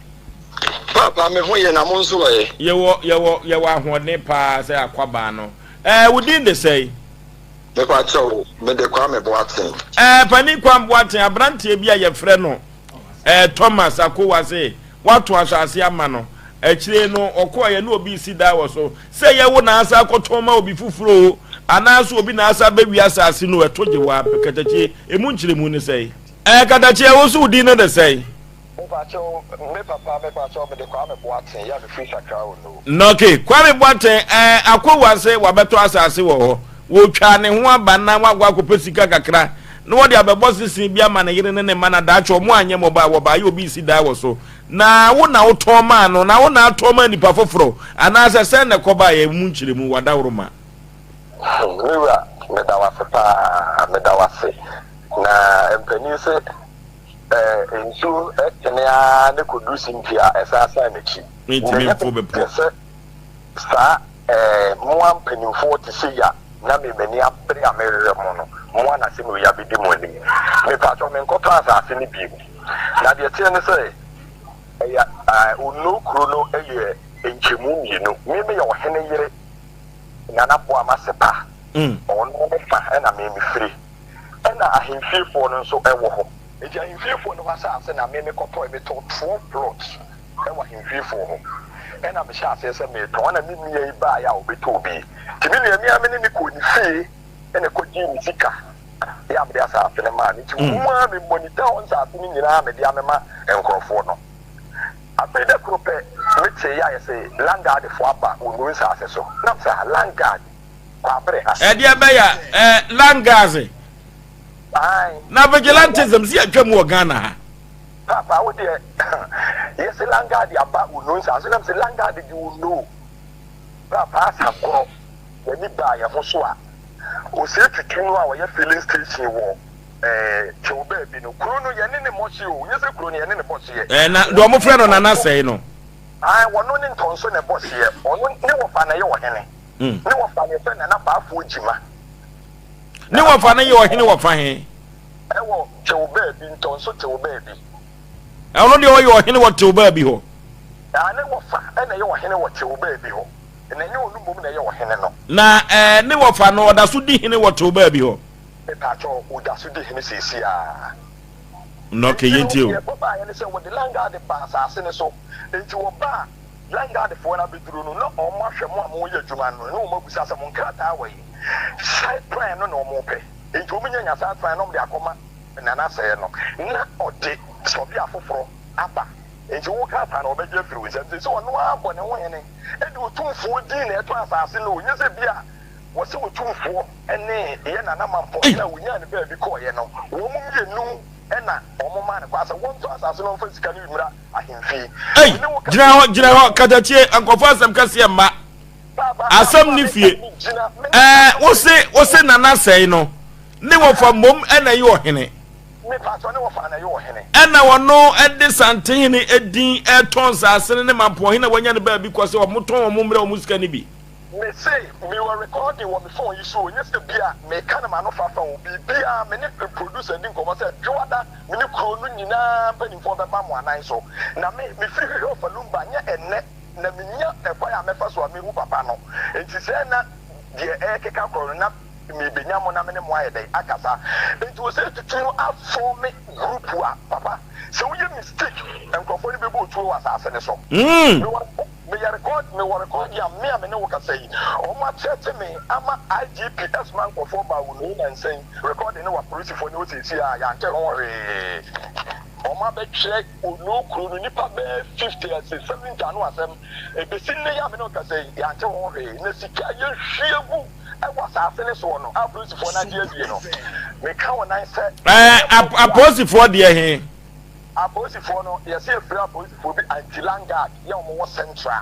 Paapa me ho yɛ na mo nso ɛ? Yɛwɔ yɛwɔ yɛwɔ ahoɔden paa sɛ akwabaa no. Ɛɛ wo din de sɛn? Mepa kyɛw, me de Kwame Boateng. Ɛɛ Panin Kwame Boateng, aberanteɛ bi a yɛfrɛ no ɛɛ Thomas Akowa se woato asase ama no. Akyire no ɔkɔeɛ na obi resi dan wɔ so. Sɛ ɛyɛ wo na asan akɔtɔn ma obi foforɔ oo, anaasɛ obi na asan abɛwia asase no, ɛto gye wo ara pɛ. Katakyie, ɛmu nkyerɛmu ne sɛn? Ɛɛ Katakyie, wo nso wo din no de sɛn? Mepakyɛw, me papa, mepakyɛw, mede Kwame Boateng, yɛ a mefiri Sakra Ono. Nɔke, Kwame Boateng, ɛɛ Akowa se wabɛtɔ asase wɔ hɔ. Wɔtwaa ne ho aba na wakɔ akɔpɛ sika kakra na wɔde abɛbɔ sese bi ama ne yere ne ne mma na daakye wɔn anyɛ mmɔbɔ a wɔbaeɛ obi resi dan wɔ so. Na wo na wotɔn maa no, na wo na atɔn maa nipa foforɔ, anaasɛ sɛn na ɛkɔbaeɛ? Mu nkyerɛmu, w'adaworoma. Me wura, meda wo ase paa, meda wo ase. Na mpanin se, eh, nsuo tene ara ne kɔduru simpie a, ɛsan san n'akyi. Mentumi Na mforo ɛnyɛ bepɔ. sɛ saa eh, moa mpanimfoɔ te sei a na me m'ani abere a merehwehwɛ mo no, moa na sɛ mewei abɛdi mo anim. Mepakyɛw, menkɔtɔ asase no bio. Na deɛ ɛteɛ ne sɛ, ɛyɛ eh, Onoo kuro no yɛ nkyɛmu mmienu. Me meyɛ ɔhene yere Nana Boama Sepa. Ɔno ne fa ɛna me mefiri. Ɛna ahemfiefoɔ no nso wɔ hɔ. Enti ahemfiefoɔ no hɔ asase na me mekɔtɔe. Metɔɔ 12 plots wɔ ahemfiefoɔ hɔ. Ɛna mehyɛɛ aseɛ sɛ meretɔn. Ɛna me nua yi baeɛ a ɔbɛtɔɔ bi. Nti me nua, me ara me ne no kɔɔ ne fie ɛna ɛkɔgyee ne sika yɛ a mede asase no maa no. Nti wɔn ara me monitor hɔ nsase no nyinaa a mede amema nkurɔfoɔ no. Afei da koro pɛ metee yɛ a yɛse Landguard foɔ aba Wonoo nsase so. Na mesɛ ah Landguard? Kwaabere ha. Ɛdeɛ bɛyɛ a eh, Landguards. Ae. Na vigilantism si atwa mu wɔ Ghana ha. Papa wo deɛ yɛse Landguard aba Wonoo nsase so. Na mesɛ Landguard de Wonoo. Papa Asagorɔ yɛni baa yɛn ho so a, Osei Tutu no a ɔyɛ filling station wɔ eh, Kyɛw baabi no, kuro no yɛne ne mmɔ hyeɛ o, nyɛ sɛ kuro no yɛne ne bɔ hyeɛ. Eh, na deɛ wɔn frɛ no Nana Sɛe no. Ae, wɔno ne Ntɔnso na ɛbɔ hyeɛ, ɔno ne wɔfa na ɛyɛ ɔhene, ne wɔfa no yɛfrɛ Nana Baafoɔ Gyima. Ne wɔfa no yɛ ɔhene wɔ fa he? Ɛwɔ Kyɛw baabi, Ntɔnso Kyɛw baabi. Ɛno deɛ ɔyɛ ɔhene wɔ Tew baabi hɔ. Ae, ne wɔfa na ɛyɛ ɔhene wɔ Tew baabi hɔ. Na ɛnyɛ ɔno mmom na ɛyɛ ɔhene no. Na ɛɛ ne wɔfa no, ɔda so di hene wɔ tew baabi hɔ. Mepaakyɛw, ɔda so di hene seesei ara. Na okay, Enti no, yɛntie o. deɛ ɛkɔbaeɛ ne sɛ wɔde Langard baa asase no so. Enti wɔbaa Langardfoɔ no abɛduru no, na wɔahwɛ mo a moreyɛ adwuma no, na wɔabisa sɛ, Mo nkrataa wɔ he? Site plan no na wɔrepɛ. Enti wɔnya nya site plan no na wɔde akɔma Nana Sɛɛ no, na ɔde sɔbea foforɔ aba. Enti wo krataa no wɔbɛgye afiri wo nsam. Seesei ɔno ara bɔ ne ho hene de otumfoɔ din na ɛtɔ asase no o, nyɛ sɛ bi a wɔse otumfoɔ ne yɛ Nana Mampɔn a wɔnyaa no baabi kɔeɛ no, wɔn mmienu na wɔmaa no kwan sɛ wɔntɔ asase no mfa sika no bi mmra ahemfie. Ei, Me ne wo kasa gyina hɔ, gyina hɔ, katakyie, nkɔfa asɛm kɛseɛ mma. Paapa, Asɛm asɛm a ne meka fie. no gyina me ne Ɛɛ, wose, wose Nana sɛe no, ne wɔfa mmom na ɛyɛ ɔhene. Me paatɔ ne wɔfa na ɛyɛ ɔhene. Ɛna ɔno de Santehene din retɔn nsase no ne Mampɔnhene a wanya no baabi kɔ sɛ wɔtɔn wɔn mmerɛ wɔn sika no bi. Me se me wɔ recording wɔ me phone yi so o, nyɛ sɛ bia me ka no m'ano fafa o, biribiara me ne producer di nkɔmmɔ sɛ Dwoada me ne kuro no nyinaa mpanimfoɔ bɛba mo anan so, na me me firi hwehwɛ Ɔfalumba nyɛ ɛnnɛ na me nya ɛkwan a mɛfa so a mɛhu papa no, nti sɛ na deɛ ɛrekeka korɔ no na me bɛnya mo na me ne mo ayɛ dɛn akasa, nti ɔsɛ tutu no afɔme group a papa sɛ woyɛ mistake nkorɔfoɔ no bɛbɔ otuo wɔ asase no so. Mewɔ Meyɛ record mewɔ record a me a me ne wo kasa yi wɔn akyerɛkye me ama IGP ɛsoma nkorɔfoɔ baa wo nui nansa yi recording no wɔ apolisifoɔ ne hɔ seesei a yɛante ho hwee wɔn abɛtwerɛ onuu kuro no nipa bɛyɛ 50 ɛse 70 ano asɛm ɛbɛsi nnɛ yi a me ne wo kasa yi yɛante ho hwee na sika a yɛhwie gu ɛwɔ asaase ne soɔ no a apolisifoɔ no agye adie no meka wo nan sɛ Ɛɛ apolisifoɔ deɛ he? Apolisifoɔ no yɛse yɛfrɛ apolisifoɔ bi anti landguard yɛ wɔn wɔ central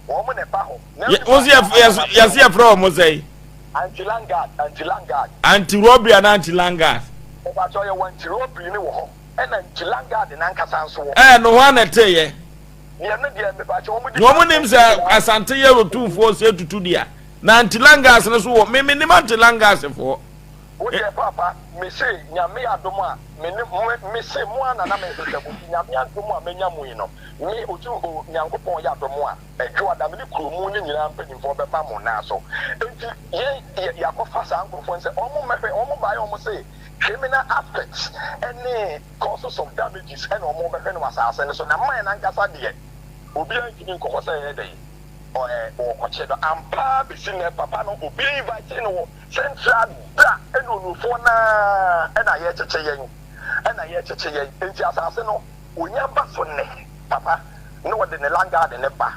wɔn na ɛba hɔ. Wose yɛse yɛfrɛ wɔn sɛn? Anti landguard anti landguard. Anti robbery anaa anti landguard? Mepakyɛw yɛwɔ anti robbery no wɔ hɔ ɛna anti landguard nankasa nso wɔ hɔ. Ɛɛ no hwan na ɛteeɛ? Deɛ no deɛ mepakyɛw wɔn di. Na wɔn nim sɛ Asante yɛ otumfoɔ sɛ tutu deɛ na anti landguards no so wɔ me menim anti landguards foɔ. Wo deɛ paapa mese Nyame adom a me ne mo mese mo ara na na mehwehwɛ mo nti Nyame adom a manya mo yi no me otu o Nyankopɔn yɛ adom a Adwoada me ne kuro mu no nyinaa mpanyinfoɔ bɛba mo nan so nti yɛn yɛ yɛakɔfa saa nkorɔfoɔ no sɛ wɔn mmɛhwɛ wɔn baeɛ wɔn se criminal aspects ɛne causes of damages ɛna wɔn bɛhwɛ no wɔ asaase no so na mine ankasa deɛ obiara ntumi nkɔ hɔ sɛ ɛyɛ dɛn ɔɛ wɔkɔkye no ampa ara bɛsi nnɛ papa no obiara invite no wɔ Sɛntra da ɛna onufoɔ no ara ɛna yɛkyekye yɛn ɛna yɛkyekye yɛn enti asase no onya ba so nnɛ papa na ɔde ne landguard no ba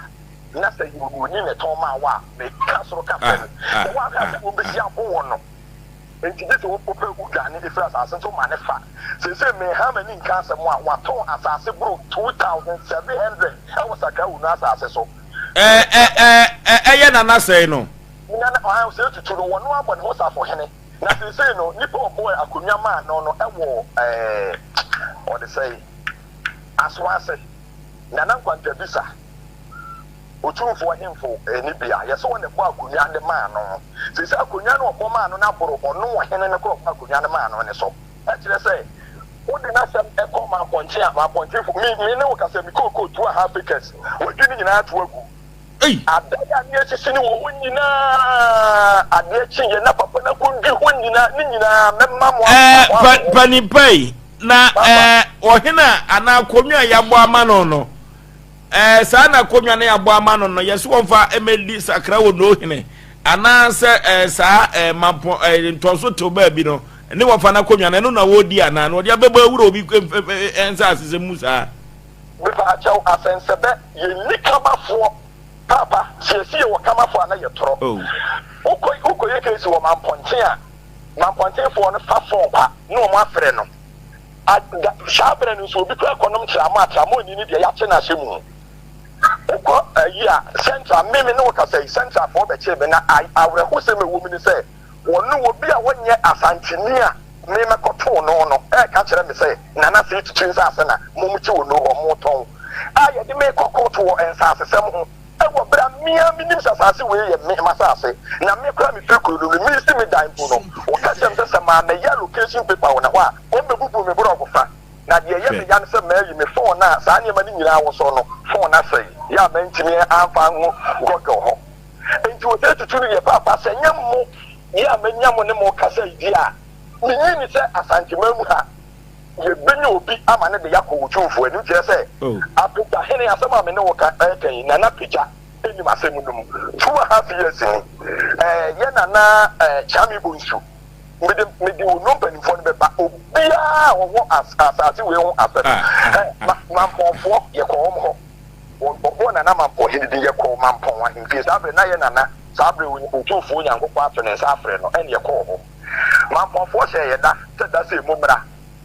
na sɛ yɛ onuoni na ɛtɔn maa wo a meka soro ka fam sɛ woanhwɛ a sɛ wɔbɛsi abo wɔ no enti gye sɛ wopɛ wodwane ɛfiri asase nso ma ne fa seesei menha m'ani nka asɛm a watɔn asase boro 2700 ɛwɔ Sakra Wunu asase so. Ɛɛ ɛɛ ɛyɛ nana sɛe no. Na na ɔhan sɛ tutu no, wɔno abɔ ne ho safohene, na seesei no, nipa a ɔbɔɔ akonnwa maa no no wɔ ɛɛ, ɔde sɛe, aso ase, Nana Nkwantabisa, Otumfoɔ Hemfo ne bea, yɛsɛ wɔn na ɛbɔɔ akonnwa de maa no. Seesei akonnwa no a ɔbɔ maa no no aboro ɔno ɔhene no koraa a ɔbɔɔ akonnwa no maa no no so. Ɛkyerɛ sɛ, wode n'asɛm kɔ Mampɔnkye a, Mampɔnkyefo, me, me ne wo kasa, me kookoo 2½ acres, wɔadwi ne nyinaa ato agu. Ei! Adan a ne asisi no wɔ hɔ nyinaa, adeɛ kyeeɛ na papa no akɔdwi hɔ nyinaa, ne nyinaa mɛma mo Ɛɛ, pa, panin pa yi, na ɛɛ, ɔhene a anaa akonnwa a yɛabɔ ama no no, ɛɛ, saa na akonnwa no yɛabɔ ama no no, yɛsɛ wɔmfa mmɛdi sakra wɔ no hene, anaasɛ ɛɛ, saa ɛɛ, mampɔ ɛɛ, ntɔnso tew baabi no, ne wɔfa no akonnwa no, ɛno na wɔredi anaa, na wɔde abɛbɔ awura obi nsaase sɛ mu saa. Mepaakyɛw asɛnsɛbɛ yɛnni kamafoɔ paapa sɛ yɛsi yɛwɔ kamafoɔ a na yɛtorɔ wokɔ wokɔyɛ case wɔ mampɔnten a mampɔntenfoɔ no fa phone kwa na wɔn afrɛ no a da saa berɛ no nso obi koraa kɔnom tramo a tramoni no deɛ yɛakye no ahyɛ mu wokɔ ayi a central me me ne wo kasa yi centralfoɔ bɛkyee me na awerɛhosɛm ɛwɔ mu ne sɛ Wɔne obi a ɔnyɛ Asanteni a me mɛkɔtoo no no reka kyerɛ me sɛ Nana Sei Tutu nsase na mom te wɔ Nohɔ motɔn a yɛde me rekɔ kɔɔto wɔ nsasesɛm ho wɔ berɛ a me ara menim sɛ asase wei yɛ me m'asase na me koraa mefiri kuro no mu meresi me dan mpo no wɔka kyerɛ me sɛ sɛ mammɛyɛ allocation paper wɔ ne hɔ a wɔbɛbubu me borɔgo fa na deɛ ɛyɛ me ya ne sɛ mayi me phone a saa nneɛma no nyinaa wɔ so no phone asɛe yɛ a mantumi amfa ango Google hɔ. Enti osei tutu no deɛ paapa sɛ nyɛ mo yɛ a manya mo ne mo kasa yi deɛ a, menyi nni sɛ Asanteman mu ha yɛbɛnya obi ama no de yɛakɔ Otumfoɔ anim. Kyerɛ sɛ Apagya hene asɛm a me ne wo ka reka yi, Nana Pagya nnim asɛm no mu. 2½ years ni, ɛɛ yɛ Nana ɛɛ Kyame Bonsu, mede mede Ono mpanimfoɔ no bɛba, obiara a ɔwɔ as asase wei ho asɛm, ɛɛ ma Mampɔnfoɔ yɛkɔ wɔn hɔ. Wɔbɔɔ Nana Mampɔn hene din, yɛkɔɔ Mampɔn ahemfie. Saa berɛ na yɛ Nana, saa berɛ Otumfoɔ Onyankopɔn ato ne nsa afrɛ no, ɛne yɛkɔɔ hɔ. Mampɔnfoɔ hyɛɛ yɛ da sɛ da sei mommra.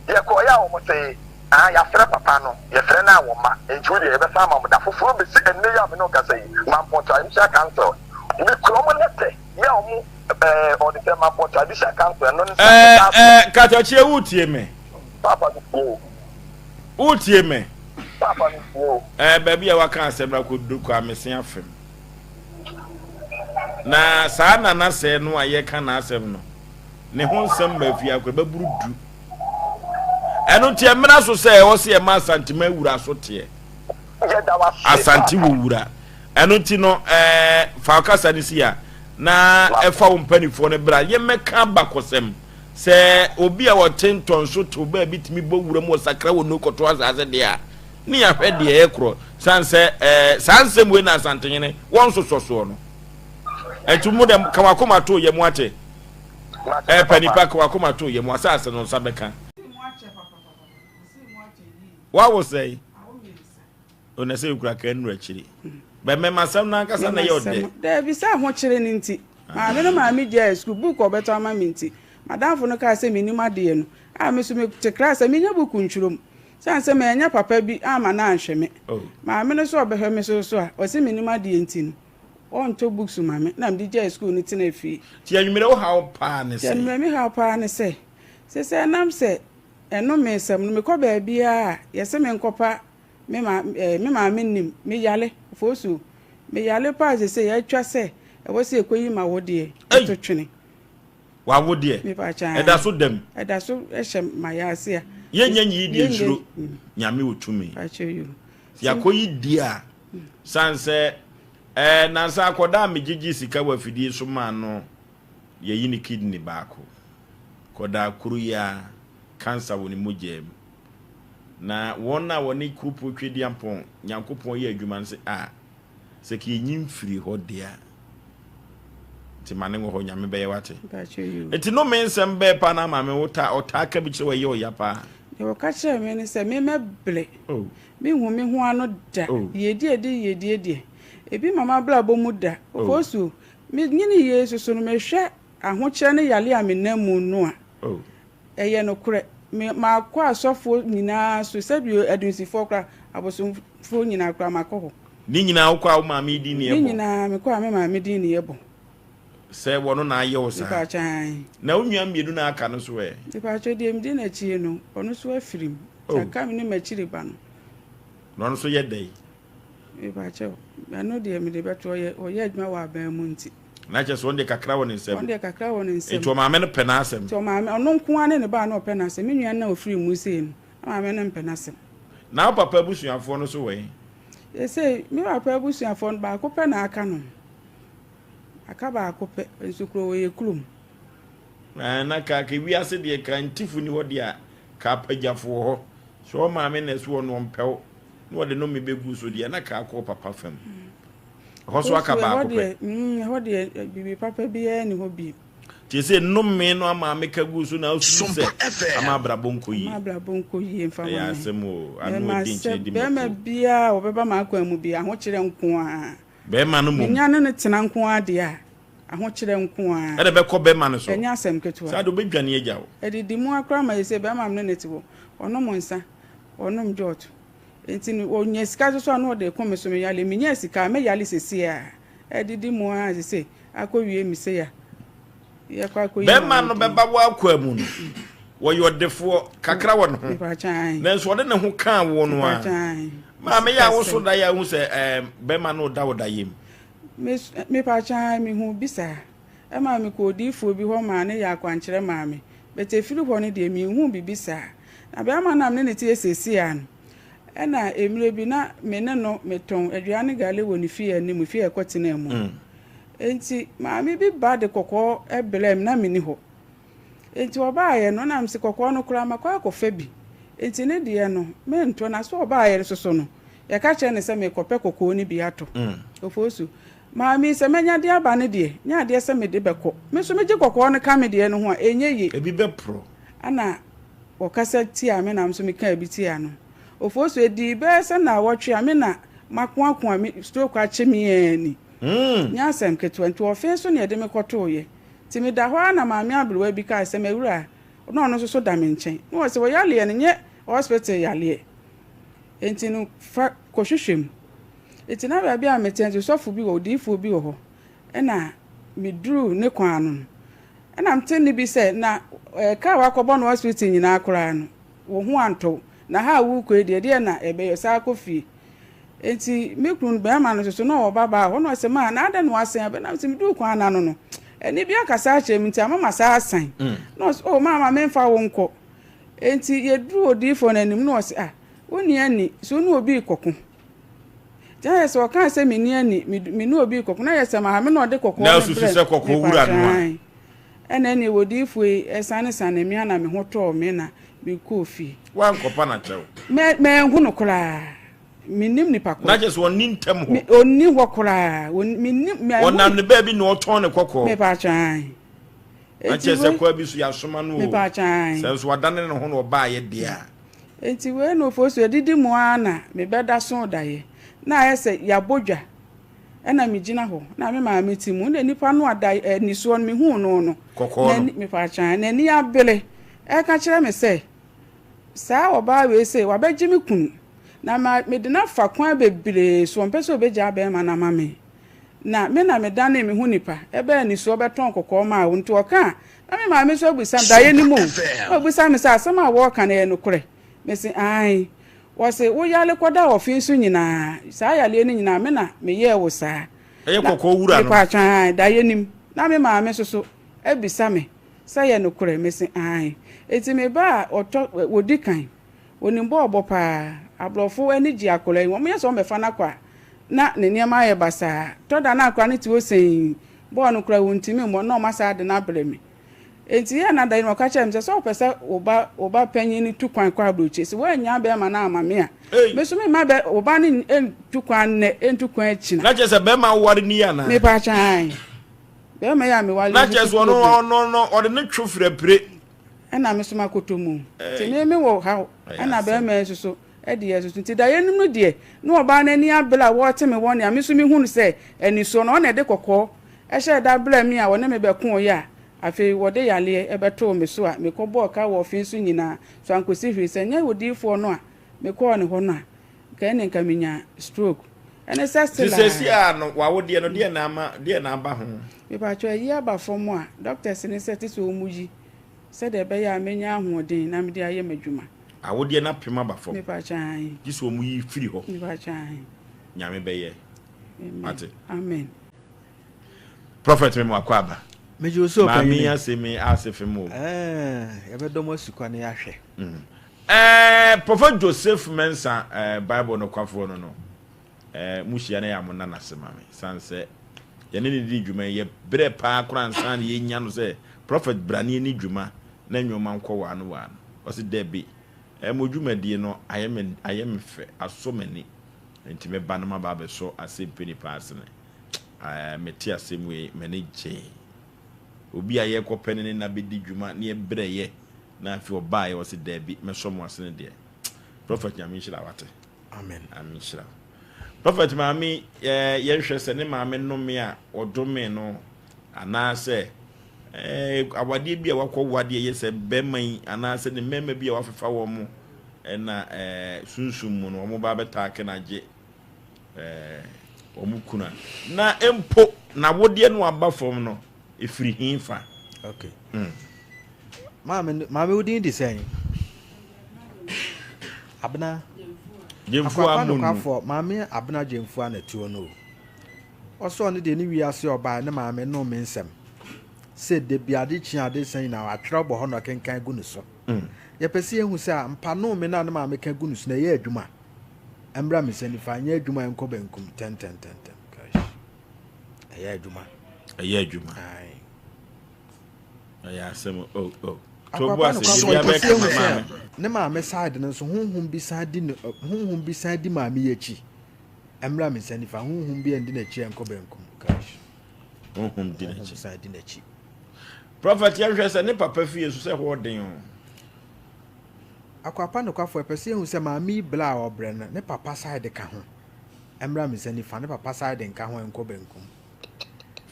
Yɛkɔeɛ a wɔn see, Aa yɛafrɛ papa no, yɛfrɛ no a wɔmma, enti wo deɛ yɛbɛsan ama mo da foforɔ bɛsi ɛnnɛ yi a me ne wo kasa yi, Mampɔn Traditional Council, mekura wɔn lɛtɛ yɛ a wɔn ɛɛ ɔde sɛ Mampɔn Traditional Council ɛno ne Ɛɛ ɛɛ Katakyie wotie me? Papa metie o. Wotie me? Paapa me tie o. Ɛɛ baabi a waka asɛm no akɔduru koraa me se afem. Na saa Nana Sɛɛ no a yɛka n'asɛm no, ne ho nsɛm ma afie akora bɛboro du. Ɛno nti ɛmmra so sɛ ɛwɔ sɛ yɛma Asantema wura so teɛ. Asante wɔ wura. Ɛno nti no, ɛɛ fa ɔkasa no si a na ɛfa wo mpanimfoɔ no bra yɛmmɛka abakɔsɛm sɛ obi a ɔte ntɔnso tew baabi tumi bɔ wura mu ɔsakra wɔ no kɔto asase deɛ a ne yɛahwɛ deɛ ɛkorɔ san sɛ ɛɛ saa nsɛm wei na Asantehene wɔn sosɔ soɔ no. Ɛnti mo dɛ ka wakoma to yɛ mu ate. Ɛpɛ nipa ka wakoma to yɛ mu asase no nsa bɛka. Wawo sɛe. Ona sɛ ekura ka nnuru akyiri. Bɛ mɛma asɛm no ankasa na ɛyɛ ɔdɛ. Daabi sɛ ahokyere no nti. Maame no maa me gyaee sukuu, book a ɔbɛtɔ ama me nti. M'adamfo no kaa sɛ mennim adeɛ no, a me nso mete class a mennya book ntwerɛ mu. Sane sɛ mannya papa bi amma no anhwɛ me. Maame no sɛ ɔbɛhwɛ me so so a, ɔse mennim adeɛ nti no, ɔntɔ books ma me na mede gyaee sukuu no tenaa fie. Nti anwummerɛ wo haw paa ne Nti sɛn? anwummerɛ me haw paa ne sɛ, seesei ɛnam sɛ ɛnomesɛm no, mekɔ baabiara a, yɛse menkɔpa Me ma eh, me maame nnim. Me yale, Ofosu, me yale paa sesei atwa sɛ ɛwɔ sɛ yɛkɔyi ma wo deɛ Ei! to twene. Wawo deɛ, Me pa kyɛ ɛda so dam. Ɛda so hyɛ m'ayaase a. Yɛnyɛ nyiyi deɛ Yɛnyɛ nsuro, Nyame wɔ tumi. Pa kyɛ yo. Sɛ yɛakɔyi deɛ a, sane sɛ eh, nansa akɔdaa a megyegye sika wɔ afidie so maa no, yɛyi ne kidney baako. Kɔdaa koro yi ara, cancer wɔ ne mogyaa mu. Na wɔn a wɔne Kuropɔn Tweaduampɔn Nyankopɔn yɛ adwuma no se, A, sɛ ka yɛnyi mfiri hɔ deɛ a, nti ma ne nwɔ hɔ, Nyame bɛyɛ wate. Nti nome nsɛm bɛɛ paa na maame wo taa, ɔtaa ka bi kyerɛ wo ɛyɛ ɔya paa? Deɛ ɔka kyerɛɛ me ne sɛ, me mɛbrɛ, menhu me ho ano da, yiedie de yiedie deɛ, ebi mma m'abrabɔ mu da, Ofosu, me nyini yei soso no, mehwɛ ahokyerɛ ne yale a menam mu no a, Ɛyɛ nokorɛ, me, makɔ asɔfoɔ nyinaa so, sɛdeɛ adunsifoɔ koraa, abosomfoɔ nyinaa koraa, makɔ hɔ. Ne nyinaa wokɔ a wo maame din ne Ne ɛbɔ? nyinaa mekɔ a me maame din ne ɛbɔ. Sɛ wɔno na ayɛ wo saa? Mepaakyɛ ae. Na wo nua mmienu no a aka no nso ɛ? Mepaakyɛ deɛ medi n'akyie no, ɔno nso afiri mu. Nti aka me ne m'akyiri ba no. Na ɔno nso yɛ dɛn? Mepaakyɛ, ɛno deɛ mede bɛto, ɔyɛ, ɔyɛ adwuma wɔ aban mu nti. Na kyerɛ sɛ ɔno deɛ kakra wɔ ne nsam. Ɔno deɛ kakra wɔ ne nsam. Nti ɔmaame no pɛ n'asɛm. Nti ɔmaame, ɔno nko ara ne ne ba a na ɔpɛ n'asɛm. Me nua no a ɔfiri mu sei no, na maame no mpɛ n'asɛm. Na wo papa abusuafoɔ no nso wɔ he? Seesei, me papa abusuafoɔ no, baako pɛ na aka no. Aka baako pɛ, nso kuro wɔ yɛ kurom. Na na ka ka wiase deɛ ka ntifo ni hɔ deɛ a, ka apagyafo wɔ hɔ. Sɛ ɔmaame na ɛso ɔno ɔmpɛ wo, na ɔde nnome bɛgu so deɛ, na ka akɔ wo papa fam. Ɛhɔ so aka baako pɛ. Ɛhɔ deɛ biribi papa biara nni hɔ bio. Tie sɛ nnome no ama meka gu so na wosusu sɛ ama abrabɔ nkɔ yie. Ama abrabɔ nkɔ yie mfa ma me. Ɛyɛ asɛm o, ano adi nkyene di mako. Bɛrima biara a ɔbɛba m'akwan mu biara, ahokyerɛ nko ara. Bɛrima no mmom. Menya ne no tena nko ara deɛ a, ahokyerɛ nko ara. Ɛna ɛbɛkɔ bɛrima no so. Ɛnyɛ asɛm ketewa. Saa de ɔbɛdwane agya wo. Ɛdidi mu ara koraa ma seesei bɛrima a me ne no te hɔ, ɔnom nsa, ɔnom jɔɔto. Enti no ɔnya sika nso so a na ɔde reko me so me yale. Menyaa sika a mɛyale seesei a. Adidi mu ara seesei akɔwie me sei a yɛkɔ akɔyi Bɛrima no bɛba w'akwaa mu no, wɔyɛ ɔdefoɔ, kakra wɔ ne ho, nanso ɔde ne ho kaa wo no ara. Maame yɛ a woso daeɛ a wohu sɛ ɛɛ bɛrima no reda wo daeɛ mu. Mepakyɛ ae, mehu bi saa. Ɛmaa mekɔɔ odiyifoɔ bi hɔ maa no yɛɛ akwankyerɛ maa me. But ɛfiri hɔ no deɛ menhuu biribi saa. Na bɛrima no a me ne no te seesei ara no, ɛna mmerɛ bi na me ne no metɔn aduane ne gale wɔ ne fie anim, fie a yɛkɔtenaa mu no. Enti maame bi ba de kɔkɔɔ brɛɛ me, na menni hɔ. Enti ɔbaeɛ no, na mese kɔkɔɔ no koraa makɔ akɔfa bi. Enti ne deɛ no, mentɔ. Na so ɔbaeɛ nso so no, yɛka kyerɛɛ no sɛ merekɔpɛ kɔkɔɔ no bi atɔ. Ofosu, Maame yi, sɛ manya de aba no deɛ, nyɛ adeɛ sɛ mede bɛkɔ. Me nso megye kɔkɔɔ no ka me deɛ no ho a, ɛnyɛ yie. Ebi bɛporɔ. Ɛna ɔkasa tiaa me na me nso mekaa bi tiaa no. Ofosu, ɛdii bɛyɛ sɛ nnawɔtwe a me na makoakoa me stroke akye me ara ni. Nyɛ asɛm ketewa. Nti ɔfee so na yɛde me kɔtooeɛ. Nti meda hɔ ara na maame aberewa bi kaa sɛ, M'awuraa, na ɔno nso so da me nkyɛn. Na ɔse, wo yareɛ no nyɛ hospital yareɛ. Nti no fa kɔhwehwɛ mu. Enti na baabi a mete nso sɔfo bi wɔ, odiyifoɔ bi wɔ hɔ. Ɛna meduruu ne kwan ano no, ɛna mete nne bi sɛ, na kaa a wakɔbɔ no hospital nyinaa koraa no, wo ho antɔ wo. Na ha a worekɔ yi deɛ, ɛdeɛn na ɛbɛyɛ? San kɔ fie. Enti me kunu no, barima no nso so, na ɔwɔ babaa hɔ. Na ɔse, Ma, na adɛn na woasan aba? Na mese, Meduu kwan no ano no, ɛnne bi akasa akyerɛ me nti ama masan asan. Na ɔse, Oh, ma, ma memfa wo nkɔ. Enti yɛduruu odiyifoɔ no anim, na ɔse, Ah, wonni ani, so wo ne obi rekɔko? Nti na ayɛ sɛ ɔkaa sɛ menni ani, me ne obi rekɔko. Na ayɛ sɛ maame na ɔde kɔkɔɔ no brɛɛ me, mepatwaae. Ɛna ɛneɛ odiyifoɔ yi sanesanee me ana me ho tɔɔ me na mekɔɔ fie. Woankɔpa no akyɛw? Manhu no koraa. Mennim nipa korɔ. Na kyerɛ sɛ ɔnni ntam hɔ? Ɔnni hɔ koraa. Mennim. Ɔnam ne baabi na ɔtɔn ne kɔkɔɔ? Mepatwaae. Na kyerɛ sɛ kwaa bi so yɛasoma no o. Mepatwaae. Sɛ nso wadane ne ho na ɔbaeɛ deɛ a. Enti wei na Ofosu adidi mu ara na mebɛda so daeɛ. Na ayɛ sɛ yɛabɔ dwa ɛna megyina hɔ na me maame te mu na nipa no a da anisoɔ no mehuu no no. Kɔkɔɔ no. Mepatwaae. N'ani abere ɛreka kyerɛ me sɛ saa ɔbaa wei sei wabɛgye me kunu na ma mede no afa kwan bebree so ɔmpɛ sɛ ɔbɛgyaa bɛrima no ama me. Na me na medanee me ho nipa ɛbɛɛ anisoɔ bɛtɔn kɔkɔɔ maa wo nti ɔka a Na me maame nso abisa me, daeɛ no mu o, na wabisa me sɛ asɛm a wɔreka no ɛyɛ nokorɛ? Mese aane. Wɔse wo yare kɔda ɔfe so nyinaa, saa yareɛ no nyinaa me na meyɛɛ wo saa. Ɛyɛ kɔkɔɔ wura no. Mepaatwa aane, daeɛ no mu. Na me maame nso so abisa me sɛ ɛyɛ nokorɛ? Mese aane. Enti me ba a ɔtɔ, ɔdi kan, ɔnim bɔɔlbɔ paa, aborɔfo ani gye akwadaa yi ho, wɔyɛ sɛ wɔbɛfa no akɔ a, na ne nneɛma ayɛ basaa. Tɔ da no akwadaa no te hɔ sɛnn, Bɔɔl no koraa wɔntumi mmɔ na wɔasan de no abrɛ me. Enti yɛ na da yi no ɔka kyerɛɛ me sɛ, sɛ wopɛ sɛ wo ba wo ba panyin no tu kwan kɔ aburokyire, sɛ woannya bɛrima no amma me a, me nso memma bɛ wo ba no ntu kwan nnɛ, ntu kwan akyina. Na kyerɛ sɛ bɛrima a woware no yi anaa? Mepa kyɛw, ae. Bɛrima yi a meware Na no kyerɛ nso sɛ ɔno problem. ɔno no ɔde ne two firi apire. Ɛna me nso makɔtɔ mu. Nti Ei. me mewɔ haw, Ɛyɛ ɛna asɛm. bɛrima yi nso so de yɛ so. Nti daeɛ no mu deɛ, na ɔbaa no ani abere a wɔrete me wɔne a, me nso mehunu sɛ anisoɔ no, ɔno na ɛde kɔkɔɔ hyɛɛ da brɛɛ me a ɔne me bɛkoeɛ a afei wɔde yareɛ bɛtoo me so a mekɔbɔɔ ka wɔ ɔfe so nyinaa so ankɔsi hwee. Sɛ ɛnyɛ odiyifoɔ no a mekɔɔ ne hɔ no a, nka ɛnne nka menya stroke. Ɛne sɛ Nti still seesei a. a no w'awodeɛ no deɛ na ama deɛ na aba ho? Mepakyɛw ayi aba fam a, doctors no sɛ te sɛ wɔyi sɛdeɛ ɛbɛyɛ a mɛnya ahoɔden na mede ayɛ m'adwuma. Awodeɛ no apem aba fam. Mepakyɛ ahe. Gye sɛ wɔn yi firi hɔ. Mepakyɛ ahe. Nyame bɛyɛ. Amen. Wate. Amen. Prophet me mo akɔ aba. Megye wo so Maame ɔpanyini. ase me ase fem o. Ɛɛ yɛbɛdɔ mo asukwa na yɛahwɛ. Mm. Ɛɛ Prophet Joseph Mensah ɛɛ Bible nokwafoɔ no no ɛɛ mo hyia na yɛ a mo nna n'ase ma me san sɛ yɛne ne di dwuma yi yɛ brɛ paa koraa nsa na yɛnya no sɛ Prophet bra ne yɛni dwuma na nnoɔma nkɔ waano waano. Ɔse dabi, eh, mo dwumadie no ayɛ me ayɛ me fɛ, asɔ m'ani, nti mɛba na maba abɛsɔ asɛmpi nipa asene. Eh, mete asɛm wei, m'ani gyee. Obi a yɛrekɔpɛ ne ne nna bɛdi dwuma ne yɛbrɛeɛ na afei ɔbaeɛ ɔse dabi, mɛsɔ mo asene deɛ. Prophet Nyame nhyira wate. Amen. Nyame nhyira wo. Prophet maame eh, yɛnhwɛ sɛ ne maame nnome a ɔdome no anaasɛ eh, awadeɛ bi a wakɔ wadeɛ yɛ sɛ bɛrima yi anaasɛ ne mmarima bi a wafefa wɔn mo ɛna eh, sunsum mu no wɔn ba bɛtaake no agye eh, wɔn kunu a na mpo n'awodeɛ no aba fam no ɛfiri he fa? Okay. Mm. Maame, maame wo din de sɛn? Abena. Gyemfua Akwakwa Munu. nokwafoɔ, maame Abena Gyemfua na tuo no o. Ɔsɛ ɔno deɛ ne wiase ɔbaeɛ ne maame no me nsɛm. Sɛ da bi ade kye ade sa nyinaa atwerɛ bɔ hɔ na ɔkenkan gu ne so. Mm. Yɛpɛ sɛ yɛhu sɛ ampa no me na ne maame ka gu ne so na ɛyɛ adwuma. Ɛmmra me nsa nifa, ɛnyɛ adwuma ɛnkɔ benkum tɛntɛntɛntɛm. Gosh. Ɛyɛ adwuma. Ɛyɛ adwuma. Ɛyɛ asɛm o oh, o. Oh. Akwaba no kwafo ɔpɛ sɛ ehu sɛ ne maame side no nso honhom bi san di ne honhom bi san di maame yi akyi. Ɛmmra me nsa nifa honhom bi andi n'akyi ɛnkɔ benkum. Gosh. Honhom di n'akyi. Honhom san di n'akyi. Prophet yɛhwɛ sɛ ne papa fie nso sɛ hɔ den o. Akwapa nokwafo ɛpɛ sɛ ehu sɛ maame yi bla a ɔbrɛ no ne papa side ka ho. Ɛmmra me nsa nifa ne papa side nka ho ɛnkɔ benkum.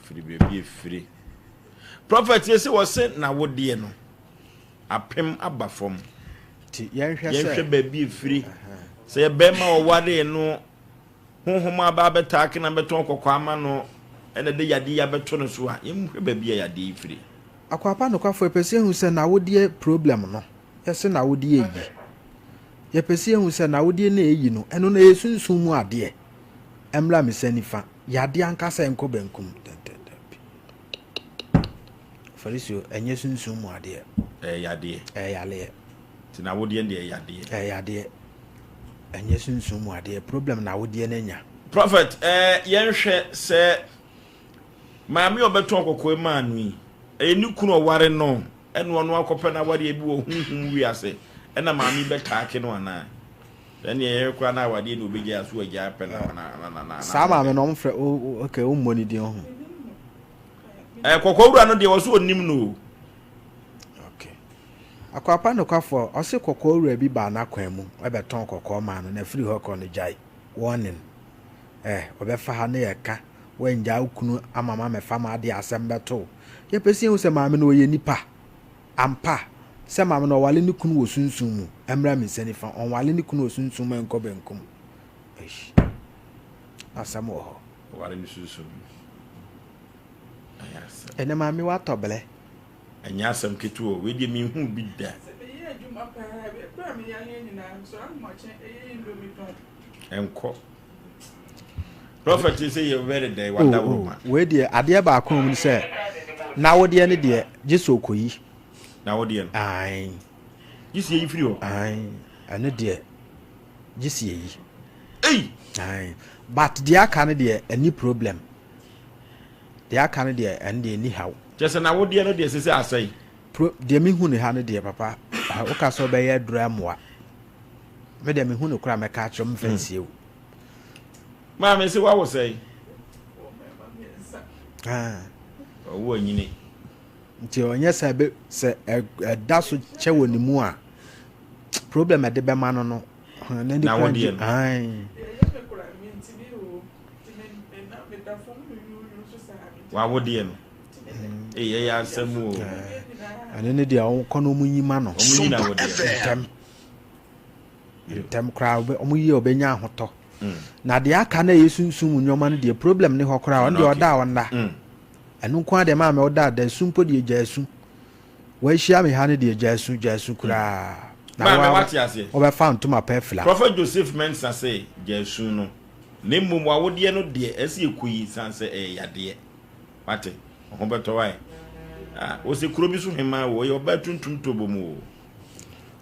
Firi baabi efiri. Prophet yɛ sɛ wɔse n'awodeɛ no apem aba fam. Ti yɛnhwɛ sɛ. Yɛnhwɛ baabi efiri. Sɛ yɛ bɛrima ɔwaree no honhom aba abɛtaake na abɛtɔn kɔkɔɔ ama no ɛna de yadeɛ yi abɛto no so a yɛnhwɛ baabi a yadeɛ yi firi. Akwapa nokwafo yɛpɛ sɛ yɛhu sɛ n'awodeɛ problem no yɛse n'awodeɛ yi. Yɛpɛ sɛ yɛhu sɛ n'awodeɛ no a ɛyi no ɛno no ɛyɛ sunsum mu adeɛ. Ɛmmra me nsa nifa. Yadeɛ ankasa ɛnkɔ benkum. Dabi. Farisio, ɛnyɛ sunsum mu adeɛ. Ɛyɛ yadeɛ. Ɛyɛ yadeɛ. Nti na wodeɛ no deɛ ɛyɛ yadeɛ. Ɛyɛ yadeɛ. Ɛnyɛ sunsum mu adeɛ. Problem na wodeɛ no anya. Prophet, eh, yɛnhwɛ sɛ maame a ɔbɛtɔn kɔkɔɔ maa no yi, ɛyɛ ne kunu ɔware no ɛna ɔno akɔpɛ no awadeɛ bi wɔ honhom wiase ɛna maame yi bɛtaake no anaa? Ɛne ɛyɛ koraa na awadeɛ na ɔbɛgyae so agyae pɛ na na na na. Saa maame no ɔmfrɛ o okay wommɔ ne din ho. Ɛɛ kɔkɔɔ wura no deɛ ɔso ɔnim no o. Okay. Akwapa nokwafoɔ ɔse kɔkɔɔ wura bi baa n'akwan mu ɛbɛtɔn kɔkɔɔ maa no na firi hɔ kɔ no gyae warning eh ɔbɛfa ha ne yɛka woangyaa wo kunu ama ma mɛfa m'adeɛ asɛm bɛto wo yɛpɛ sɛ yɛhu sɛ maame no ɔyɛ nipa ampa sɛ maame no ɔwale ne kunu wɔ sunsum mu ɛmmra me nsa nifa ɔnwale ne kunu wɔ sunsum mu ɛnkɔ benkum eish asɛm wɔ hɔ. Ɔware ne sunsum mu ɛyɛ asɛm. Ɛnɛ maame watɔ blɛ. Ɛnyɛ asɛm ketewa o, wei deɛ menhuu bi da. Sɛ meyɛ adwuma paa, berɛ a meyareɛ nyinaa, mesɔre ahomakye ɛyɛ indomie tɔn. Ɛnkɔ. Prophet sɛ yɛ very dɛn wada Oh, wo oh, ma. wei deɛ adeɛ baako a mu sɛ n'awodeɛ no deɛ gye sɛ ɔkɔyi. N'awodeɛ no. Ae. Gye sɛ yɛyi firi hɔ. Ae, ɛno deɛ gye sɛ yɛyi. Ei! Ae, but deɛ aka no deɛ ɛni problem. Deɛ aka no deɛ ɛno deɛ ɛni haw. Kyɛ sɛ n'awodeɛ no deɛ sɛ sɛ asɛe. Pro, deɛ mehu no ha no deɛ papa, woka sɛ wobɛyɛ aduro amoa. Me deɛ mehu no koraa mɛka akyerɛ wo mfa nsie wo. Maame se wawo sɛe? Ɔwo anyini. Nti ɔnyɛ sɛ ɛbɛ sɛ ɛda so kyɛ wɔ ne mu a problem ɛde bɛma no no. Na wo deɛ no. Wawo deɛ no. Ee ɛyɛ asɛm o. Ɛno ne deɛ ɔkɔ no ɔmo nyi ma no. Ɔmo nyi na wo deɛ. Ntɛm. Ntɛm koraa ɔmo yi a ɔbɛnya ahotɔ. Mm. Na deɛ aka na ɛyɛ sunsum mu nneɛma no deɛ problem ne hɔ koraa ɔno deɛ ɔda a ɔnna. Mm. Ɛno nko ara deɛ maame ɔda a da su mpo deɛ gya su. Wɔahyia me ha no deɛ gya su gya su koraa. Na maame wate aseɛ. Wɔbɛfa ntoma pɛ afila. Prophet Joseph Mensah sɛ gya su no na mmom wawodeɛ no deɛ ɛsɛ ɛkɔ yi san sɛ ɛyɛ yadeɛ. Wate? Ho bɛtɔ wae. Ah, wɔsɛ kuro bi so hemaa o, ɔyɛ ɔbaa tuntum tobo mu o.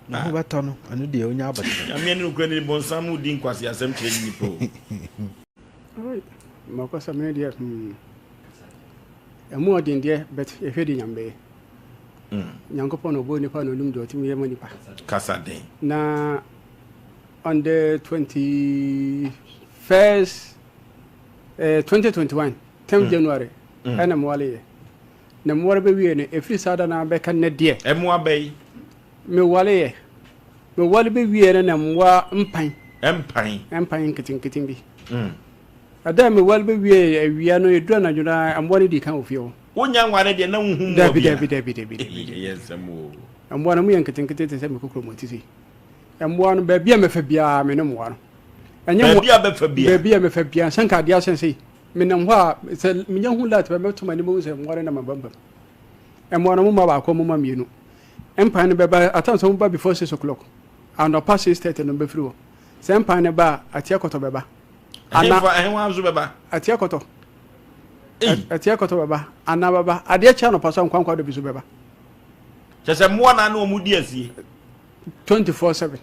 Ne ho bɛtɔ no, ɛno deɛ ɔnya aboterɛ. Nyame ne nokorɛ ni, bonsam mu di nkwaseasɛm kyerɛ ne nipa o. Oi, makɔsɛm no deɛ hmm. Ɛmu ɔden deɛ but yɛhwɛ deɛ Nyame bɛyɛ. Mm. Nyankopɔn na ɔbɔɔ nipa na ɔnim deɛ ɔtumi yɛ ma nipa. Kasa den. Na on the 21st eh, 2021 10 mm. January mm. ɛna mewale yɛ. Na meware bɛwie no, ɛfiri saa da no ara bɛka nnɛ deɛ. Mmoa bɛyi. Mewareɛ. Meware bɛwieɛ no na mmoa mpan. Mpan. Mpan nketenkete bi. Mm. Ɛda a meware bɛwieɛ awia no, ɛduru anadwo no ara, mmoa no dii kan wɔ fie hɔ. Wonya nware deɛ na wohu mmoa biara. Dabi, dabi, dabi, dabi. Ɛyɛ nsɛm o. Mmoa no, wɔyɛ nketenkete te sɛ me kokuromoti sei. Mmoa no, baabi a mɛfa biara, me ne mmoa no. Ɛnyɛ baabi a bɛfa biara. Baabi a mɛfa biara, sɛ nka adeɛ asɛn sei. Menam hɔ a, sɛ menya hu light pɛ, mɛto m'ani mahu sɛ mmoa no nam abampam. Mmoa no, wɔmma baako, wɔmma mmienu. Mpan no bɛba, at times wɔba before 6 o'clock. Anɔpa 6:30 no bɛfiri hɔ. Sɛ mpan no ba a, atia kɔtɔ bɛba. Ana, ɛhefa nso bɛba? Atia kɔtɔ. Atia kɔtɔ bɛba. Ana bɛba. Adeɛ kye anɔpa so a, nkwankwa dɔ bi nso bɛba. Kyɛ sɛ mmoa na ne wɔn di asie. 24/7.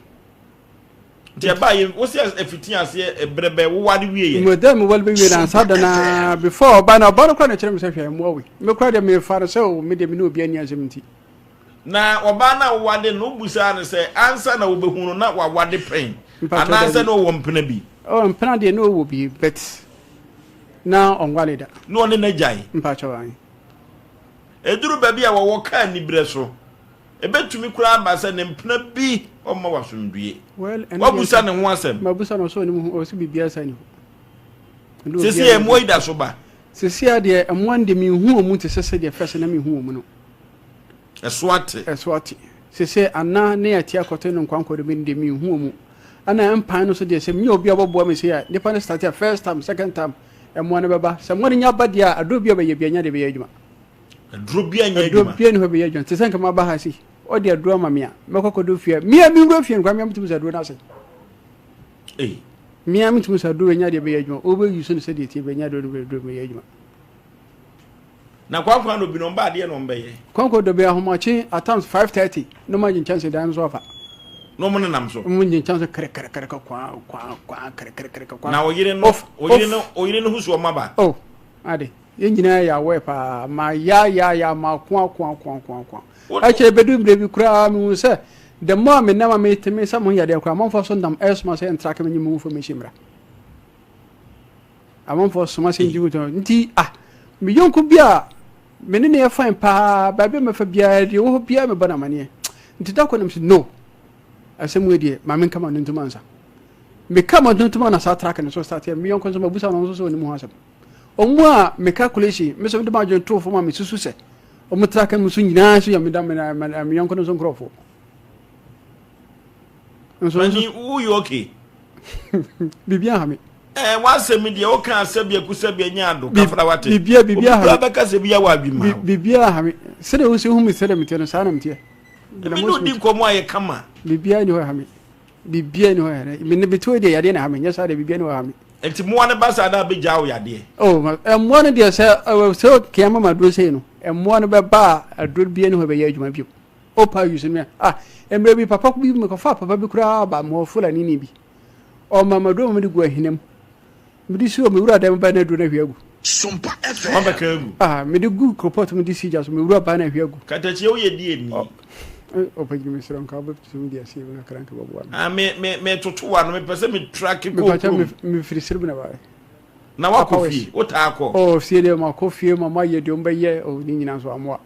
Nti ɛbaa yɛ wo sɛ ɛfiti aseɛ ɛbrɛ bɛ woware wie yɛ. Mo dɛ mo wale bɛ wie na ansa da na before ɔba na ɔba no kora na kyerɛ me sɛ hwɛ mmoa wei me kora deɛ mefa no sɛ o me deɛ me ne obi ani asɛm nti. Na ɔbaa no a wowade no wobusaa no sɛ ansa na wobɛhu no na wawade pɛn anaasɛ na ɔwɔ mpena bi. Oh mpena deɛ na ɔwɔ bi but na ɔnwale da. Na ɔne no agyae. Mpakyɛw ae. Ɛduru baabi a wɔwɔ kaa aniberɛ so. Ebetumi koraa aba sɛ ne mpena bi ɔmma wo asomdwoe. Well, ɛno deɛ Woabusa nka ne ho asɛm? mabusa no ɔsɛ ɔnim ho ɔsɛ biribiara sa ni hɔ. Ɛne Seesei obiara mmoa yi da so ba. Seesei a deɛ mmoa no deɛ menhu wɔn te sɛ sɛdeɛ first na mehu wɔn no. Ɛso ate. Ɛso ate. Seesei ana ne ati akɔtɔ ne nkwankwa no bi no deɛ menhu wɔn. Ɛna mpan no so deɛ sɛ menya obi a ɔbɛboa me sei a nipa no start a first time second time mmoa no bɛba. Sɛ mmoa no nya ba deɛ a aduro bi a ɔbɛyɛ bi anya deɛ bɛyɛ adwuma. Aduro biara nyɛ adwuma. Aduro biara ni hɔ bɛyɛ adwuma. Te sɛ nka maba ha sei, ɔde aduro ama me a, mɛkɔ akɔdɔ fie a, me a menwura fie no koraa, me a metumi sɛ aduro no ase. Ei. Me ara metumi sɛ aduro bɛnya deɛ bɛyɛ adwuma. Wobɛ use no sɛdeɛ ɛteɛ bɛnya aduro no bɛ aduro bɛyɛ adwuma. Na kwankwan dɔ bi no ɔmba adeɛ na ɔmbɛyɛ. Kwankwan dɔ bi ahomakye at times 5:30 na ɔmo agye nkyɛnse dan no so afa. Na ɔmo nenam so. Ɔmo gye nkyɛnse kɛrɛkɛrɛkɛrɛ kwaa kwaa kwaa kɛrɛkɛrɛkɛrɛ kwaa. Na ɔyere no ɔyere no ɔyere no ho su ɔmo aba. Oh ade yɛn nyinaa yɛ aware paa ma ya ya ya ma ko ako ako ako ako. Akyɛ ebedu mmerɛ bi koraa mehu sɛ the more a menam a metumi sɛ mo yadeɛ koraa amanfoɔ so nam ɛresoma sɛ ntrake menye mo information mmra. Amanfoɔ soma sɛ ngye mu nti ah me yɔnko bi a me ne no yɛ fine paa baabi a mɛfa biara deɛ ɛwɔ hɔ biara mebɔ no amaneɛ nti da kɔ nam sɛ no asɛm wei deɛ ma menka ma no ntoma nsa meka ma no ntoma na saa track no so start yɛ me yɔnko nso mabusa no nso sɛ ɔnim ho asɛm ɔmu a me calculation me sɛ mede m'adwene too fam a mesusu sɛ ɔmo track no so nyinaa so yɛ meda me yɔnko no nso nkurɔfoɔ Nso nso. Mani woyɛ okay. Biribi aha me. Ɛɛ eh, w'asɛm deɛ woka asɛbi aku sɛbi anya ado kafra wate. Biribi biribi aha me. Obi bɛka sɛ bi yɛ wɔ adwuma. Biribi aha me. Sɛdeɛ wosi hu me sɛdeɛ meteɛ no saa na meteɛ. Ebi ne odi nkɔmɔ a yɛ kama. Biribi ni hɔ ha me. Biribi ni hɔ ha me. Me ne deɛ yadeɛ na ha me. Nyɛ saa deɛ biribi ni hɔ ha me. Nti mmoa no ba saa na abɛgyaa wo yadeɛ? Oh, mmoa no deɛ sɛ sɛ kea mama aduro sei no, mmoa no bɛba a aduro biara ni hɔ bɛyɛ adwuma bio. Opa use no ah mmerɛ bi papa bi mekɔfaa papa bi koraa ba mewɔ Fulani ni bi ɔma maduro ma mede gu ahina mu mede si hɔ mewura dan mu ba na aduro no ahwie agu. Sompa FM. Wabɛka agu. Ah mede gu kropɔt mu de si gya so mewura ba na ahwie agu. Katakyie woyɛ die ni. Ɔpɛgyini mesrɛ nka wobɛtumi de asie mu kakra nka bɛboa me. Ah me me me toto wa no mepɛ sɛ me track kɔ kurom. Mefiri sere mu na baeɛ. Na wakɔ fie wotaa kɔ. Oh fie deɛ makɔ fie ma mayɛ deɛ ɔmbɛyɛ oh ne nyinaa nso amoa.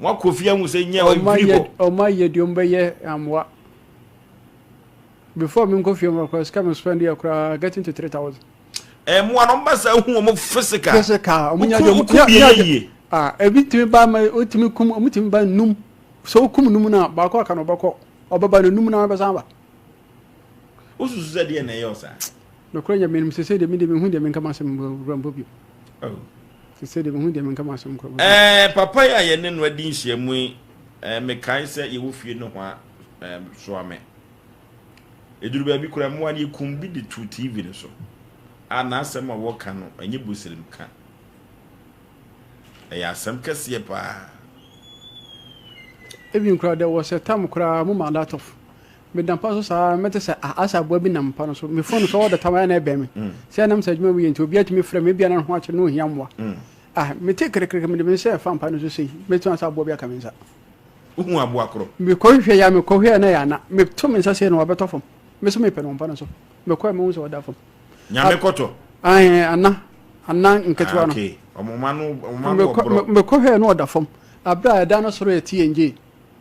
Wakɔ fie ahu sɛ nyɛ ɔmfiri hɔ. Ɔma yɛ deɛ ɔmbɛyɛ amoa. Before me nkɔ fie mra koraa sika me spend yɛ koraa getting to 3000. Ɛmoa no ɔmba saa hu ɔmo physical. Physical ɔmo nya deɛ ɔmo nya nya yie. Ah ebi tumi ba ma otumi kum ɔmo tumi ba num sɛ okum num na baako aka no ɔbɛkɔ ɔbɛba no num na ɔbɛsan aba. Wosusu sɛ deɛ na ɛyɛ ɔsaa. Nokorɛ nyɛ menim sese deɛ me deɛ mehu deɛ menka m'asɛm wura mpo bio. Oh. Sese deɛ mehu deɛ menka m'asɛm kora mpo bio. Ɛɛ papa yi a yɛne no adi nhyiamu yi, ɛɛ mekae sɛ yɛwɔ fie nohoa ɛɛ Soame. Ɛduru baabi koraa mmoa no yɛkum bi de too TV no so. A n'asɛm a wɔka no ɛnyɛ bosirim ka. Ɛyɛ asɛm kɛseɛ paa. Even koraa there was a time koraa mo ma that off. Meda mpa so saa mɛte sɛ ah asɛ aboa bi nam mpa no so. Me phone so all the time ayɛ na ɛbɛn me. Mm. Sɛ ɛnam sɛ adwuma mu yɛ nti obi atumi frɛ me ebia na ne ho akyere na ohia mmoa. Mm. Ah mete kerekereke mede me nsa ɛfa mpa no so sei mɛtumi asɛ aboa bi aka me nsa. Wohu aboa korɔ? Mekɔhwehwɛ yɛ a mekɔhwɛ na yɛ ana. Meto me nsa sei na wabɛtɔ fam. Me so mepɛ no mpa no so. Mekɔ a mehu sɛ ɔda fam. Nyame kɔtɔ. Ahe ana ana nketewa no. Ah, okay. Ɔmoma no ɔmoma no wɔ borɔ. Mekɔhwɛ na ɔda fam. Abere a ɛdan no soro yɛ TNG.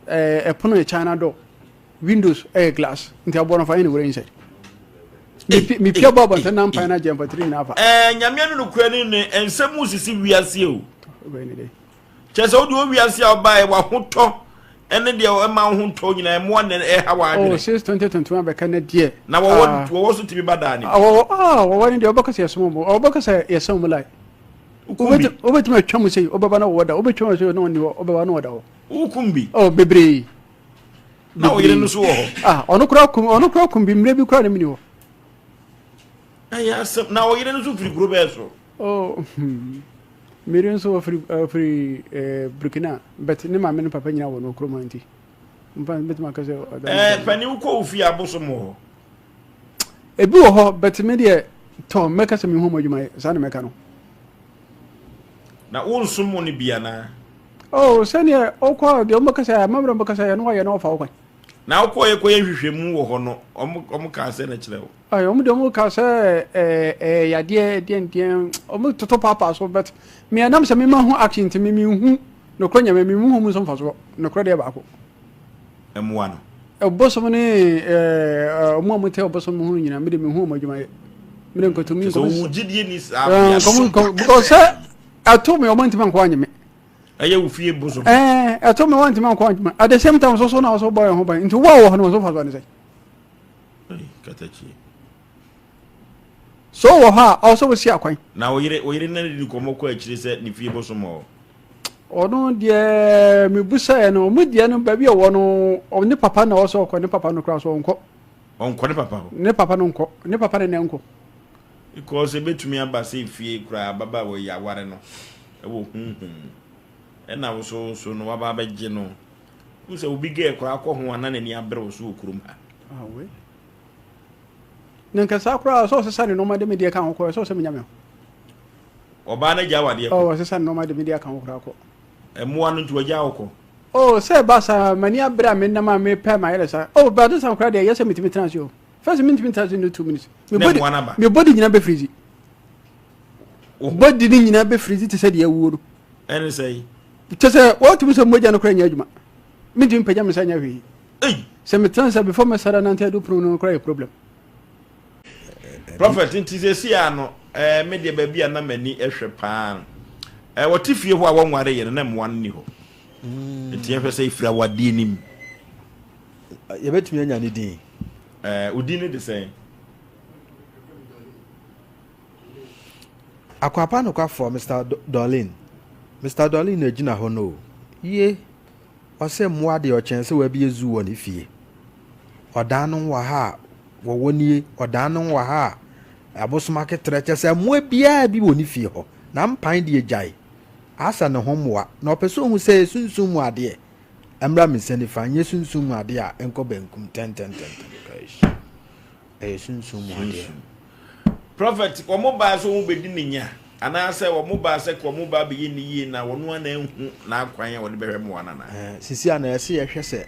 Ɛɛ ɛpono yɛ China door. Windows ɛyɛ glass. Nti aboa no fa yɛ ne wura inside. Mepia bɔ abɔnten na mpan na gye mfatiri nyinaa fa. Ɛɛ nyame no nokura ni ne nsɛm mu sisi wiase o. Kyerɛ sɛ wode wo wiase a wobaeɛ w'ahotɔ ne deɛ ɛma wo ho ntɔ nyinaa ɛmmoa na ɛha w'adwene. Oh, since 2021 bɛka ne deɛ. Na wɔwɔ ah. wɔwɔ so tumi ba daa ne. Ah, wɔwɔ ah, wɔwɔ ne deɛ wɔbɛka sɛ yɛsom wɔn wɔbɛka sɛ yɛsɛn wɔn lai. Wobɛtumi atwa mu sei wobɛba na wɔwɔ da wobɛtwa mu sei na wɔnni hɔ wobɛba na wɔda hɔ. Wokum bi. Oh, bebree. Na wo yere no so wɔ hɔ. Ah, ɔno koraa kum ɔno koraa kum bi mmerɛ bi koraa na mini hɔ. Ɛyɛ asɛm na wo yere no so firi kuro bɛɛ so. Oh, hmm. Miri nso ɔfiri ɔfiri eh, Burkina but ne maame ne papa nyinaa wɔ no kurom ha nti mfa mbɛtumi aka sɛ ɔda. Ɛɛ eh, panin wokɔ wo fie abosom wɔ hɔ. Ebi wɔ hɔ but me deɛ tɔ mɛka sɛ mehu ɔmo adwuma yɛ saa na mɛka no. Na wonsom mo no bi anaa? Oh sɛdeɛ ɔkɔ deɛ ɔmo bɛka sɛ amammerɛ ɔmo bɛka sɛ ɛno wayɛ na ɔfa wo kwan. Na wokɔ yɛ kɔyɛ nhwehwɛmu wɔ hɔ no ɔmo ɔmo kaa sɛ na kyerɛ wo. Ayi wɔn deɛ wɔn ka sɛ ɛɛ ɛɛ yadeɛ deɛn deɛn wɔn toto paapaa so but me ɛnam sɛ mema ho action nti me menhu nokorɛ nyame me mu ho mu nso mfasoɔ nokorɛ deɛ baako. Mmoa no. Ɔbosom ne ɛɛ wɔn a wɔte ɔbosom ho nyinaa me de mehu wɔn adwuma yɛ me de nkɔtumi nkɔm. Sɛ wɔn gyidie ni saa bea so. Nkɔm because sɛ ɛto me wɔn ntumi nkɔ anye me. Ɛyɛ wo fie bosom. Ɛɛ ɛto me wɔn ntumi nkɔ anye me at the same time soso na wɔso bɔ yɛn ho ban nti wo a wɔ hɔ no wɔn so fa so ne sɛ. So wɔ hɔ a ɔwɔ sɛ wosi akwan. Na wo yere wo yere na di nkɔmmɔ kɔ akyire sɛ ne fie bosom wɔ hɔ. Ɔno deɛ mebusaeɛ no ɔmo deɛ no baabi a ɔwɔ no ne papa na ɔwɔ sɛ ɔkɔ ne papa no koraa so ɔnkɔ. Ɔnkɔ ne papa hɔ. Ne papa no nkɔ. Ne papa ne nɛ nkɔ. Because ebetumi aba sɛ efie koraa ababaawa yi aware no wɔ honhom mu. Ɛna wo so so no waba abɛgye no. Wohu sɛ obi girl koraa kɔ ho a na n'ani abere wo so wɔ kurom ha. Awe. Na nka saa koraa sɛ ɔsesa ne nneɛma de me deɛ ka ho kɔ ɛsɛ sɛ menya me ho. Ɔbaa no agya awadeɛ kɔ. Ɔ ɔsesa ne nneɛma de me deɛ ka ho koraa kɔ. Mmoa no nti wagya wo kɔ. Oh sɛ ɛba saa m'ani abere a menam a mepɛ mayɛ saa. Oh but this time koraa deɛ ɛyɛ sɛ metumi tena ase o. First mentumi ntena ase no 2 minutes. Me body me body nyinaa bɛ freeze. Body ne nyinaa bɛ freeze te sɛ deɛ awuo no. Ɛne sɛ. Kyɛ sɛ wɔtumi sɛ mogya no koraa nyɛ adwuma. Mentumi mpagya me nsa nyɛ hwee. Sɛ metena sɛ before mɛsara nante adu pono no koraa yɛ problem. Prophet nti sɛsi a no eh, me deɛ baabi a na m'ani hwɛ paa no eh, wɔte fie hɔ a wɔnware yɛ no na mmoa no ni hɔ mm. nti yɛhwɛ sɛ ɛfiri awadeɛ no mu yɛbɛtumi anya ne din eh, odin no de sɛn? Akwapa nokwafoɔ Mr. Dolin Mr. Dolin na ɛgyina hɔ no o yie Ɔsɛ mmoa deɛ ɔkyɛn sɛ wabie zoo wɔ ne fie. Ɔdan no wɔ ha a wɔwɔ nie, ɔdan no wɔ ha a abosom aketrɛ, kyɛ sɛ mmoa biara bi wɔ ne fie hɔ. Na mpan deɛ gyae, asɛ ne ho mmoa. Na ɔpɛ sɛ ɔhu sɛ ɛyɛ sunsum mu adeɛ. Ɛmmra me nsa nifa, nyɛ sunsum mu adeɛ a ɛnkɔ benkum tɛntɛntɛntɛm. Eish. Ɛyɛ sunsum mu adeɛ. Prophet, wɔn baa sɛ wɔn bɛdi ne nya, anaasɛ wɔn baa sɛ ka wɔn ba abɛyɛ ne yie na wɔn ara na ahu n'akwan a wɔde bɛhwɛ mmoa no anaa? Ɛɛ, sisi a na ɛsɛ yɛhwɛ sɛ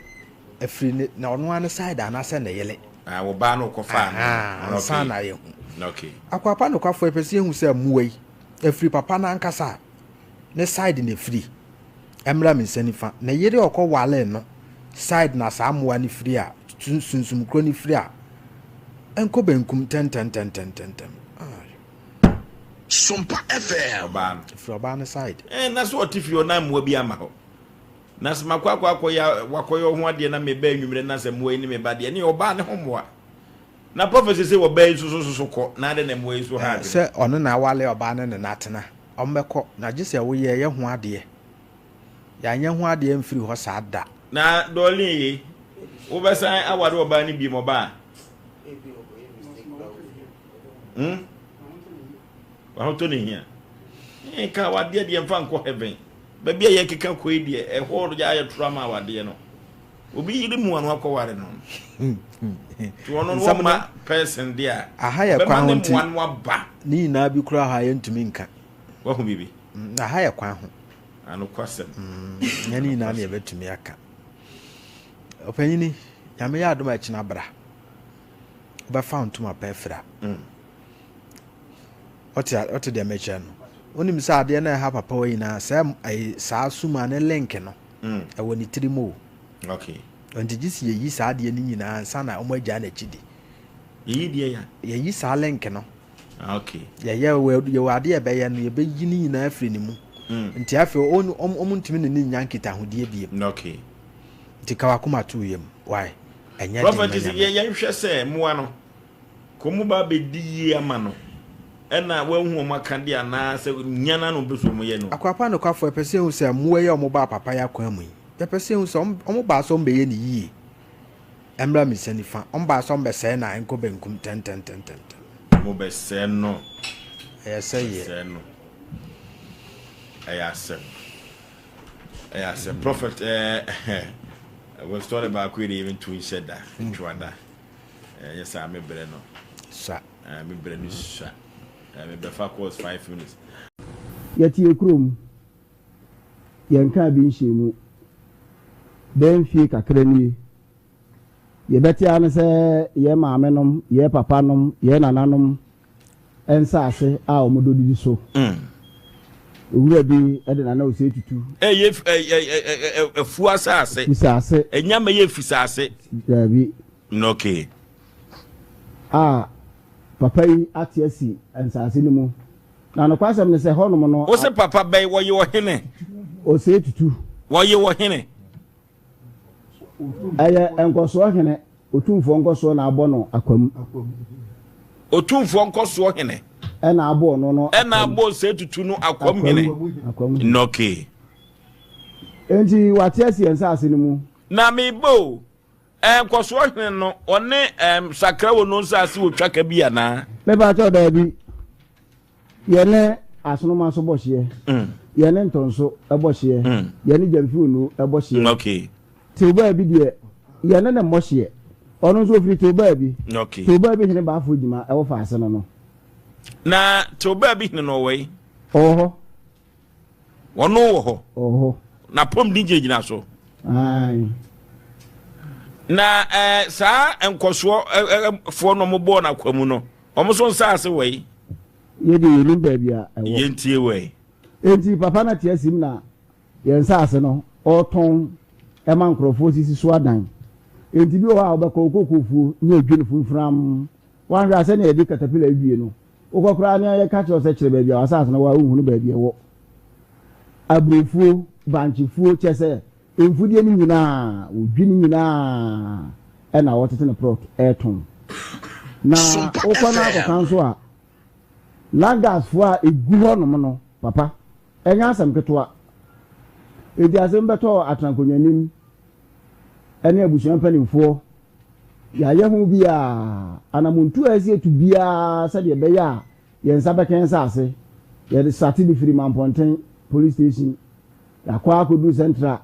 ɛfiri ne na ɔno ara ne side anaasɛ ne yere. Ah, wɔ baa no kɔfaa no. Ahaa, ansa na yɛhu. Okay. Akwapa nokwafoɔ yɛpɛ sɛ yɛhu sɛ mmoa yi ɛfiri papa no ankasa ne side na ɛfiri. Ɛmmra me nsa nifa. Ne yere a ɔkɔ waree no side na saa mmoa no firi a, sunsum korɔ no firi a, ɛnkɔ benkum ntɛntɛntɛntɛntɛm. Ah. Sompa FM. Ɔbaa no. Ɛfiri ɔbaa no side. Eh, na so ɔte fie hɔ na mmoa bi ama hɔ. Na sɛ makɔ akɔ akɔyɛ wakɔyɛ ho adeɛ na meba anwummerɛ na sɛ mmoa yi ne me ba deɛ ne ɔbaa ne ho mmoa. Na prophet sɛ ɔbaa yi nso so so kɔ na adɛn na mmoa yi so ha adwene. Sɛ ɔno na awale ɔbaa no ne no atena. Ɔmmɛkɔ, na gye sɛ woyɛ yɛ ho adeɛ. Yɛanyɛ ho adeɛ amfiri hɔ saa da. Na Dorleen ye, wobɛsan aware ɔbaa no biom ɔbaa? Hmm? Wahotɔ ne hia. Nka awadeɛ deɛ mfa nkɔ heaven. Baabi a yɛkeka kɔ yi deɛ, ɛhɔ yɛ ayɛ tora ma awadeɛ no. Obi yere mu ano akɔware no. Nti ɔno no wɔma person deɛ a, aha yɛ kwan ho nti mmoa no aba. Ne nyinaa bi koraa hɔ a yɛntumi nka. Wahu biribi? Mm, aha yɛ kwan ho. Anokwasɛm. Mm, nyɛ ne nyinaa na yɛbɛtumi aka. Ɔpanyini, Nyame yɛ adom a ɛkyena bra. Wobɛfa ntoma pɛ afira. Mm. Ɔte ɔte deɛ mekyerɛ no. Wonim sɛ adeɛ no ɛha papa wɔ nyinaa sɛ ɛyɛ saa suma ne link no. Mm. Ɛwɔ ne tirim o. Okay. Nti gye sɛ yɛyi saa adeɛ no nyinaa ansa na wɔn agyaa n'akyi di. Yɛyi deɛ ya? Yɛyi saa link no. Ah, okay. Yɛyɛ yɛwɔ adeɛ ɛbɛyɛ no yɛbɛyi ne nyinaa afiri ne mu. Mm. Nti afei wɔn wɔn ntumi ne ne nya nkitahodie biem. Okay. Nti ka wakoma to yam. Why? Ɛnyɛ den ma Prophet sɛ nyame. yɛnhwɛ sɛ mmoa no kɔn mu ba bɛdi yie ama no ɛna wahu wɔn aka deɛ anaa sɛ nya no ano mpɛ sɛ wɔn yɛ no. Akwapa nokwafoɔ yɛpɛ sɛ yɛhu sɛ mmoa yi a wɔn baa papa yi akwan mu yi yɛpɛ sɛ yɛhu sɛ wɔn baa sɛ wɔn bɛyɛ no yie ɛmmra me nsa nifa wɔn baa sɛ wɔn bɛsɛe no a ɛnkɔ benkum ntɛntɛntɛntɛntɛm. Mo bɛsɛe no. Ɛyɛ sɛ yɛ. Bɛsɛe no. Ɛyɛ asɛm. Ɛyɛ asɛm. Prophet ɛɛ wɔ story baako yi de yɛ ntu nhyɛ da ntwa da. Ɛyɛ saa me brɛ no. Sa. Ɛɛ me brɛ no sua. Ɛɛ me bɛfa course 5 minutes. Yɛte yɛn kurom, yɛnkaa bi nhyɛɛ mu bɛyɛ mfie kakra nie. Yɛbɛte ara ne sɛ yɛn maamenom, yɛn papanom, yɛn nananom nsaase a wɔdɔ didi so. Owura bi de Nana Osei Tutu. Ɛyɛ afuo asase. Fisase. Ɛnya mɛyɛ fisase. Daabi. Okay. A papa yi ate asi nsaase no mu. Na nokwasɛm ne sɛ hɔnom no. Wo se papa bɛn wɔye ɔhene? Osei Tutu. Wɔye ɔhene. Ɛyɛ nkɔsoɔ hene, Otumfoɔ nkɔsoɔ na abɔ no Akwam. Otumfoɔ nkɔsoɔ hene. Ɛna abɔ ɔno no Ɛna abɔ Osei Tutu no Akwam hene. Akwam hene. Okay. Enti wate asi yɛn nsaase no mu. Na meba o. Ɛɛ nkɔsoɔ hene no ɔne ɛɛm sakra wɔ no nsaase wɔ twaka bi anaa? Mepaakyɛw daabi. Yɛne Asonoma nso bɔ hyeɛ. Yɛne Ntɔnso bɔ hyeɛ. Yɛne Gyamfi Onu bɔ hyeɛ. Okay. Teobaa bi deɛ, yɛne no mmɔ hyeɛ. Ɔno nso ɔfiri Teobaa bi. Okay. Teobaa bi hene Baafoɔ Gyima ɛwɔ Faase no no. Na Teobaa bi hene no ɔwɔ yi? Ɔwɔ hɔ. Ɔno wɔ hɔ. Ɔwɔ hɔ. N'apɔmuden gyinagyina so. Ae. Na ɛɛ saa nkɔsoɔ ɛɛ foɔ no wɔbɔɔ no akwa mu no, wɔn nso nsaase wɔ yi. Yɛ deɛ yɛnim baabi a ɛwɔ. Yɛntie wɔ yi. Enti papa no te asim na yɛn nsaase no ɔretɔn ma nkurɔfoɔ sisi so adan. Enti bi wɔ hɔ a wobɛkɔ wo kokofuo ne adwi no fumfuram. Woanhwɛ a sɛnea yɛde katapila adwie no, wokɔ koraa na yɛka kyerɛ wo sɛ kyerɛ baabi a w'asaase no wɔ a wonhunu baabi a ɛwɔ. Aburofuo, bankyefuo, kyerɛ sɛ mfudeɛ no nyinaa, wɔdwi no nyinaa na wɔtete no prɔt retɔn. Na wokɔ na akɔka nso a, Langasfoɔ a ɛgu hɔnom no, papa, ɛnyɛ asɛm ketewa. Enti asɛm bɛtɔɔ Atenankonnwa anim ne abusua mpanimfoɔ. Yɛayɛ ho biara, anamontuo a ɛsɛ yɛtu biara sɛdeɛ ɛbɛyɛ a yɛn nsa bɛka yɛn nsaase. Yɛde sate bi firi Mampɔnten Police Station, yɛakɔ akɔduru Central.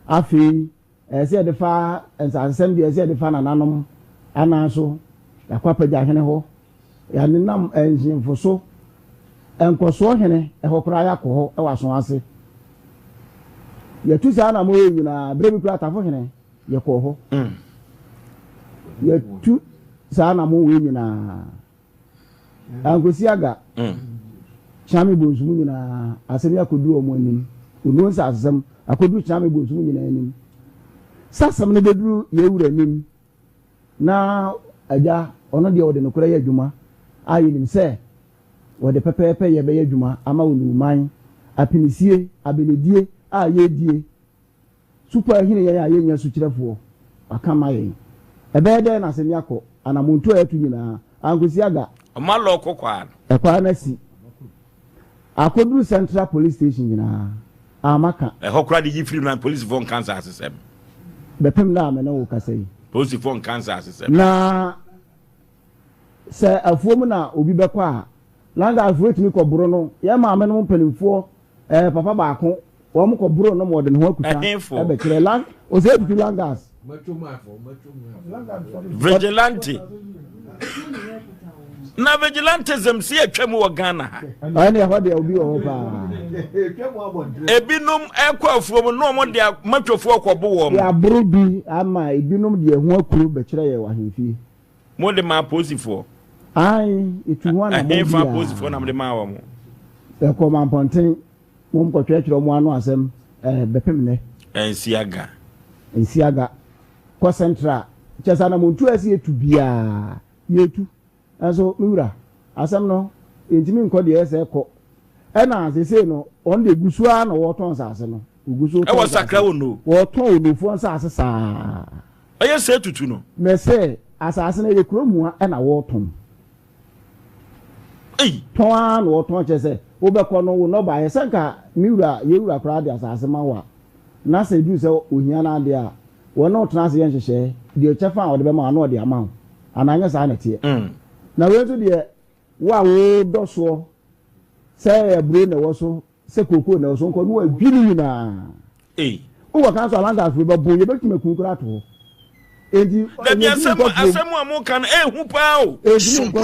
Afei ɛsɛ sɛ yɛde fa nsasesɛm deɛ ɛsɛ sɛ yɛde fa nananom anan so, yɛakɔ Apagya Hene hɔ, yɛnenam nhemfo so, Nkɔsoɔ Hene hɔ koraa yɛakɔ hɔ wɔ Aso ase. Yɛatu saa anammɔn yi nyinaa, berɛ bi koraa Tafo Hene yɛkɔɔ hɔ. Yɛatu saa anammɔn wei nyinaa. Ankosi aga, Kyeame Bonsu mu nyinaa, asɛm yi akɔduru wɔn anim. Onuo nsasesɛm akɔduru Kyeame Bonsu mu nyinaa anim. Sɛ asɛm no bɛduru yɛn wura anim na agya, ɔno deɛ ɔde nokorɛ yɛ adwuma a yɛnim sɛ wɔde pɛpɛɛpɛ yɛ bɛyɛ adwuma ama Onuoman, apinisie, abenedie a yɛredie Supɔ a ɛhene yɛn a yɛnnya sukyerɛfoɔ, waka ama yɛn. Ɛbɛyɛ dɛn na asɛm yi akɔ? Anamontuo a yɛatu nyinaa, ankosi aga. Ɔma lɔɔko kwaa no. Ɛkwaa no asi. Akɔduru Central Police Station nyinaa, amma ka. Ɛhɔ koraa de yi firi na polisifoɔ nka nsaasesɛm. Bɛpem nnɛ a me ne wo kasa yi. Polisifoɔ nka nsaasesɛm. Na sɛ afuom na obi bɛkɔ a, Langasfoɔ tumi kɔboro no. Yɛn maamenom mpanimfoɔ Ɛɛ papa baako wɔn kɔ boro nom wɔde ne ho akuta ɛbɛkyerɛ lang ɔsɛ etutu langas. Vigilante na vigilantism si atwa mu wɔ Ghana ha. Ɛne ɛhɔ deɛ obi wɔ hɔ paa. Ebinom ɛkɔ afuom na wɔn de matwofoɔ kɔ bo wɔn. Yɛaboro bi ama ebinom deɛ ho akuro bɛkyerɛ yɛ wɔ ahemfie. Mo de maa apolisifoɔ? Ae, yɛtu ho anammɔn biara. Ɛhefa apolisifoɔ na mo de maa wɔn? Yɛkɔɔ Mampɔnten, wɔn kɔtwerɛtwerɛ wɔn ano asɛm ɛɛ bɛpem nnɛ. Nsiaga. Nsiaga. Kɔ Central. Kyerɛ sɛ anammɔntuo a ɛsɛ yɛtu biara, yɛtu. Nanso me wura, asɛm no, yɛntumi nkɔ deɛ ɛsɛ sɛ ɛkɔ. Ɛna seesei no, wɔn deɛ gu so ara na wɔretɔn nsase no. Wɔgu so retɔn Ɛwɔ nsase. Sakra Ono. Wɔretɔn Onofoɔ nsase saa. Ɛyɛ sɛ tutu no. Mese, asase no ɛyɛ kuro mua ɛna wɔretɔn. Ei! Tɔn ara na wɔtɔn kyerɛ sɛ wobɛkɔ no wo nnɔbaeɛ sɛ nka me wura, yɛn wura koraa de asase ma wo a, na sɛ ɛduru sɛ ohia no adeɛ a, wɔne wo tena ase yɛ nhyehyɛɛ, deɛ kyɛfa a ɔde bɛma wo a na ɔde ama wo, anaa nyɛ saa na ɛteɛ? Na wei nso deɛ, wo a wodɔ soɔ, sɛ ɛyɛ aburo na ɛwɔ so, Sɛ kookoo na ɛwɔ so nkɔ no wadwi ne nyinaa. Ei. Wowɔ kan so alangas wei bɛbo yɛbɛtumi aku koraa ato hɔ. Enti Dabi yɛntumi asɛm nkɔ fuom. asɛm a moka no ɛhu paa o. Yɛntumi nkɔ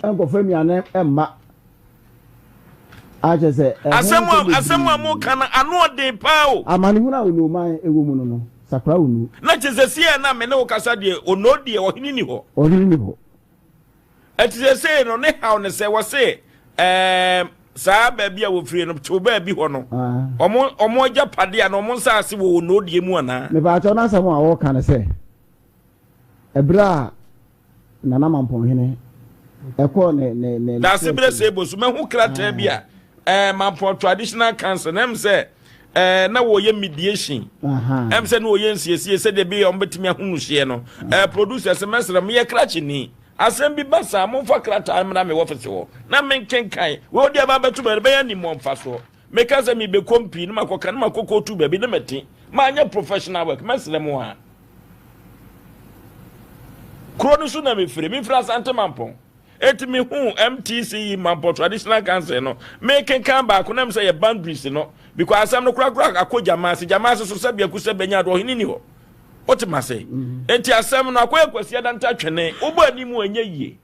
fuom nkɔfa nnuane mma. Akyɛ sɛ ɛho Asɛm nsɛm a bebree. asɛm a moka no ano ɔden paa o. Amanehunu a Onooman wɔ mu no no, sakra Onoo. Na kyerɛ sɛ seɛ na me ne wo kasa deɛ Onoo deɛ ɔhene ni hɔ. Ɔhene ni hɔ. Ɛti sesei no ne haw ne sɛ wɔse ɛɛm saa baabi a wɔfiri no tew baabi hɔ no wɔn wɔn agyapadeɛ anaa wɔn nsaase wɔ wɔn noodie mu anaa? Mepaakyɛw n'asɛm a ɔreka ne sɛ ɛberɛ a Nana Mampɔnhene ɛkɔɔ ne ne ne. Daase berɛ sɛ ebo so mahu krataa bi a ɛɛ Mampɔn Traditional Council na ɛm sɛ ɛɛ na wɔyɛ mediation ɛm sɛ na wɔyɛ nsiesie sɛdeɛ bi a wɔbɛtumi ahunu hyeɛ no ɛɛ producer sɛ mɛsrɛ meyɛ krakye ni Asɛm bi ba saa a, momfa krataa mmra me wɔfese hɔ na menkenkan. Wei wode aba abɛto baabi, ɛbɛyɛ animuɔ mfasoɔ. Meka sɛ mebɛkɔm pii na makɔka na makɔ kootu baabi na mate. Manyɛ professional work, mɛsrɛ mo a. Kuro no so na mefiri. Mefiri Asante Mampɔn. Enti mehuu MTC yi Mampɔn Traditional Council no, mekenkan baako na mesɛ yɛ boundaries no because asɛm no korakora akɔ Gyamaase. Gyamaase so sɛ biako sɛ bɛnya ade ɔhene ni hɔ. Wote mase? Enti asɛm no akɔyɛ Kwasi Adanta twene. Wobɔ anim a ɛnyɛ yie.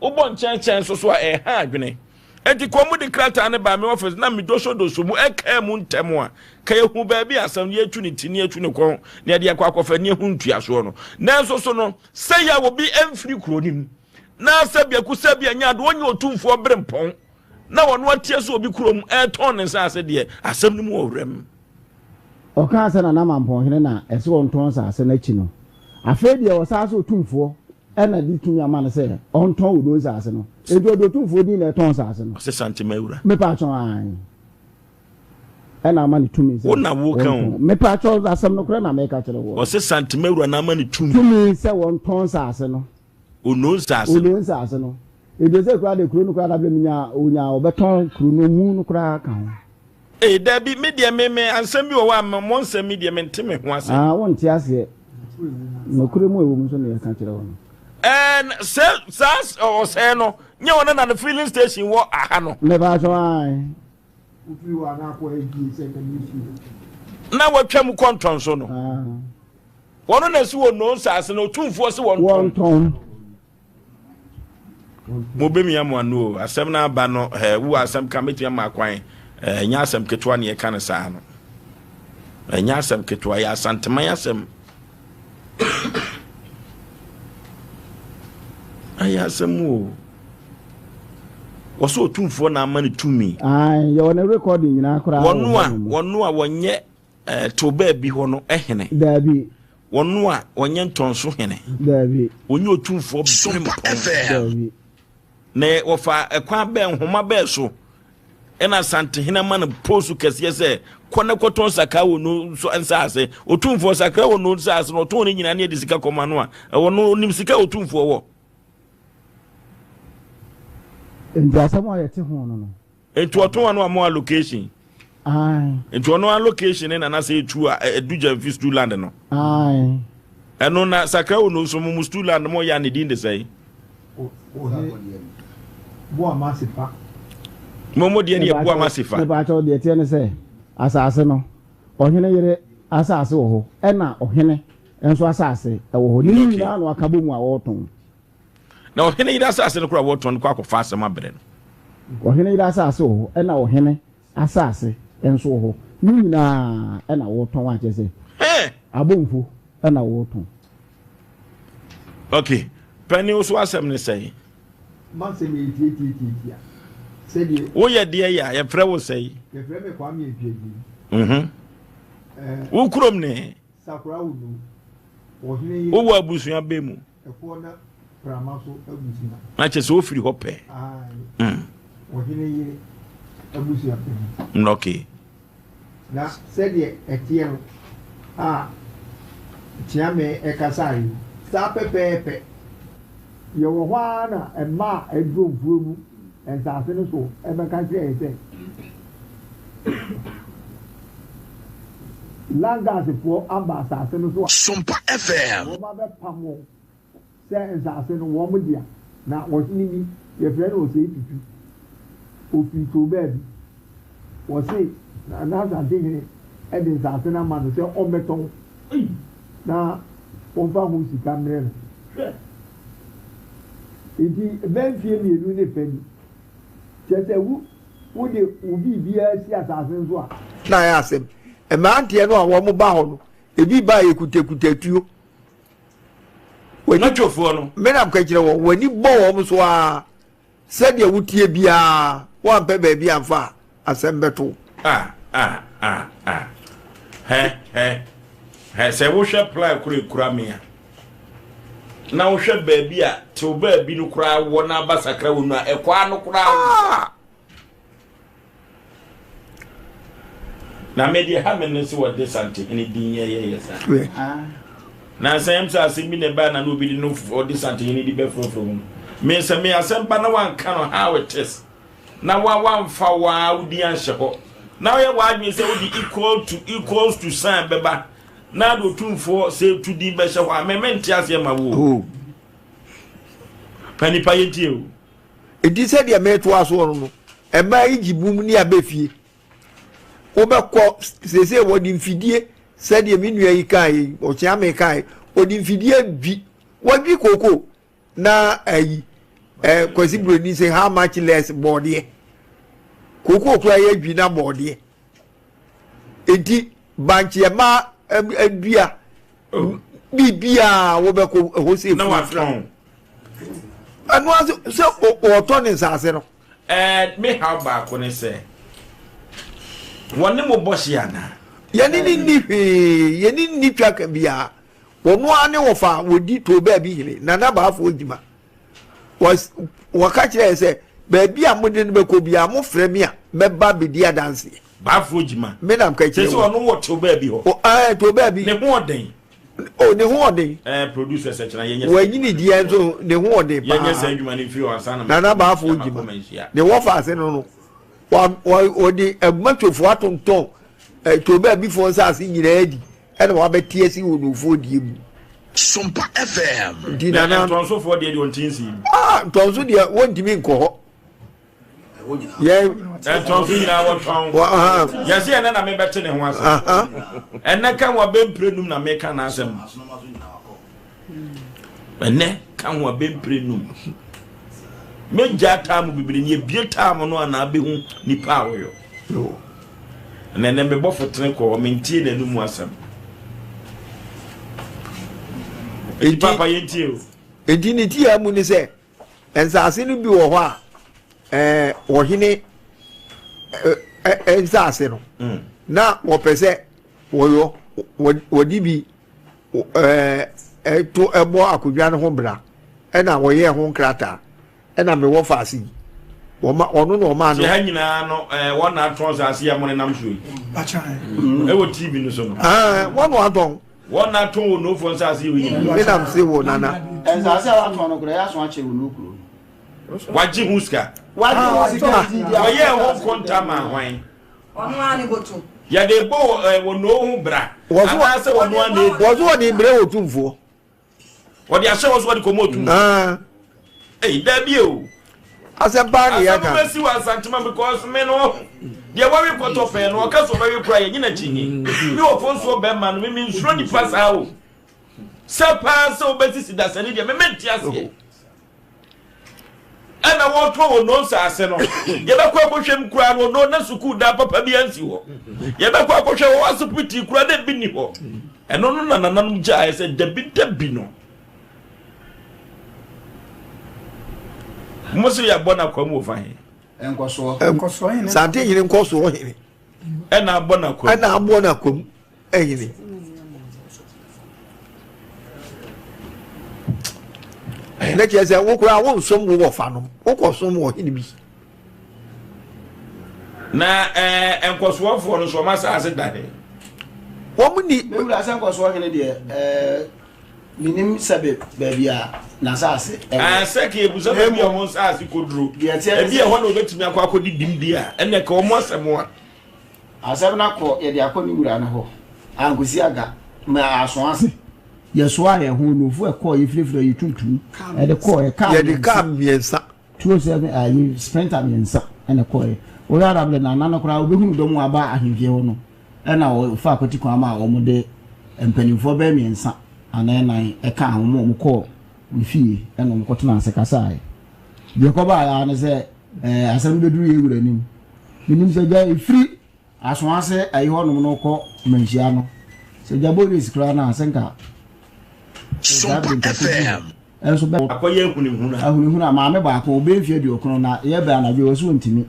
Wobɔ nkyɛnkyɛn nso so a ɛha adwene. Enti kɔ mu de krataa no baa me office na medosodoso mu ɛkaa mu ntɛm a ka yɛhu baabi a asɛm no yɛtu ne ti ne yɛtu ne kɔn na yɛde akɔ akɔfa ne yɛhu ntuasoɔ no. Nanso so no sɛ yɛ a obi mfiri kuro no mu na sɛ biako sɛ bi anya ade ɔnyɛ otumfoɔ berempɔn na wɔn ateɛ sɛ obi kurom ɛretɔn ne nsaase deɛ asɛm no mu wɔ werɛm. Ɔkaa sɛ Nana Mampɔnhene na ɛsɛ ɔntɔn nsaase no akyi no, afei deɛ ɔsan sɛ otumfoɔ na de tumi ama no sɛ ɔntɔn Odo nsaase no. Enti ɔde otumfoɔ din na ɛtɔn nsaase no. Ɔsɛ Santemawura. Mepaakyɛw aane. Ɛna ama no tumi sɛ Wo na woka o. wɔntɔn. Mepaakyɛw asɛm nokorɛ na meka kyerɛ woɔ. Ɔsɛ Santemawura na ama no tumi. Tumi sɛ wɔntɔn nsaase no. Ono nsaase no. Ono nsaase no. Enti ɔsɛ koraa deɛ kuro no koraa dabrɛ menya onya ɔbɛtɔn kuro no mu no koraa ka ho. Ee dabi me deɛ me me ansɛm bi wɔ hɔ a mo nsɛm yi deɛ me nte me ho ase. Ah wo nte aseɛ. Nokorɛ mu a ɛwɔ mu nso na yɛka kyerɛ wo no. Ɛɛ sɛ saa ɔsɛɛ no nyɛ ɔno na ne filling station wɔ aha no. Mepaatwɔ ae. Na watwa mu kɔntɔn so no. Wɔn na si wɔ no nsaase no otumfoɔ se wɔn tɔn. Wɔn tɔn. Mobɛmia mo ano o, asɛm no aba no eh, wowɔ asɛm ka mɛtumi ama kwan eh, ɛnyɛ asɛm ketewa ne yɛka no saa no, ɛnyɛ asɛm ketewa, ɛyɛ Asanteman asɛm. Ɛyɛ asɛm o. Wɔsɛ otumfoɔ na ama no tumi. Yɛwɔ ne recording nyinaa koraa wɔ hɔ nom. Wɔno a wɔnyɛ eh, to baabi hɔ no hene. Daabi. Wɔno a wɔnyɛ ntɔnso hene. Daabi. Wɔnyɛ otumfoɔ berempɔn. Daabi. Na wɔfa ɛkwan bɛn nhoma bɛn so ɛna Asantehene ama no post kɛseɛ sɛ kɔ na kɔtɔn sakra wɔ no nso nsaase. Otumfoɔ sakra wɔ no nsaase na ɔtɔn ne nyinaa ne yɛde sika kɔma no a ɛwɔ no onim sika otumfoɔ wɔ. Nti asɛm a yɛte ho no no. Nti ɔtɔn ano ama allocation. Ae. Nti ɔno allocation ne nana sɛ etu a ɛdu Gyamfi stool land no. Ae. Ɛno na sakra wo no nso mo mo stool land mo yɛ a ne din de sɛn? Boamasifa. Mo mo deɛ ne yɛ Boamasifa. Mepakyɛw deɛ ɛteɛ ne sɛ asase no ɔhene yere asase wɔ hɔ ɛna ɔhene nso asase ɛwɔ hɔ ne nyinaa na waka bɔ mu a wɔretɔn. Na ɔhene yere asase no koraa wɔtɔn no kɔ akɔfa asɛm abrɛ no. Ɔhene yere asase wɔ hɔ, ɛna ɔhene asase nso wɔ hɔ. Ne nyinaa ɛna wɔtɔn a kyerɛ sɛ abomfo ɛna wɔtɔn. Ok, panin wo so asɛm ne sɛn? M'asɛm yɛ tiatiatiatia sɛdeɛ. Woyɛ deɛ yɛ a yɛfrɛ wo sɛn? Yɛfrɛ me Kwame Apiagyei. Mhm. Wo kurom ne? Sakora Wunu, ɔhene yere. Wowɔ abusua bɛ mu? Ɛkoɔ na prama so abusua. Na kyerɛ sɛ wofiri hɔ pɛ. Ae. Mm. Ɔhene yere abusua panin. Okay. Na sɛdeɛ ɛteɛ no a Kyeame ɛkasaeɛ yi, saa pɛpɛɛpɛ. Yɛwɔ hɔ ara na mmaa a aduro mfuo mu nsaase no so bɛka kyerɛɛ yɛn sɛ, Langasfoɔ aba asase no so a, Sompa FM. wɔabɛpam wɔn sɛ nsase no wɔn dea. Na ɔhene bi, yɛfrɛ no Osei Tutu, ɔfiri too baabi. Wɔse Nana Asantehene de nsase no ama no sɛ ɔmmɛtɔn na wɔmfa ho sika mmrɛ no. Hwɛ! Enti bɛyɛ mfeɛ mmienu ne fa ni, kyerɛ sɛ wo wode wo biribiara si asase no so a. Na ayɛ asɛm. Mmeranteɛ no a wɔba hɔ no, ebi ba a yɛkutakuta tuo. Nɔtwofoɔ no. Me na meka kyerɛ wɔn, w'ani bɔ wɔn so ara. Sɛdeɛ woteɛ biara, woampɛ baabi amfa a, asɛm bɛto wo. Ah ah ah ah hɛ hɛ hɛ sɛ wohwɛ ply koro ekura me a na wohwɛ baabi a tew baabi no koraa wɔ na aba sakra wɔ nu a ɛkɔ ano koraa ah! Na me deɛ ha me no sɛ wɔde santehene din yɛyɛyɛ saa. Na nsɛm sɛ asɛm bi na ɛbaa na na obi de no ɔde santehene di bɛfrɛfrɛ mu no me sɛ me asɛm ba na wanka no how it is na wa wamfa waa wo din anhyɛ hɔ na woyɛ w'adwene sɛ wode equal to equals to sign bɛba na ade otumfoɔ sɛ tu din bɛhyɛ hɔ a me mente aseɛ ma wo. Oh. Pa nipa yɛntie o. Enti sɛdeɛ meretoa soɔ no no, mmaa yi gye bum ne aba fie. Wobɛkɔ seesei wɔde mfidie sɛdeɛ me nua yi kaeɛ yi, Ɔkyeame kaeɛ, wɔde mfidie dwi, wɔdwi kooko na ayi eh, Kwasi Buroni sɛ how much less bɔɔdeɛ. Kooko koraa yɛdwi na bɔɔdeɛ. Enti bankye mmaa adua oh. biribiara wobɛkɔ ɛhɔ sɛ na watɔn ɛno ase sɛ ɔtɔ ne nsaase no. Ɛɛ me haw baako ne sɛ wɔne mo bɔ hye anaa. Yɛne ne nni hwee yɛne nni twaka biara wɔn ara ne wɔfa wɔdi too baabi hene nana baafoɔ gyima wɔka kyerɛ yɛ sɛ baabi a mode no bɛkɔ biara mofrɛ me a mɛba bɛdi adanseɛ. Baafoɔ gyima. Me nam ka kyerɛ wɔn. Sɛ ɔno wɔ tew baabi hɔ. O ɛɛ tew baabi. Ne ho ɔden. O ne ho ɔden. Ɛɛ producer sɛ kyerɛ yɛnyɛ. Wɔanyini deɛ nso ne ho ɔden paa. Yɛnyɛ sɛ adwuma no mfiri hɔ ansa na. Nana Baafoɔ gyima. Ne wɔfa ase no no wa wa wɔde agumatwofoɔ atontɔn ɛɛ tew baabifoɔ nsaase nyinaa di ɛna wabɛte asi wɔ nufoɔ die mu. Sompa FM. Nti nana. Ntɔnsofoɔ deɛ deɛ ɔnte nsi mu. Ah ntɔnso deɛ wɔntumi nkɔ hɔ. Ɛtɔn so nyinaa wɔtɔn. Yɛsɛ ɛnɛ na mebɛte ne ho ase. Ɛnɛ ka ho abɛmpire num na meka n'asɛm. Ɛnɛ ka ho abɛmpire num. Megya taamu bebree ne ebie taamu no anaa bɛhu nipa a wɔyɔ. Ɛnɛ nɛ mebɔ fotene kɔ hɔ mentie n'anum asɛm. Enti papa yɛntie o. Enti ne tiaa mu ne sɛ Nsase no bi wɔ hɔ a, ɛɛ ɔhene ɛɛ nsase no mm. na wɔpɛ sɛ wɔyɔ wɔde bi ɛɛ ɛto ɛbɔ akonnwa no ho bra ɛna wɔyɛ ho nkrataa ɛna mewɔ faase yi wɔma ɔno na ɔma no. ha nyinaa no ɛɛ wɔn na atɔn saase yi a mo nenam so yi. Ɛwɔ tv no so no. Ɛɛ wɔn na atɔn. Wɔn na atɔn wɔ Nofoɔ nsaase yi nyinaa. Me nam se wo nana. Nsaase a watɔn no koraa ɛyɛ aso akyɛ wɔ no kuro no. Wagye ho sika. Wagye ho sika nti deɛ. Wɔyɛɛ ho nkonta maa hwan? Ɔno ara ne bɔtɔ. Yɛde bɔ wɔ no ho bra. Anaasɛ wɔn ara na edi. Wɔso wɔde brɛ Otumfoɔ. Wɔde ahyɛ wɔn so wɔde kɔma otum. Ei, dabi o. Asɛm paa ne yɛka. Asɛm bɛsi wɔ Asantema because me no deɛ wɔwe kɔtɔ pɛn no ɔka so ɔbɛwe kora yɛ nyina kyinyi. Me wɔ fo nsoɔ bɛrima no me me nsuro nipa saa o. Sɛ paa sɛ wobɛsisi dasani deɛ me mente aseɛ. Ɛna wɔtɔ wɔ no nsaase no yɛbɛkɔ akɔhwɛ mu koraa no ɔno na sukuu dan papa bi ansi hɔ yɛbɛkɔ akɔhwɛ wɔ asopiti koraa na ebi ni hɔ ɛno no na nananom gyaeɛ sɛ dabi dabi no mo so yɛabɔ no akwa mu wɔ fa he nkɔsoɔ hene sante hene nkɔsoɔ hene ɛna abɔ no akwam ɛna abɔ no akwam ɛhene ne kyerɛ sɛ wo koraa wonsom wo wɔfa no wokɔsom wɔ hene bi na ɛɛ eh, nkɔsoɔfoɔ no so wɔn asaase da he wɔn ni. mewura sɛ nkɔsoɔ hene deɛ ɛɛ eh, menim sɛbe baabi a n'asaase ɛwɔ. Ah, sɛ ka ebusa baabi a wɔn nsaase kɔduro ebi ɛhɔ na wɔbɛtumi akɔ akɔdi dim di a ɛnna ka wɔn asɛm a. Asɛm no akɔ, yɛde akɔ ne wura no hɔ. Ankosi aga, ma aso ase. Yɛsoaa yɛn ho, nnurufo ɛkɔɔ, yɛfirafira yɛ tuntum, ɛde kɔɔ, kaa Yɛde kaa mmiɛnsa. 207, ayi, sprinter mmiɛnsa ɛna ɛkɔɔɛ. Wohwɛ ara berɛ no, nana no koraa, wobɛhunu dɔm a aba ahemfie hɔ no, ɛna wɔfaa kwati kwan maa wɔn de mpanimfoɔ bɛyɛ mmiɛnsa anaa nnan ɛkaa ho ma wɔn kɔɔ ne fie ɛna wɔn kɔtenaa ase kasaeɛ. Deɛ ɛkɔbaeɛ ara ne sɛ, ɛɛ, asɛm no bɛduru yɛn wura anim. Menim sɛ gya ɛfiri Asoase ayi hɔnom no kɔ Manhyia no, sɛ gya bɔ race koraa no a, sɛ nka saa bere nka kɔduru hɔ. Ɛnso bɛ. Akɔyɛ ahunahuna. Ahunahuna, maame baako, ɔbɛyɛ mfeɛ aduokron, na yɛbɛ anadwo yi, ɔse ɔntumi.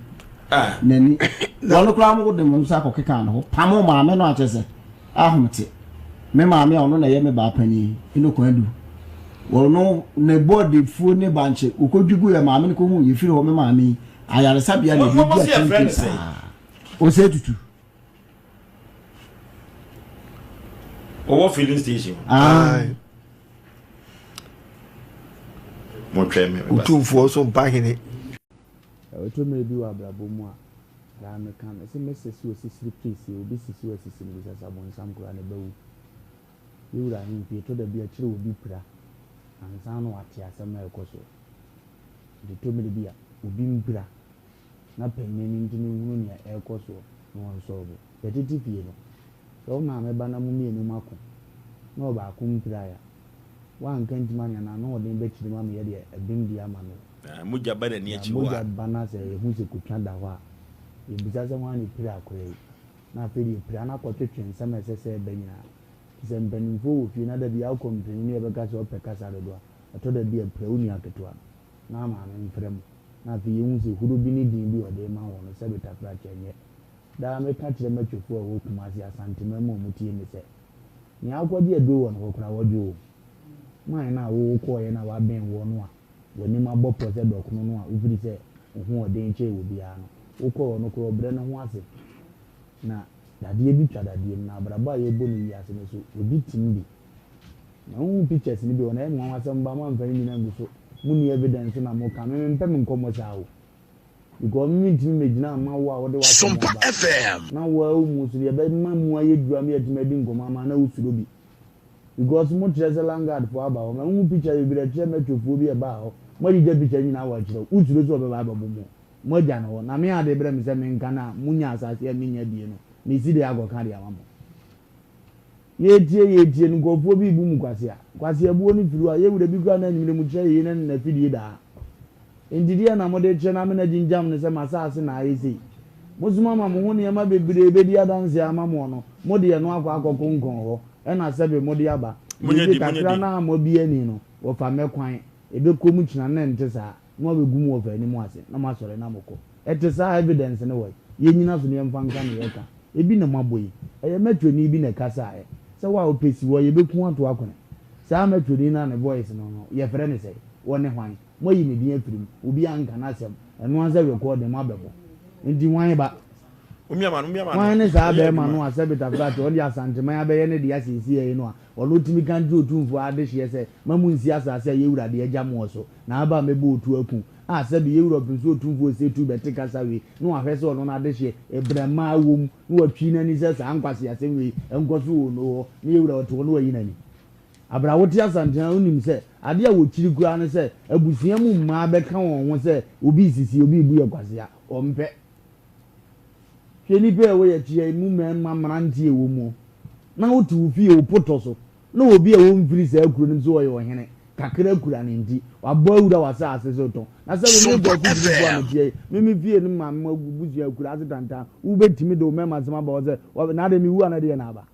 N'ani. Wɔn koraa mo de mo nsa kɔkekaa ne ho, pamoo maame no a kyerɛ sɛ, ahomete. Me maame a ɔno na ɛyɛ me baa panin, Enoch Adu, ɔno ne bɔɔdefuo ne bankye, ɔkɔdwi guiɛ, maame no kɔhuu, yɛfiri hɔ, me maame yi, Ayaresabea na ebi di akyɛnkyɛn saa. Ose tutu. Ɔwɔ filling station. Aye. Mo twɛn me. Otumfoɔ so mpa hene. Ɛtɔ mmerɛ bi wɔ abrabɔ mu a, daa meka, mese mɛsɛsi osisiri please, obi sisi wo asisi no bisa sɛ abonsam koraa ne ba wu. Yɛwura ahemfie, ɛtɔ da bi a kyerɛ obi pira ansa na wate asɛm a ɛkɔ so. Nti ɛtɔ mmere bi a, obi mpira na panyin no ntumi nhunu nea ɛrekɔ soɔ na wɔnsɔlvo. Yɛtete fie no, sɛ wo maame ba na mo mmienu moako na ɔbaako mpirae a, woanka ntim anea n'anoɔden bɛkyiri mu ama yɛde ɛbem di ama no. Na mogya ba n'ani Na akyi hɔ mogya a. ba na sɛ yɛhu sɛ kotwa da hɔ a, yɛbisa sɛ hwan na ɛpira akwadaa yi? Na afei deɛ pira no akɔtwetwe nsɛm a ɛsɛ sɛ ɛba nyinaa. Nti sɛ mpanimfoɔ wɔ fie na da biara wokɔ mpanin ne yɛbɛka sɛ ɔpɛ kasa dodo a, ɛtɔ da bi a pira wo nua ketewa no na maame mfrɛ mo. Na afei yɛhu sɛ huro bi ne din bi a ɔde rema wɔn no sɛbe tafrakyɛ nyɛ. Daa meka kyerɛ m'atwafoɔ a ɛwɔ Kumasi, Asanteman mu a wɔtie me sɛ, nea wokɔgye aduro wɔ ne hɔ koraa wɔdwo wo. Man no a wo wokɔeɛ no a wabɛn woɔ no a w'anim abɔ pɔ sɛ dɔkono no a wofiri sɛ wo ho ɔden kyɛn obiara no, wokɔɔ hɔ no koraa ɔbrɛ ne ho ase. Na dadeɛ bi twa dadeɛ mu, na abrabɔ a yɛrebɔ no wiase no so, obi tim bi. Na wohu pictures no bi wɔ hɔ no, ɛyɛ me nwanwa sɛ moba moamfa ne nyinaa angu so, monni evidence so na moka. Me mempɛ me nkɔmmɔ saa o. Because me mentumi mmɛgyina mma wo a wode w'asɛm aba, na wo ara wo mu nso deɛ ɛbɛma mu ayɛ duru ama yɛatumi adi nkɔmmɔ ama na wosuro bi. Because mo kyerɛ sɛ landguard foɔ aba hɔ, mahu picture bebree ɛkyerɛ metro foɔ bi ɛbaa hɔ, mo agyigya picture nyinaa wɔ akyerɛ wo, wo suro sɛ ɔbɛba abɛbo mo, mo agya no hɔ, na me ade brɛ me sɛ me nka no a, mo nya asase a me nya bie no, me si deɛ akɔ ka de ama mo. Yɛtie yɛtie no nkurɔfoɔ bi rebu mo kwasea, kwasea buo no firi hɔ a, yɛ wura bi koraa na anwummerɛ mo kyerɛ yei ne no n'afidie daa. Enti deɛn na mode rekyerɛ no amena gyingyam no sɛ m'asase na ayɛ sei? Mosoma ma mo ho nneɛma bebree bɛdi adanseɛ ama moɔ no, mode ɛno akɔ akɔkonkɔn hɔ, ɛna sɛbe mode aba. Monyɛ Biribi di, monyɛ kakra di. no a moabue ani no, wɔfa mmɛ kwan, ɛbɛkɔ mu kyena na ɛnte saa, na wɔabɛgu mo wɔfa anim ase, na moasɔre na mokɔ. Ɛte saa a, evidence no wɔ he? Yɛnnyina so na yɛmfa nka nea yɛka. Ebi na moabɔ yi. Ɛyɛ mɛtwani bi na ɛkasaeɛ sɛ wo a wopɛ si hɔ, yɛbɛku wo ato akone. Saa mɛtwani no a ne voice no no, yɛfrɛ no sɛn? Ɔne hwan? Moayi ne din afiri mu. Obiara nka n'asɛm. Ɛno ara sɛ recording moabɛbɔ. Nti hwan ba? Hwan ne saa bɛrima no a sɛ Bitafrat ɔde Asanteman abɛyɛ ne dea seesei yi no a ɔno tumi ka kyerɛ Otumfoɔ adehyeɛ sɛ, Ma monsi asase a yɛn wura de agya moɔ so, na aba a mɛbɔ otuo aku, a sɛbe yɛn wura ɔpem sɛ Otumfoɔ Osetu bɛte kasa wei na wahwɛ sɛ ɔno n'adehyeɛ brɛmaa wɔ mu na watwi n'ani sɛ saa nkwaseasɛm wei nkɔ so wɔ Ono hɔ na yɛn wura ɔte hɔ na wayi n'ani. Bere a wote Asante ha no, wunim sɛ ade a wɔkyiri koraa ne sɛ abusua mu mmaa bɛka wɔn ho sɛ obi resisi, obi rebu yɛn kwasea. Wɔmpɛ. Hwɛ nnipa a ɛwɔ yɛn akyi ha yi mu mmarima mmerante a ɛwɔ mu. Na wote wo fie, wo potɔ so, na obi a ɔmfiri saa kuro no mu sɛ ɔyɛ ɔhene kakra kura no nti, wabɔ awura w'asase so retɔn. Na sɛ me ne nkurɔfo firi mpo a meteɛ yi, me me fie no maame mo abusua akuraase tantan, wobɛtumi de wo mmarima asɛm aba hɔ sɛ, na adɛn mewu a na ɛdeɛn na aba?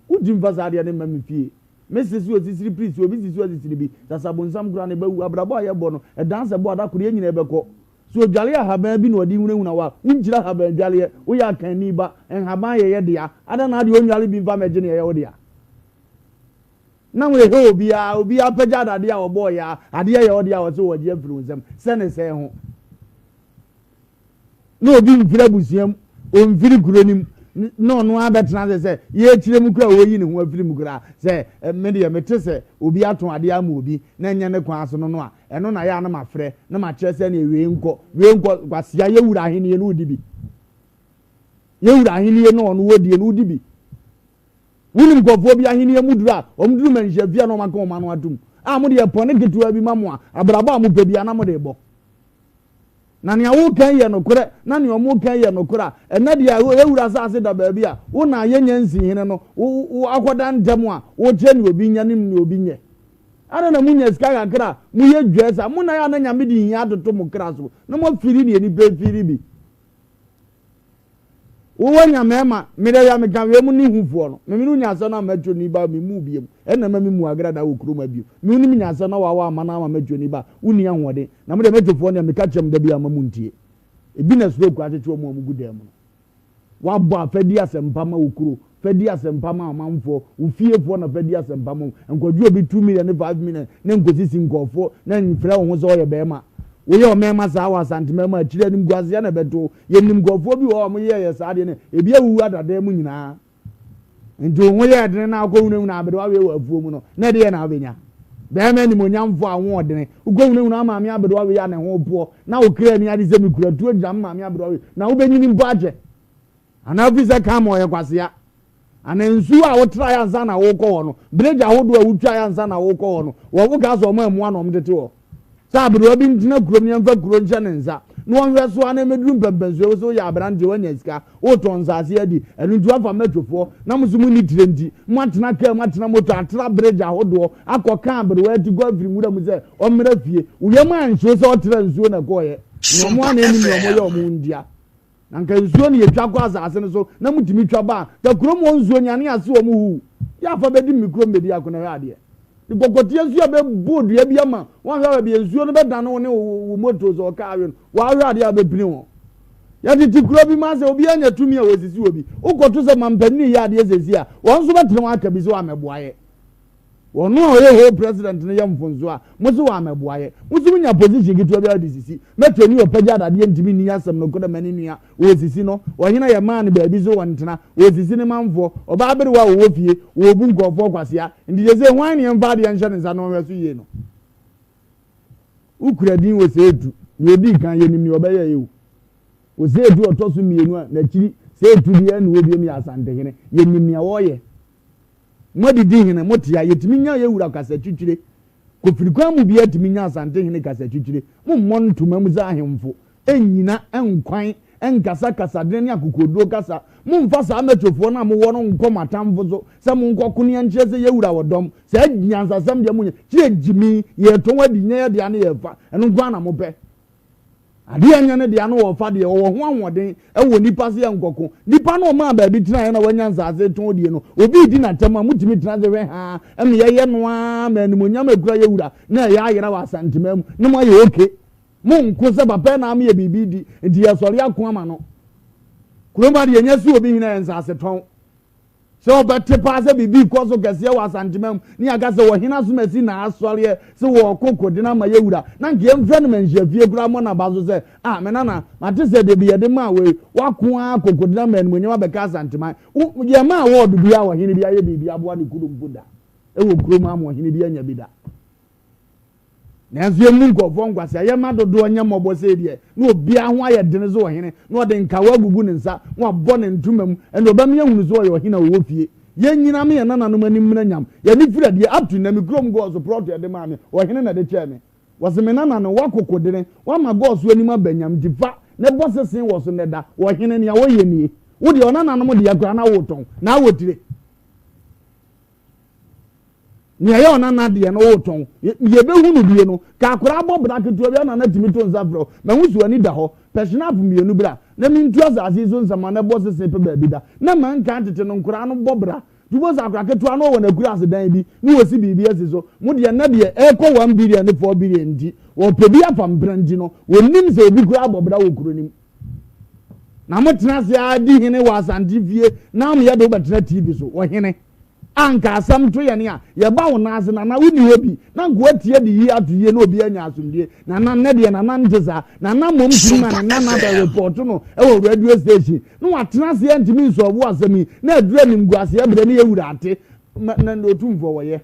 Wontumi mfa saa adeɛ no mma me fie. Me se so asisiri piri so obi si so asisiri bi. Sasabonsam koraa ne ba wu. Abrabɔ a yɛbɔ no, ɛdan sɛ bɔ a da koro yɛn nyinaa bɛkɔ. So odwale ahaban bi na ɔde hunahuna wo a, wonkyiri ahaban dwaleɛ. Woyɛ akanni ba. Nhaban yɛ yɛ dea. Adɛn na adeɛ onnwale bi mfa mmɛgye nea ɛyɛ wo dea? Na wohwɛ obiara, obiara apagya adadeɛ a ɔbɔɔeɛ a, adeɛ yɛ wo dea a ɔse ɔregye afiri wo nsam. Sɛ ne sɛn ho. na obi mfiri abusua mu, ɔmfiri kuro no mu, na ɔno ara bɛtena ase sɛ yɛrekyerɛ mu koraa a ɔreyi ne ho afiri mu koraa sɛ me deɛ mete sɛ obi atɔn adeɛ ama obi na ɛnyɛ ne kwan so no no a, ɛno na yɛ a na mafrɛ na makyerɛ sɛ neɛ wei nkɔ, wei nkɔ, kwasea yɛwura ahennie no wodi bi. Yɛwura ahennie no ɔno wɔdie no wodi bi. Wonim nkurɔfoɔ bi ahennie mu duru a wɔn duru manhyia fie a na wɔn aka wɔn ano atom a mo deɛ pɔne ketewa bi ma mo a abrabɔ a mopɛ bi a na mo de bɔ. Na nea woreka yi yɛ nokorɛ, na nea wɔreka yi yɛ nokorɛ a, ɛnnɛ deɛ yɛn wura asase da baabi a, wo na yɛnnya nsii hene no, wo, wo akɔda ntɛm a, wokyerɛ nea obi nyɛ ne nea obi nyɛ. Adɛn na monya sika kakra a, moyɛ dwɛɛ saa? Mo na yɛ a na Nyame de hia atoto mo kra so, na moafiri deɛ nnipa afiri bi. Wo wanya mɛɛma, me dɛ ya meka wei mu ne hu foɔ no, me mene wo nya asɛm na mɛtwo ni ba me mu biom, ɛna ma me mu agrada wɔ kurom ha biom, me wo ne me nya asɛm na wawa ama na ama mɛtwo ni ba, wo ni ahoɔden, na mo deɛ mɛtwo foɔ deɛ meka kyerɛ mo da biara ma mo ntie, ebi na stroke akyekye wɔn a wɔn gu dan mu no. Wabɔ a fa di asɛmpa ma wo kuro, fa di asɛmpa ma amanfoɔ, wo fiefoɔ na fa di asɛmpa ma wɔn. Nkɔgye obi 2 million ne 5 million na nkɔsisi nkurɔfoɔ na mfrɛ wo ho sɛ ɔyɛ bɛrima. Woyɛ ɔmɛɛma saa wɔ Asanteman mu a, akyire animguaseɛ na ɛbɛto wo. Yɛnim nkurɔfoɔ bi wɔ hɔ a wɔyɛɛyɛ saa adeɛ no, ebi awuwu adadan mu nyinaa. Nti wo ho yɛɛ dene na wokɔhunahuna aberewa wei wɔ afuo mu no, na ɛdeɛn na wobɛnya? Bɛrima animuonyamfoɔ a wo ho ɔdene, wokɔhunahuna wo maame aberewa wei a ne ho repoɔ, na wo kra ani agye sɛ mekura tuo gyina me maame aberewa wei, na wobɛnyini mpo akyɛ? Anaa wofiri sɛ Kam ɔyɛ kwasea? Anaa nsuo a wotraeɛ ansa na worekɔ hɔ no, bridge ahodoɔ a wotwaeɛ ansa na worekɔ hɔ no, wɔn wokaa sɛ wɔn ammoa na wɔtete hɔ? Sɛ aberewa bi ntena kurom na yɛmfa kuro nhyɛ ne nsa na ɔnhwɛ so ara na ɛmmɛduru mpɛmpɛnsoɔ wo sɛ woyɛ aberanteɛ woanya sika woretɔn nsaase adi ɛno nti woafa mɛtwofoɔ na mo nso monni tire nti moatena kaa mu atena moto atra bridge ahodoɔ akɔka aberewa atikɔ afiri nwura mu sɛ ɔmmra fie wo yam anhye wo sɛ ɔtra nsuo na ɛkɔeɛ na ɔmo a na ɛnim nea ɔmo yɛ ɔmo ntia. Na nka nsuo no yɛtwa kɔ asase no so na motumi twa ba a, nka kurom hɔ nsuo nyane ase wɔn huu. Yɛ afa bɛdi me kurom bɛdi ako na hwɛ adeɛ. De kɔkɔteɛ nsuo a bɛbɔ dua bi ama woanhwɛ a baabi a nsuo no bɛdane wo ne wo moto sɛ ɔka awe no woahwɛ adeɛ a wobɛpini ho. Yɛtete kuro bi mu asɛ obiara nya tumi a wɔsisi obi. Wokɔto sɛ mampanin reyɛ adeɛ sɛsi a, wɔn nso bɛtene wɔn aka bi sɛ wɔammɛboa yɛ. Ɔno a ɔyɛ whole president no yɛ mfonso a, mo se wammɛboa yɛ. Mo nso mo nya position ketewa biara de sisi. Mɛtɔ ni ɔpɛgya adadeɛ ntumi nni asɛm nokorɛ ma ne nua. Ɔresisi no. Ɔhene a yɛmaa no baabi so ɔntena. Ɔresisi ne manfoɔ. Ɔbaa aberewa a ɔwɔ fie, ɔrebu nkurɔfoɔ kwasea. Nti seesei hwan ne yɛmfa adeɛ nhyɛ ne nsa na ɔnhwɛ so yie no? Wokura din wɔ Seetu. Deɛ ɔdii kan, yɛnim deɛ ɔbɛyɛeɛ o. Oseetu a ɔtɔ so mmienu a n'akyiri Seetu biara nni hɔ biom yɛ Asantehene. Yɛnim nea ɔreyɛ. Moadidi hene, mote a, yɛtumi nya yɛ wura kasatwitwire. Kofiri kwan mu biara tumi nya Asante hene kasatwitwire. Mommɔ ntoma mu sɛ ahemfo, nnyina, nkwan, nkasa kasadene ne akokoɔduro kasa. Mommfa saa mɛtwofoɔ no a mowɔ no nkɔ mo atamfo so sɛ monkɔko ne ɛnkyerɛ sɛ yɛ wura wɔ dɔm. Saa nyansasɛm deɛ monyɛ. Kyerɛ gyimi, yɛretɔn adi, nyɛ yɛ dea ne yɛrefa. Ɛno nko ara na mopɛ. Adeɛ a ɛnyɛ ne dea no ɔfa deɛ ɔwɔ ho ahoɔden wɔ nipa se ɛnkɔko. Nipa no ɔmaa baabi tenaeɛ na wanya nsaase tɔn die no, obi redi n'atɛm a, motumi tena ase hwɛ haa ma yɛyɛ no ara ma animuonyam a ɛkura yɛ wura na ɛyɛ ayera wɔ Asanteman mu na moayɛ oke. Monko sɛ papa yi na ama yɛ biribi di nti yɛsɔre ako ama no. Kurom ha deɛ yɛnya si obi hene a ɛyɛ nsaase tɔn. Sɛ wɔbɛte paa sɛ biribi rekɔ so kɛseɛ wɔ Asantema mu ne yɛaka sɛ ɔhene asomasi na asɔreɛ sɛ wɔrekɔ koden ama yɛ wura, na anka yɛmfrɛ no Manhyiafie koraa mmɔ n'aba so sɛ, Ah, me nana, mate sɛ da bi yɛde maa wei, woako ara akɔ koden ama animuonyam abɛka Asanteman. Wo, yɛmmaa wɔɔdo biara a ɔhene bi ayɛ biribi aboa ne kuro mpo da wɔ kurom ha ama ɔhene bi anya bi da. Nanso yɛmmu nkurɔfoɔ nkwasea, yɛmma dodoɔ nyɛ mmɔbɔ sei deɛ, na obiara ho ayɛ dene sɛ ɔhene, na ɔde nkawa agugu ne nsa, na wabɔ ne ntoma mu, ɛnna ɔbɛma yɛahunu sɛ ɔyɛ ɔhene a ɔwɔ fie. Yɛnnyina me yɛn nananom anim mmra nyam, yɛn ani firi adie, up to nnɛ, me kurom gɔɔso prɔto a yɛde maa me, ɔhene na ɛde kyɛɛ me. Wɔse me nana no, woakoko dene, woama gɔɔso anim aba nyam, nti fa, na bɔ sese wɔ so nnɛ da, ɔhene, nea wɔyɛ nie. Wo deɛ, ɔnananom deɛ koraa na woretɔn, na awotire. Nea ɛyɛ ɔnana deɛ no wotɔn. Yɛbɛhu no bio no, ka akwadaa bɔ bra ketewa bi a nana tumi to nsa frɛ wo. Mahu sɛ w'ani da hɔ. Pɛ hyenapo mmienu bra na mentu asase yi so nsɛmma na ɛbɔ sese pɛ baabi da. Na manka tete no nkwadaa no bɔ bra. Nti wobɛhu sɛ akwadaa ketewa no wɔ n'akuraase dan bi na wɔsi biribi asi so. Mo deɛ nnɛ deɛ ɛrekɔ one billion ne four billion nti wɔpɛ bi afa mpena nti no wɔnnim sɛ obi koraa bɔ bra wɔ kuro no mu. Na motena ase ara di hene wɔ Asante fie na moyɛ de wobɛtena TV so. Ɔhene. A anka asɛm to yɛn a, yɛba wo nan ase, Nana, wonni hɔ bi, na anka woatie de yie ato yie na obiara anya asomdwie. Nana, nnɛ deɛ Nana nte saa. Nana mmom tumi ma ne nana bɛ repɔɔto no wɔ radio station, na watena ase antumi nsɔlvo asɛm yi, na aduru animguaseɛ berɛ na yɛwura ate. Ma, na, na Otumfoɔ wɔyɛ.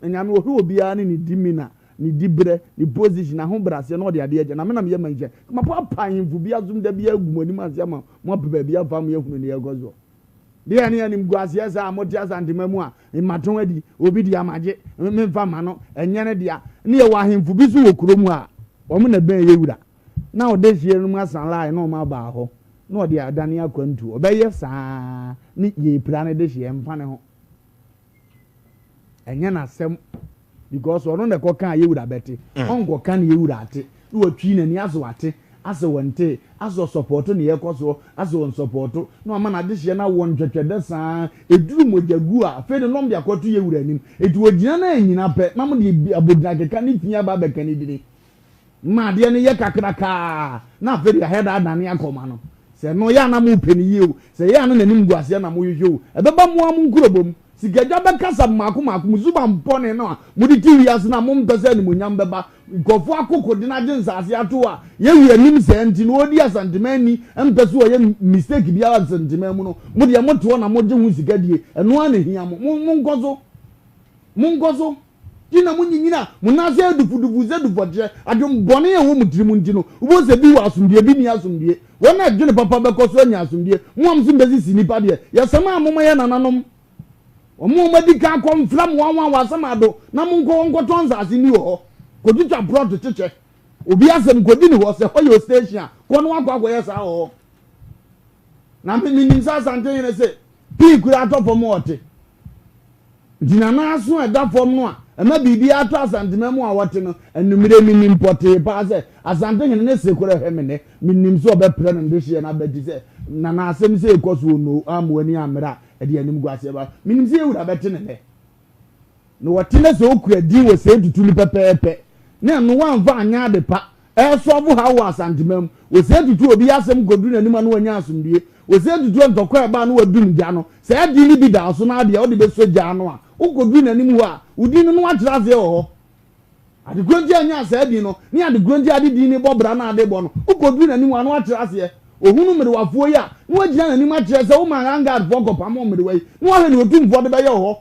Na Nyame ɔhwɛ obiara ne ne dimina, ne diberɛ, ne position, n'ahobraseɛ na ɔde adeɛ agya. Na me na meyɛ manhyia. Mapaapa ahemfo bi asom da biara agu mo anim ase ama moapɛ baabi afa ama yɛahunu deɛ ɛrekɔ soɔ. Deɛ ne animguaseɛ saa a mote Asantema mu a mmatɔn adi, obi dea magye, memfa mma no, ɛnyɛ ne dea. Ne yɛwɔ ahemfo bi nso wɔ kuro mu a wɔn na ɛbɛn yɛ wura. Na ɔde hyeɛ no mu asan line na wɔn aba hɔ na ɔde adane akwantuo. Ɔbɛyɛ saa ne yɛpira no de hyeɛ mfa ne ho. Ɛnyɛ n'asɛm because ɔno na ɛkɔka a yɛwura bɛte. Ɔnkɔka ne yɛwura ate na watwi n'ani asɛ wate asɛ wɔntee asɛ ɔsɔpɔɔto ne yɛkɔ soɔ asɛ ɔnsɔpɔɔto na wama n'adehyeɛ no awɔ ntwɛtwɛdɛ saa ɛduru mogya gu a afei de na ɔmde akɔto yɛwura anim enti wɔgyina no annyina pɛ na mode abodina keka ne fi aba abɛka ne dini. Ma adeɛ no yɛ kakrakaa na afei deɛ ayɛ dɛ adane akɔma no. Sɛ ɛno yɛ a na mopɛ no yie o, sɛ ɛyɛ a na n'animguaseɛ na mohwehwɛ o, ɛbɛba mo ara mo nkurobɔ mu. Sikadwa bɛkasa mmaako mmaako, mo suban bɔne no a mode te wiase no a mompɛ sɛ animuonyam bɛba nkurɔfoɔ akokoden agye nsaase ato hɔ a yɛn wura nim saa nti no ɔredi Asanteman ni mpɛ sɛ ɔyɛ mistake biara Asanteman mu no, mo deɛ mote hɔ na mogye ho sika die, ɛno ara na ɛhia mo. Mo, monkɔ so. Monkɔ so. Nti na munyinyin a mo nan ase ayɛ dufudufu sɛ dufɔteɛ, adwemmɔne a ɛwɔ mo tirim nti no, wobɛhu sɛ bi wɔ asomdwoeɛ, bi nni asomdwoeɛ. Wɔn a ɛdwene papa bɛkɔ so anya asomdwoeɛ. Mo a mo so mbɛsisi nnipa deɛ, yɛsɛm a momma yɛn nananom, wɔn a wɔadi kan akɔ mfra mo wɔn a wɔasɛm ado, na monkɔ hɔ nkɔtɔ nsase nni wɔ hɔ. Kɔtwitwa plot kyekyɛ. Obi asɛm kɔdi ne hɔ, sɛ hɔ yɛ station a, kɔ na wakɔ akɔyɛ saa wɔ hɔ. Na me menim sɛ Asantehene se pii kura atɔ fam a ɔte. Nti Nana aso a ɛda fam no a ɛma biribiara tɔ Asanteman mu a wɔte no, anwummere menim pɔtee paa sɛ Asantehene ne se korɛ hwɛ me nnɛ, menim sɛ ɔbɛprɛ no dehyeɛ no abati sɛ Nana asɛm sei rekɔ so onoo amma w'ani ammere a ɛde animguaseɛ ba. Menim sɛ yɛn wura bɛte no nnɛ. Na wɔte na sɛ okura din wɔ sɛɛ tutu no pɛpɛɛpɛ na ɛno wamfa anyɛ ade pa ɛresɔlvo haw wɔ Asanteman mu. Wɔ sɛɛ tutu obi asɛm kɔduru n'anim a na wanya asomdue. Wɔ sɛɛ tutu a ntɔkwa a ɛba a na wadum gya no. Saa din no bi da wo so na adeɛ a wode bɛsɔ gya ano a wokɔduru n'anim hɔ a wo din no na wakyerɛ aseɛ wɔ hɔ. Ade korɔ nti a nyaa saa din no ne ade korɔ nti a ade din no bɔ bra na ade bɔ no, wokɔduru n'anim a na wakyerɛ aseɛ. Ɔhunu mmerewafoɔ yi a, na wagyina n'anim akyerɛ sɛ womaa Vanguardfoɔ kɔpamoo mmerewa yi, na wahwɛ nea Otumfoɔ de bɛyɛ wɔ hɔ.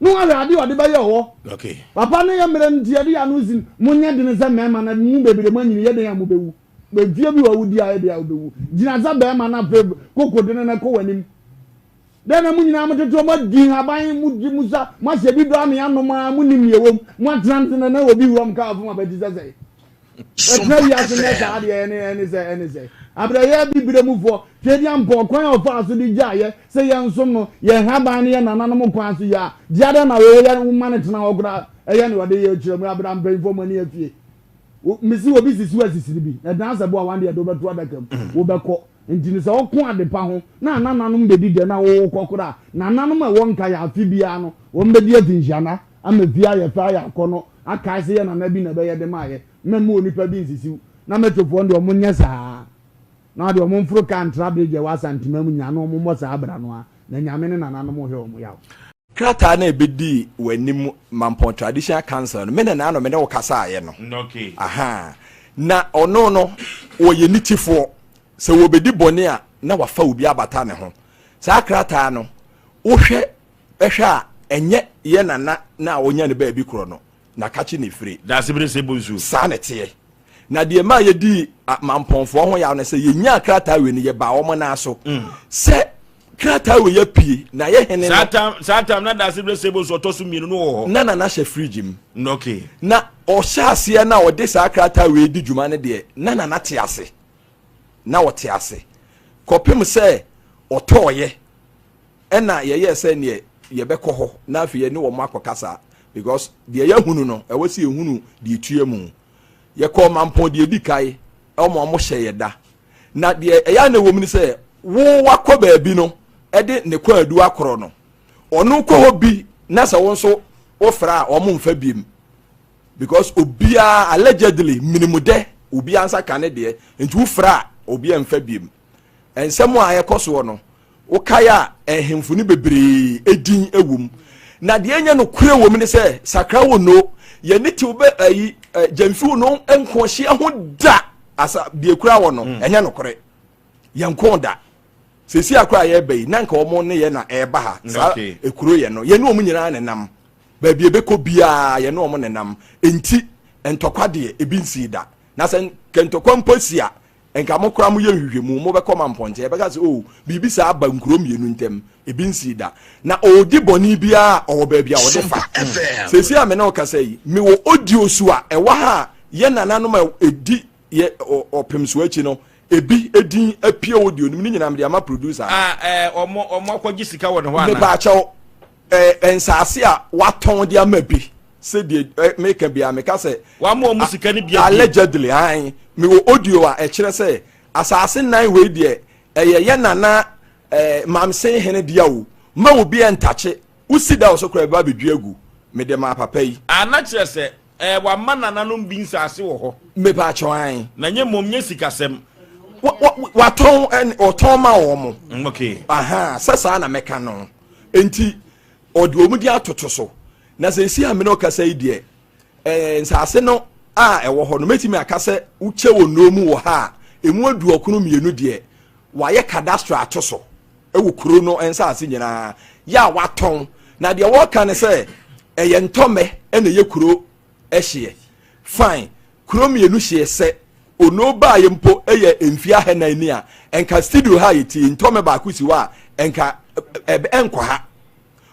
Na wahwɛ adeɛ a ɔde bɛyɛ wɔ hɔ. Okay. Papa no yɛ mmerɛ no nti yɛde yɛn ano si monyɛ dene sɛ mmarima na mo bebree moanyini yɛ dɛn a mobɛwu. Mfie bi wɔ hɔ wodi a yɛ dɛn a wobɛwu. Gyina sɛ barima na afei koko dene no kɔ w'anim. Dɛn na mo nyinaa motete hɔ, moadi nhaban, modi mo sa, moahyɛ bi dɔ ame anom ara, monnim nea ɛwɔ mu, moatena ntena na obi wura mo kaa fam abati sɛ sɛe. Ɛtena wiase nnɛ saa deɛ ɛne ɛne sɛ ɛne sɛ. Abrɛyɛ bibire mufoɔ, Tweaduampɔ, ɔkwan a ɔfaa so de gyaeɛ sɛ yɛnsom no, yɛn nhaban ne yɛn nananom kwan so yɛ a, gye adɛn na wo yɛ woma no tena hɔ koraa ɛyɛ nea ɔde yɛ kyerɛ mu abra mpanyinfoɔ mo ani afie. Mesi obi sisi wo asisiri bi, na ɛdan sɛ boa wɔn deɛ de wobɛto adaka mu, wobɛkɔ. Nti no sɛ ɔko adepa ho na anananom bedi dɛ na wowokɔ koraa a, nananom a ɛwɔ nkae a afe biara no wɔn bedi afinhyiana ama fie ayɛ fɛ ayɛ akɔnnɔ akae sɛ yɛ nana bi na ɛbɛyɛ de maayɛ. Mɛmma onipa bi nsisiw na mɛtofoɔ no deɛ wɔn nyɛ saa na deɛ wɔn mforo kaa ntra bridge a ɛwɔ Asantema mu nyinaa na wɔn mmɔ saa bra no ara na Nyame ne nananom hwɛ wɔn yaw. Krataa no a ɛbɛdii w'anim Mampɔn Traditional Council no, me na naano me ne wo kasaeɛ no. Ahaa. Na ɔno no, ɔyɛ nitefoɔ. Sɛ wɔbɛdi bɔne a, na wafa obi abata ne ho. Saa krataa no, wohwɛ hwɛ a, ɛnyɛ yɛ nana no a ɔnya no baabi korɔ no na kakye ne fire. Daasebere sɛ bonsu. Saa na ɛteɛ. Na deɛ ɛmaa yɛdii Mampɔnfoɔ ho yaw ne sɛ, yɛnyaa krataa wei no, yɛbaa wɔn nan so sɛ krataa wei apue, na yɛ hene no. Saa tam, saa tam na Daasebere sɛ bonsu ɔtɔ so mmienu no wɔ hɔ. Na nana hyɛ fridge mu. Okay. Na ɔhyɛ aseɛ na ɔde saa krataa wei di dwuma no deɛ, na nana te ase. Na ɔte ase kɔpem sɛ ɔtɔɔyɛ ɛna yɛyɛɛ sɛ neɛ yɛbɛkɔ hɔ na afei yɛne wɔn akɔkasa because deɛ yɛahunu no ɛwɔ sɛ yɛhunu deɛ ɛtua mu. Yɛkɔɔ Mampɔn deɛ ɛdi kae wɔn a wɔhyɛ yɛ da na deɛ ɛyɛ a na ɛwɔ mu ne sɛ wo wakɔ baabi no ɛde ne kwaadu akorɔ no ɔno kɔ hɔ bi na sɛ wo nso wofrɛ a wɔn mfa biem. Because obiara allegedly minimu dɛ obiara nsa ka ne deɛ nti wofrɛ a obiara mfa biem. Nsɛm a ɛkɔ soɔ no wokae a nhemfo no bebree edin wɔ mu. Na deɛ ɛnyɛ nokorɛ wɔ mu ne sɛ sakra wɔ no yɛne tew bɛ ayi gyamfi wɔ no nko hyia ho da asa deɛ kura wɔ no mm. ɛnyɛ nokorɛ yɛn nko da sɛsi akora a yɛreba yi na nka wɔn ne yɛ na ɛreba ha saa ekuro yɛ no yɛne wɔn nyinaa nenam Baabi a ɛbɛkɔ biara, yɛne wɔn nenam. Enti, ntɔkwa deɛ, ebi nsii da. Na sɛ nka ntɔkwa mpo si a, nka mo koraa moyɛ nhwehwɛmu, mobɛkɔ ma mpɔnkyɛn, yɛbɛka sɛ, oh, biribi saa aba nkuro mmienu ntam. Ebi nsii da. Na ɔredi bɔne biara a, ɔwɔ baabi a ɔde fa. Seesei a me ne wo kasa yi, mewɔ audio su a ɛwɔ ha a yɛn nananom a ɛdi yɛ ɔpem so akyi no, ebi edin apue audio no mu. Ne nyinaa mede ama producer no. A, ɛɛ, wɔn, wɔn akɔgye sika wɔ ne hɔ anaa? Mepaakyɛw, eh, nsaase a watɔn de ama bi sɛ deɛ eh, meka biara meka sɛ wama wɔn sika no bi allegedly an mewɔ audio a ɛkyerɛ sɛ asaase nan wei deɛ ɛyɛ yɛ nana eh, mamsen hene dea o ma obi ɛntakye wosi da so koraa ɛbɛba abɛdwi agu mede maa papa yi. Ana kyerɛ sɛ eh, wama nananom bi nsaase wɔ hɔ. Mepaakyɛw an. Na nyɛ mmom nyɛ sikasɛm. Watɔn ɔtɔn ma wɔn. Mm, okay. Aha, sɛ saa na mɛka no. Enti ɔde wɔn din atoto so. Na seesei a me ne wo kasa yi deɛ, ɛɛ nsaase no a ɛwɔ hɔ no, mɛtumi aka sɛ wokyɛ wɔ nnuro mu wɔ ha a, ɛmu aduɔkono mmienu deɛ, wɔayɛ cadastre ato so wɔ kuro no nsaase nyinaa yɛ a wɔatɔn. Na deɛ wɔreka ne sɛ ɛyɛ ntɔmmɛ na ɛyɛ kuro hyeɛ. Fine, kuro mmienu hyeɛ sɛ Ono baeɛ mpo yɛ mfie ahanan ni a, nka studio ha a yɛte yi, ntɔmmɛ baako si hɔ a, nka ɛnkɔ ha.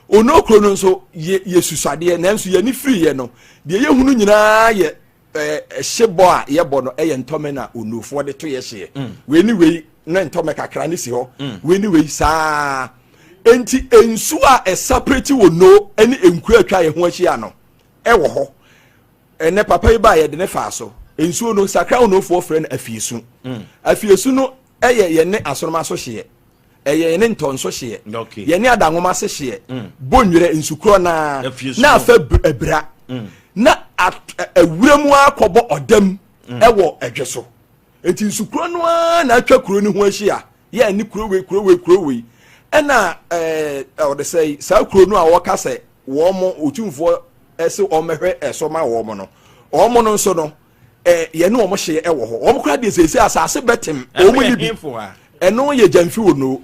Ono kuro no nso yɛ yɛsusuadeɛ nanso yɛn ani firi yɛ no deɛ yɛhunu nyinaa yɛ ɛhye bɔ a yɛbɔ no ɛyɛ ntɔmɛ na onuofoɔ de to yɛ hyeɛ mm. Wei ne wei na ntɔmɛ kakra ne si hɔ mm. Wei ne wei saa nti nsuo a ɛsapreti wɔ no ne nkuro atwa yɛn ho ahyia no ɛwɔ hɔ. Ɛnɛ papa yi baa yɛde ne faa so nsuo no sakra onuofoɔ frɛ no afiesu mm. Afiesu no ɛyɛ yɛne asoroma so hyeɛ ɛyɛ yɛne ntɔnso hyeɛ yɛne adanwoma se hyeɛ mm. Bɔnwerɛ nsukorɔ naa na afɛ abira mm. Na awura mu akɔbɔ ɔdam mm. Ɛwɔ ɛdwe so nti nsukorɔ no ara na atwa kuro no ho ahyia yɛ ne kuro wei kuro wei kuro wei ɛna ɛɛ ɔde sɛ saa kuro no a wɔka sɛ wɔn mo otumfoɔ ɛsɛ wɔn mɛhwɛ ɛso ma wɔn no wɔn no nso no ɛ yɛne wɔn hyeɛ ɛwɔ hɔ wɔn koraa deɛ sɛsɛ asase bɛtem wɔn ni bi ɛno yɛ gyamfi wɔ no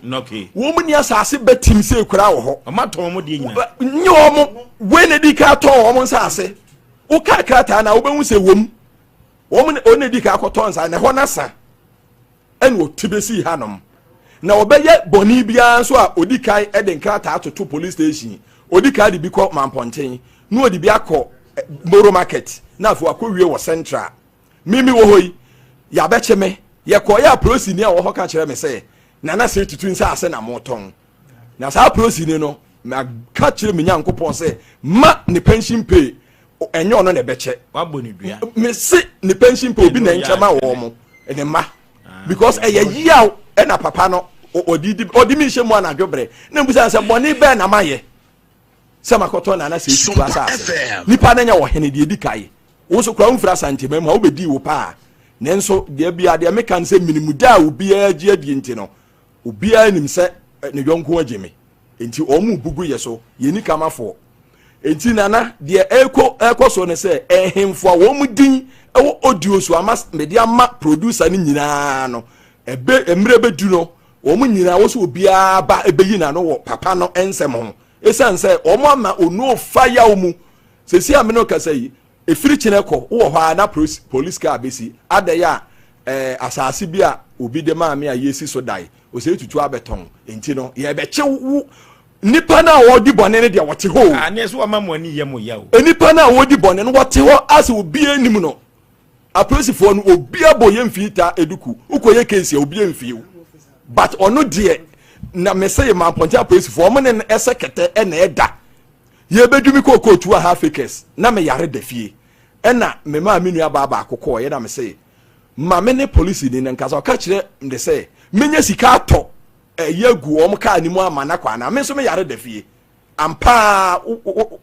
wɔn ni asase bɛtem sɛ koraa wɔ hɔ nye wɔn wei na di ka tɔn wɔn nsaase woka krataa na wobɛhu sɛ wɔm wɔn wɔn na di ka akɔtɔn nsa na ɛhɔ nasa ɛna ɔte bɛsii hanom na ɔbɛyɛ bɔne biara nso a ɔdi kan de nkrataa toto police station ɔdi kan de bi kɔ mampɔnten na ɔde bi akɔ eh, moro market na afei wakɔ wie wɔ central mimi wɔ hɔ yi yɛabɛkye me yɛkɔɔyɛ a polisini a wɔ hɔ ka kyerɛ me sɛ nana sɛ tutu nsa ase na motɔn na saa polisini no maka kyerɛ me nyankopɔn sɛ ma ne pension pay ɛnyɛ ɔno na ɛbɛkyɛ wabɔ ne dua mese ne pension pay obi na nkyɛ ma wɔn mo ne mma ah, because ɛyɛ yiaw ɛna papa no ɔde di ɔde mi nhyɛ mu anadwo brɛ na mbusa sɛ bɔne bɛɛ na ma yɛ sɛ makɔtɔ nana sɛ etutu asase nipa no nyɛ ɔhene deɛ edi kae wo nso kura womfiri asantema mu a wobɛdii wo paa nanso deɛ bia deɛ meka no sɛ minimu da a obiara gye adie nti no Obiara nim sɛ ne yɔnko agye me, enti wɔn bu gu yɛ so, yɛnni kamafoɔ. Enti Nana, deɛ ɛrekɔ ɛrekɔ so ne sɛ, nhemfo a wɔn din wɔ audio so ama mede ama producer no nyinaa no, ɛbɛ mmerɛ bɛdu no, wɔn nyinaa wɔ sɛ obiara ba ɛbɛyi n'ano wɔ papa no nsɛm ho. Ɛsiane sɛ wɔn ama onuo fa yaw mu, sɛsi a me ne wo kasa yi, Ɛfiri kyena kɔ, wowɔ hɔ ara na police car bɛsi. Adɛn a eh, asase bi a obi de maa me a yɛresi so dan, ɔsɛ tutu abɛtɔn. Nti no, yɛrebɛkye wo. Nnipa no a wɔredi bɔne no deɛ wɔte hɔ o. Ah, neɛ so wama mo ani yɛ mo ya o. Nnipa no a wɔredi bɔne no wɔte hɔ asɛ obiara nnim no. Apolisifoɔ no obiara bɔ yɛ mfii ta eduku. Wokɔyɛ case a obiara mfii wo. But ɔno deɛ, na mese Mampɔnten apolisifoɔ, wɔn ne no ɛsɛ kɛtɛ ɛna ɛda. Yɛbɛdu me kɔɔ kootu a half acres na me yare da fie ɛna me maa me nua baa baako kɔɔ yɛ na me se ma me ne polisini no nkasa ɔka kyerɛ me sɛ menya sika atɔ ɛyɛ agu wɔn kaa ne mu ama na kɔ anaa me nso me yare da fie ampaa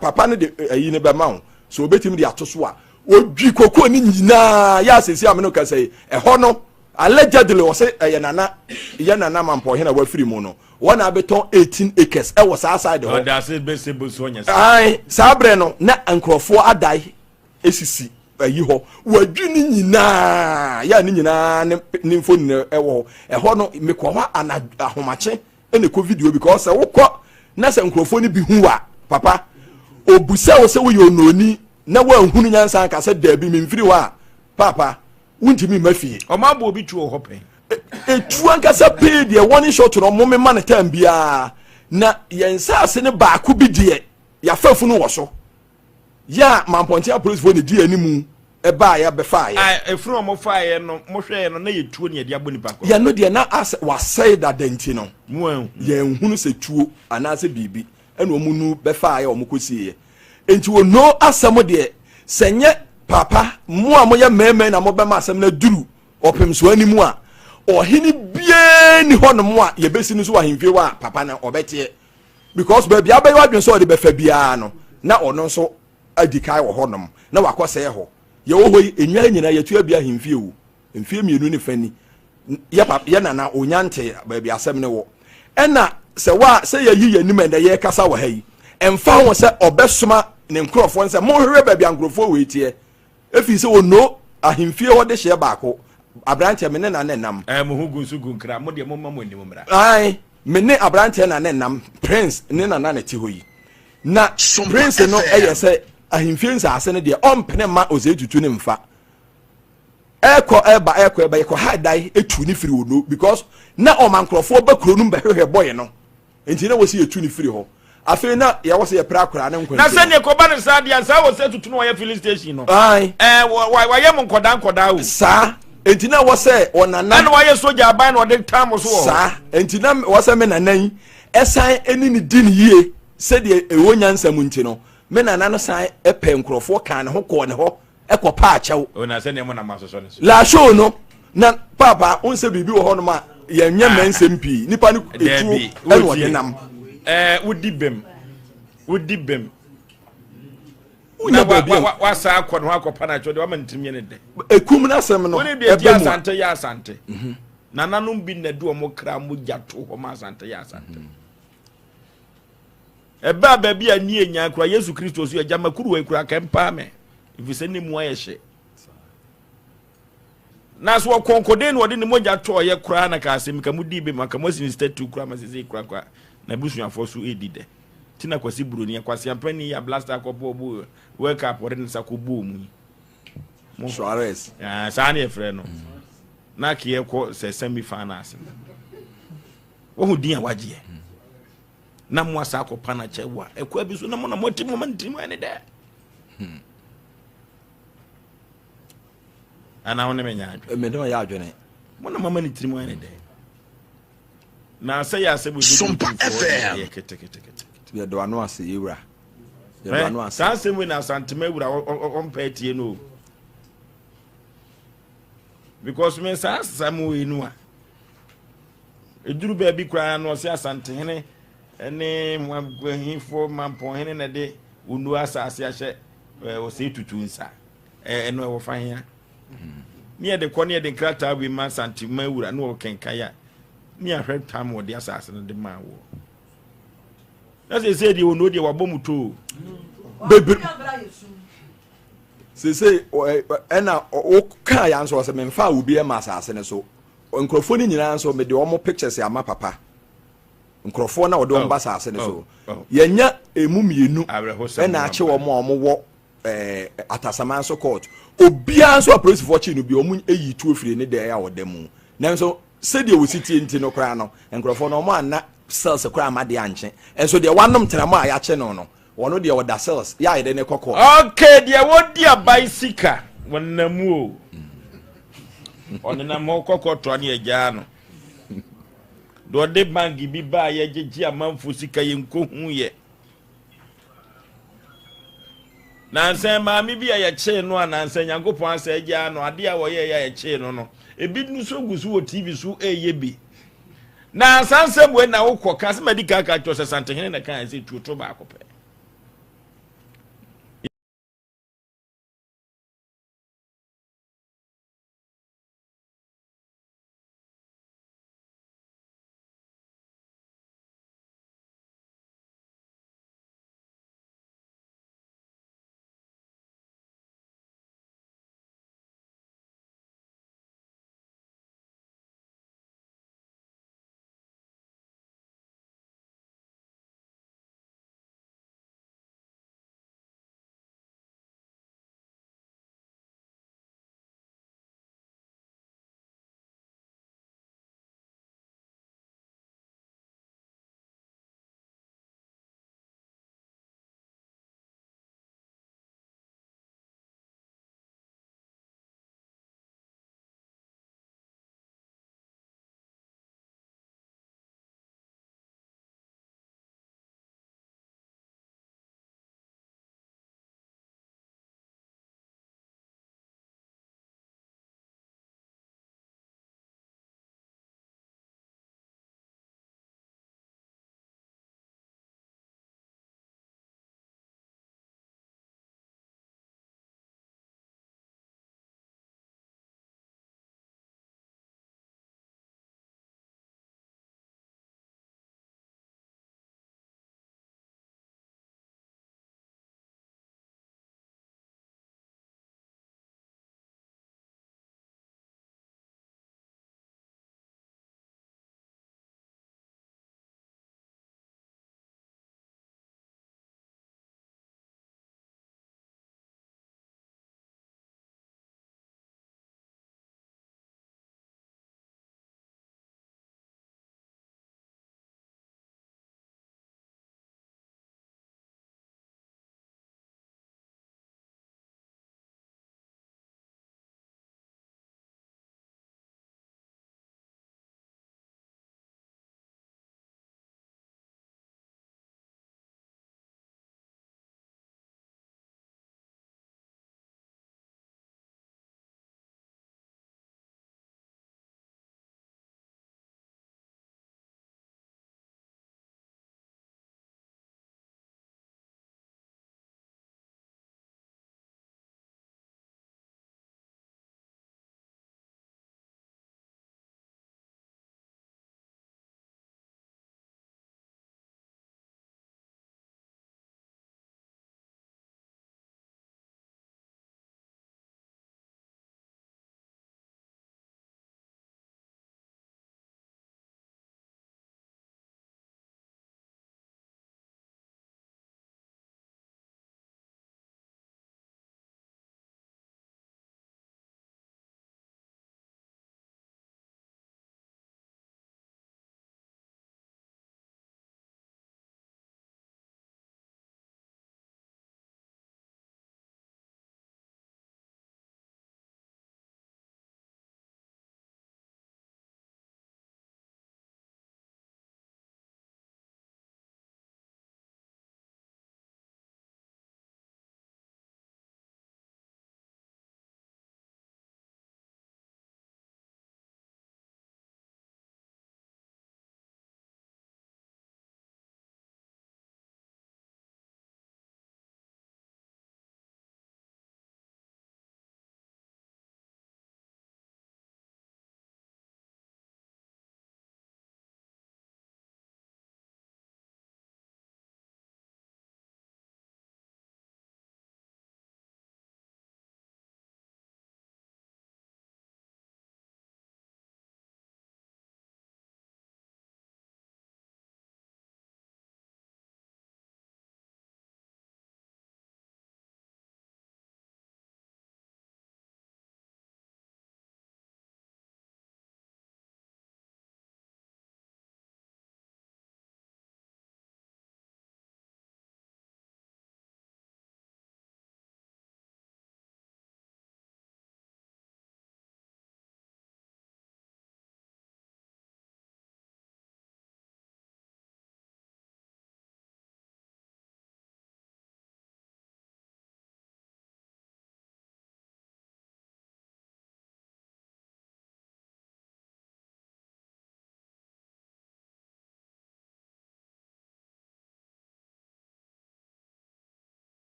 papa no de ɛyi no bɛma wo so obetumi de ato so a odwi koko ne nyinaa yɛ asɛsi a me no kasa yi ɛhɔ no allegedly ɔsɛ ɛyɛ nana yɛ nana mampɔhene a wafiri mu no Wɔn na abɛtɔn 18 acres ɛwɔ saa side hɔ. Ɔda ase bɛsɛ bosu ɔnyɛ saa. Ae, saa berɛ no na nkurɔfoɔ adae esisi ayi hɔ. Wadwi ne nyinaa, yɛ a ne nyinaa ne ne mfonini ɛwɔ hɔ. Ɛhɔ no mekɔ hɔ ana ahomakye ɛna ɛkɔ video because sɛ wokɔ na sɛ nkurɔfoɔ no bi hu wa papa obusa wo sɛ woyɛ onooni na woanhunu nyansa anka sɛ daabi memfiri hɔ a papa wontumi mma fie. Ɔmo abɔ obi tuo wɔ hɔ pɛn. Etu ankasa pee deɛ wɔne short no ɔmo mema no time biara na yɛn nsaase no baako bi deɛ yɛafa funu wɔ so yɛ a mampɔnten apolisifoɔ na di anim ɛbaa yɛ bɛfaa yɛ. Efunu ɔmo faa yɛ no mo hwɛ yɛ no na yɛ tuo na yɛde abɔ nipa kɔ. Yɛn no deɛ na asɛ wasɛe dada nti no yɛn hunu sɛ tuo anaasɛ biribi ɛna wɔn nu bɛfaa yɛ wɔn kɔ sie yɛ nti wɔ no asɛm deɛ sɛ nyɛ papa mo a moyɛ mmarima na mobɛma asɛm no aduru ɔpem so anim a ɔhene biara ni hɔnom a yɛbɛsi no so wɔ ahemfie hɔ a papa no ɔbɛteɛ because baabi a wobɛyɛ w'adwene sɛ ɔde bɛfa biara no na ɔno nso adi kan wɔ hɔnom na wakɔsɛe hɔ yɛwɔ hɔ yi nnwan nyinaa yɛtua bi ahemfie o mfie mmienu ne fa ni yɛ papa yɛ nana onya nte baabi asɛm no wɔ ɛna sɛ wa sɛ yɛyi yɛn anim ɛnɛ yɛrekasa wɔ ha yi ɛmfa ho sɛ ɔbɛsoma ne nkurɔfoɔ sɛ monhwehwɛ baabi a nkurɔfoɔ wei teɛ ɛfiri sɛ ɔno ahemfie hɔ de hyeɛ baako aberanteɛ me ne na ne nam ɛɛ mo ho gu nso gu nkra mo deɛ mo ma mo anim mmra ae me ne aberanteɛ na ne nam prince ne nana ne te hɔ yi na prince no ɛyɛ sɛ ahemfie nsaase no deɛ ɔmpene ma ɔsɛ tutu ne mfa ɛkɔ ɛba ɛkɔ ɛba yɛkɔ ha dan etu ne firi ono because na ɔma nkurɔfoɔ ba kuro no mu bɛhwehwɛ bɔyɛ no nti na wɔsi etu ne firi hɔ. Afei na yɛwɔ sɛ yɛpere akwadaa no nkwa Na nti no. sɛdeɛ kɔba no saa deɛ saa wɔ sɛ tutu no wɔyɛ filling station no. Ae. Ɛɛ wɔ wɔ wɔyɛ mo nkɔdaa nkɔdaa o. Saa. Enti na wɔ sɛ ɔnana. Ɛna wɔayɛ sogya aban na ɔde tam so wɔ hɔ. Saa. Enti na wɔ sɛ me nana yi ɛsan ɛne ne di ne yie sɛdeɛ ɛwɔ nyansa mu nti no, me nana no san pɛ nkurɔfoɔ kaa ne ho kɔɔ ne hɔ ɛkɔ paa kyɛw. O na sɛdeɛ mo nam asosɔ ne so. Laashow no na paapa n sɛ biribi wɔ hɔnom a yɛnyɛ mmɛ nsɛm pii nipa no etuo ɛna ɔde nam. Ɛɛ wodi bɛm wodi bɛm. Wonya baabi a wasa akɔ ne ho akɔpa no akyɛw deɛ wama ne tirim yɛ ne dɛ. Ekum n'asɛm no ɛbɛ mu a. Wone deɛ asante yɛ asante. Mhm. Nananom bi na de wɔn kra mogya to hɔ ma asante yɛ asante. Mhm. Ɛbaa baabi a nni enyan koraa, Yesu Kristo so Agya ma kuruwa yi koraa kɛmpaa me, efisɛ ne mu ayɛ hye. Na so ɔkɔnkɔden na ɔde ne mogya tɔɔyɛ koraa na kaa sɛ meka mu dii bem anka moasi ne statue koraa ma sesei koraa koraa na abusuafoɔ so ɛredi dɛ. Ti na Kwasi Buroni akwaseampani yi a Blaster akɔbɔ ɔbo World Cup ɔde ne nsa kɔbɔɔ mu yi. Mo, Suarez. Ah, saa ne yɛfrɛ no. Na keɛ kɔ sɛ semi finals no. Wahu din a wagyeɛ. Na mo asa akɔpa no akyɛ wo a ɛkwa bi so na mo na moati mo ma ne tirim ayɛ ne dɛ hmm. anaa wo ne me nya adwene mene ɔyɛ adwene mo na mama ne tirim ayɛ ne dɛ na sɛ yɛ asɛm Sompa FM yɛ ketekete yɛdɔ ano ase yɛwura yɛdɔ ano ase saa asɛm wei na asantema wura ɔmpɛ atie no o because me saa asɛm wei no a Ɛduru baabi koraa no ɔse Asantehene ne Aguahifoɔ Mampɔnhene na ɛde Onuo asase ahyɛ Osei Tutu nsa. Ɛno ɛwɔ fa hea? Ne yɛde kɔ ne yɛde nkrataa wei ma Asantema wura ne ɔkenkan a ne ahwɛ tam wɔde asase no de maa wɔ. Na sɛ sɛ deɛ Onuo deɛ wabɔ mu too. Bebree sese ɛna wokaa ya nso ɔsɛ memfa obi ɛma asase no so Nkurɔfoɔ no nyinaa nso mede wɔn pictures ama papa. Nkurɔfoɔ na wɔde wɔn ba saase no so. Oh, oh. Yɛnya emu mmienu ɛna akye wɔn a wɔwɔ ɛɛ Atasaman so court. Obiara nso apolisifoɔ kye no bi wɔn eyi tuo firi ne dan a ɔda mu. Nanso sɛdeɛ wɔsi tie nti no koraa no nkurɔfoɔ no wɔn anna cells koraa ama deɛ ankye. Nso deɛ wanom tenam a yɛakye no no Wɔno deɛ ɔda cells yɛ a yɛde ne kɔ court. Okay deɛ wɔdi aban sika wɔnenam mu o ɔnenam hɔ kɔkɔ toa ne agyaa no deɛ ɔde bank bi baa yɛgyegye amanfo sika yɛnkɔhu yɛ nansa maame bi a yɛkyee no a nansa nyankopɔn asɛ agyaa no adeɛ a wɔyɛɛ yɛ a yɛkyee no no ebi nso gu so wɔ tv so ɛyɛ bi na saa nsɛm wei na wokɔ ka sɛ madi kan ka kyerɛ sɛ santehene na kan sɛ tuo to baako pɛ.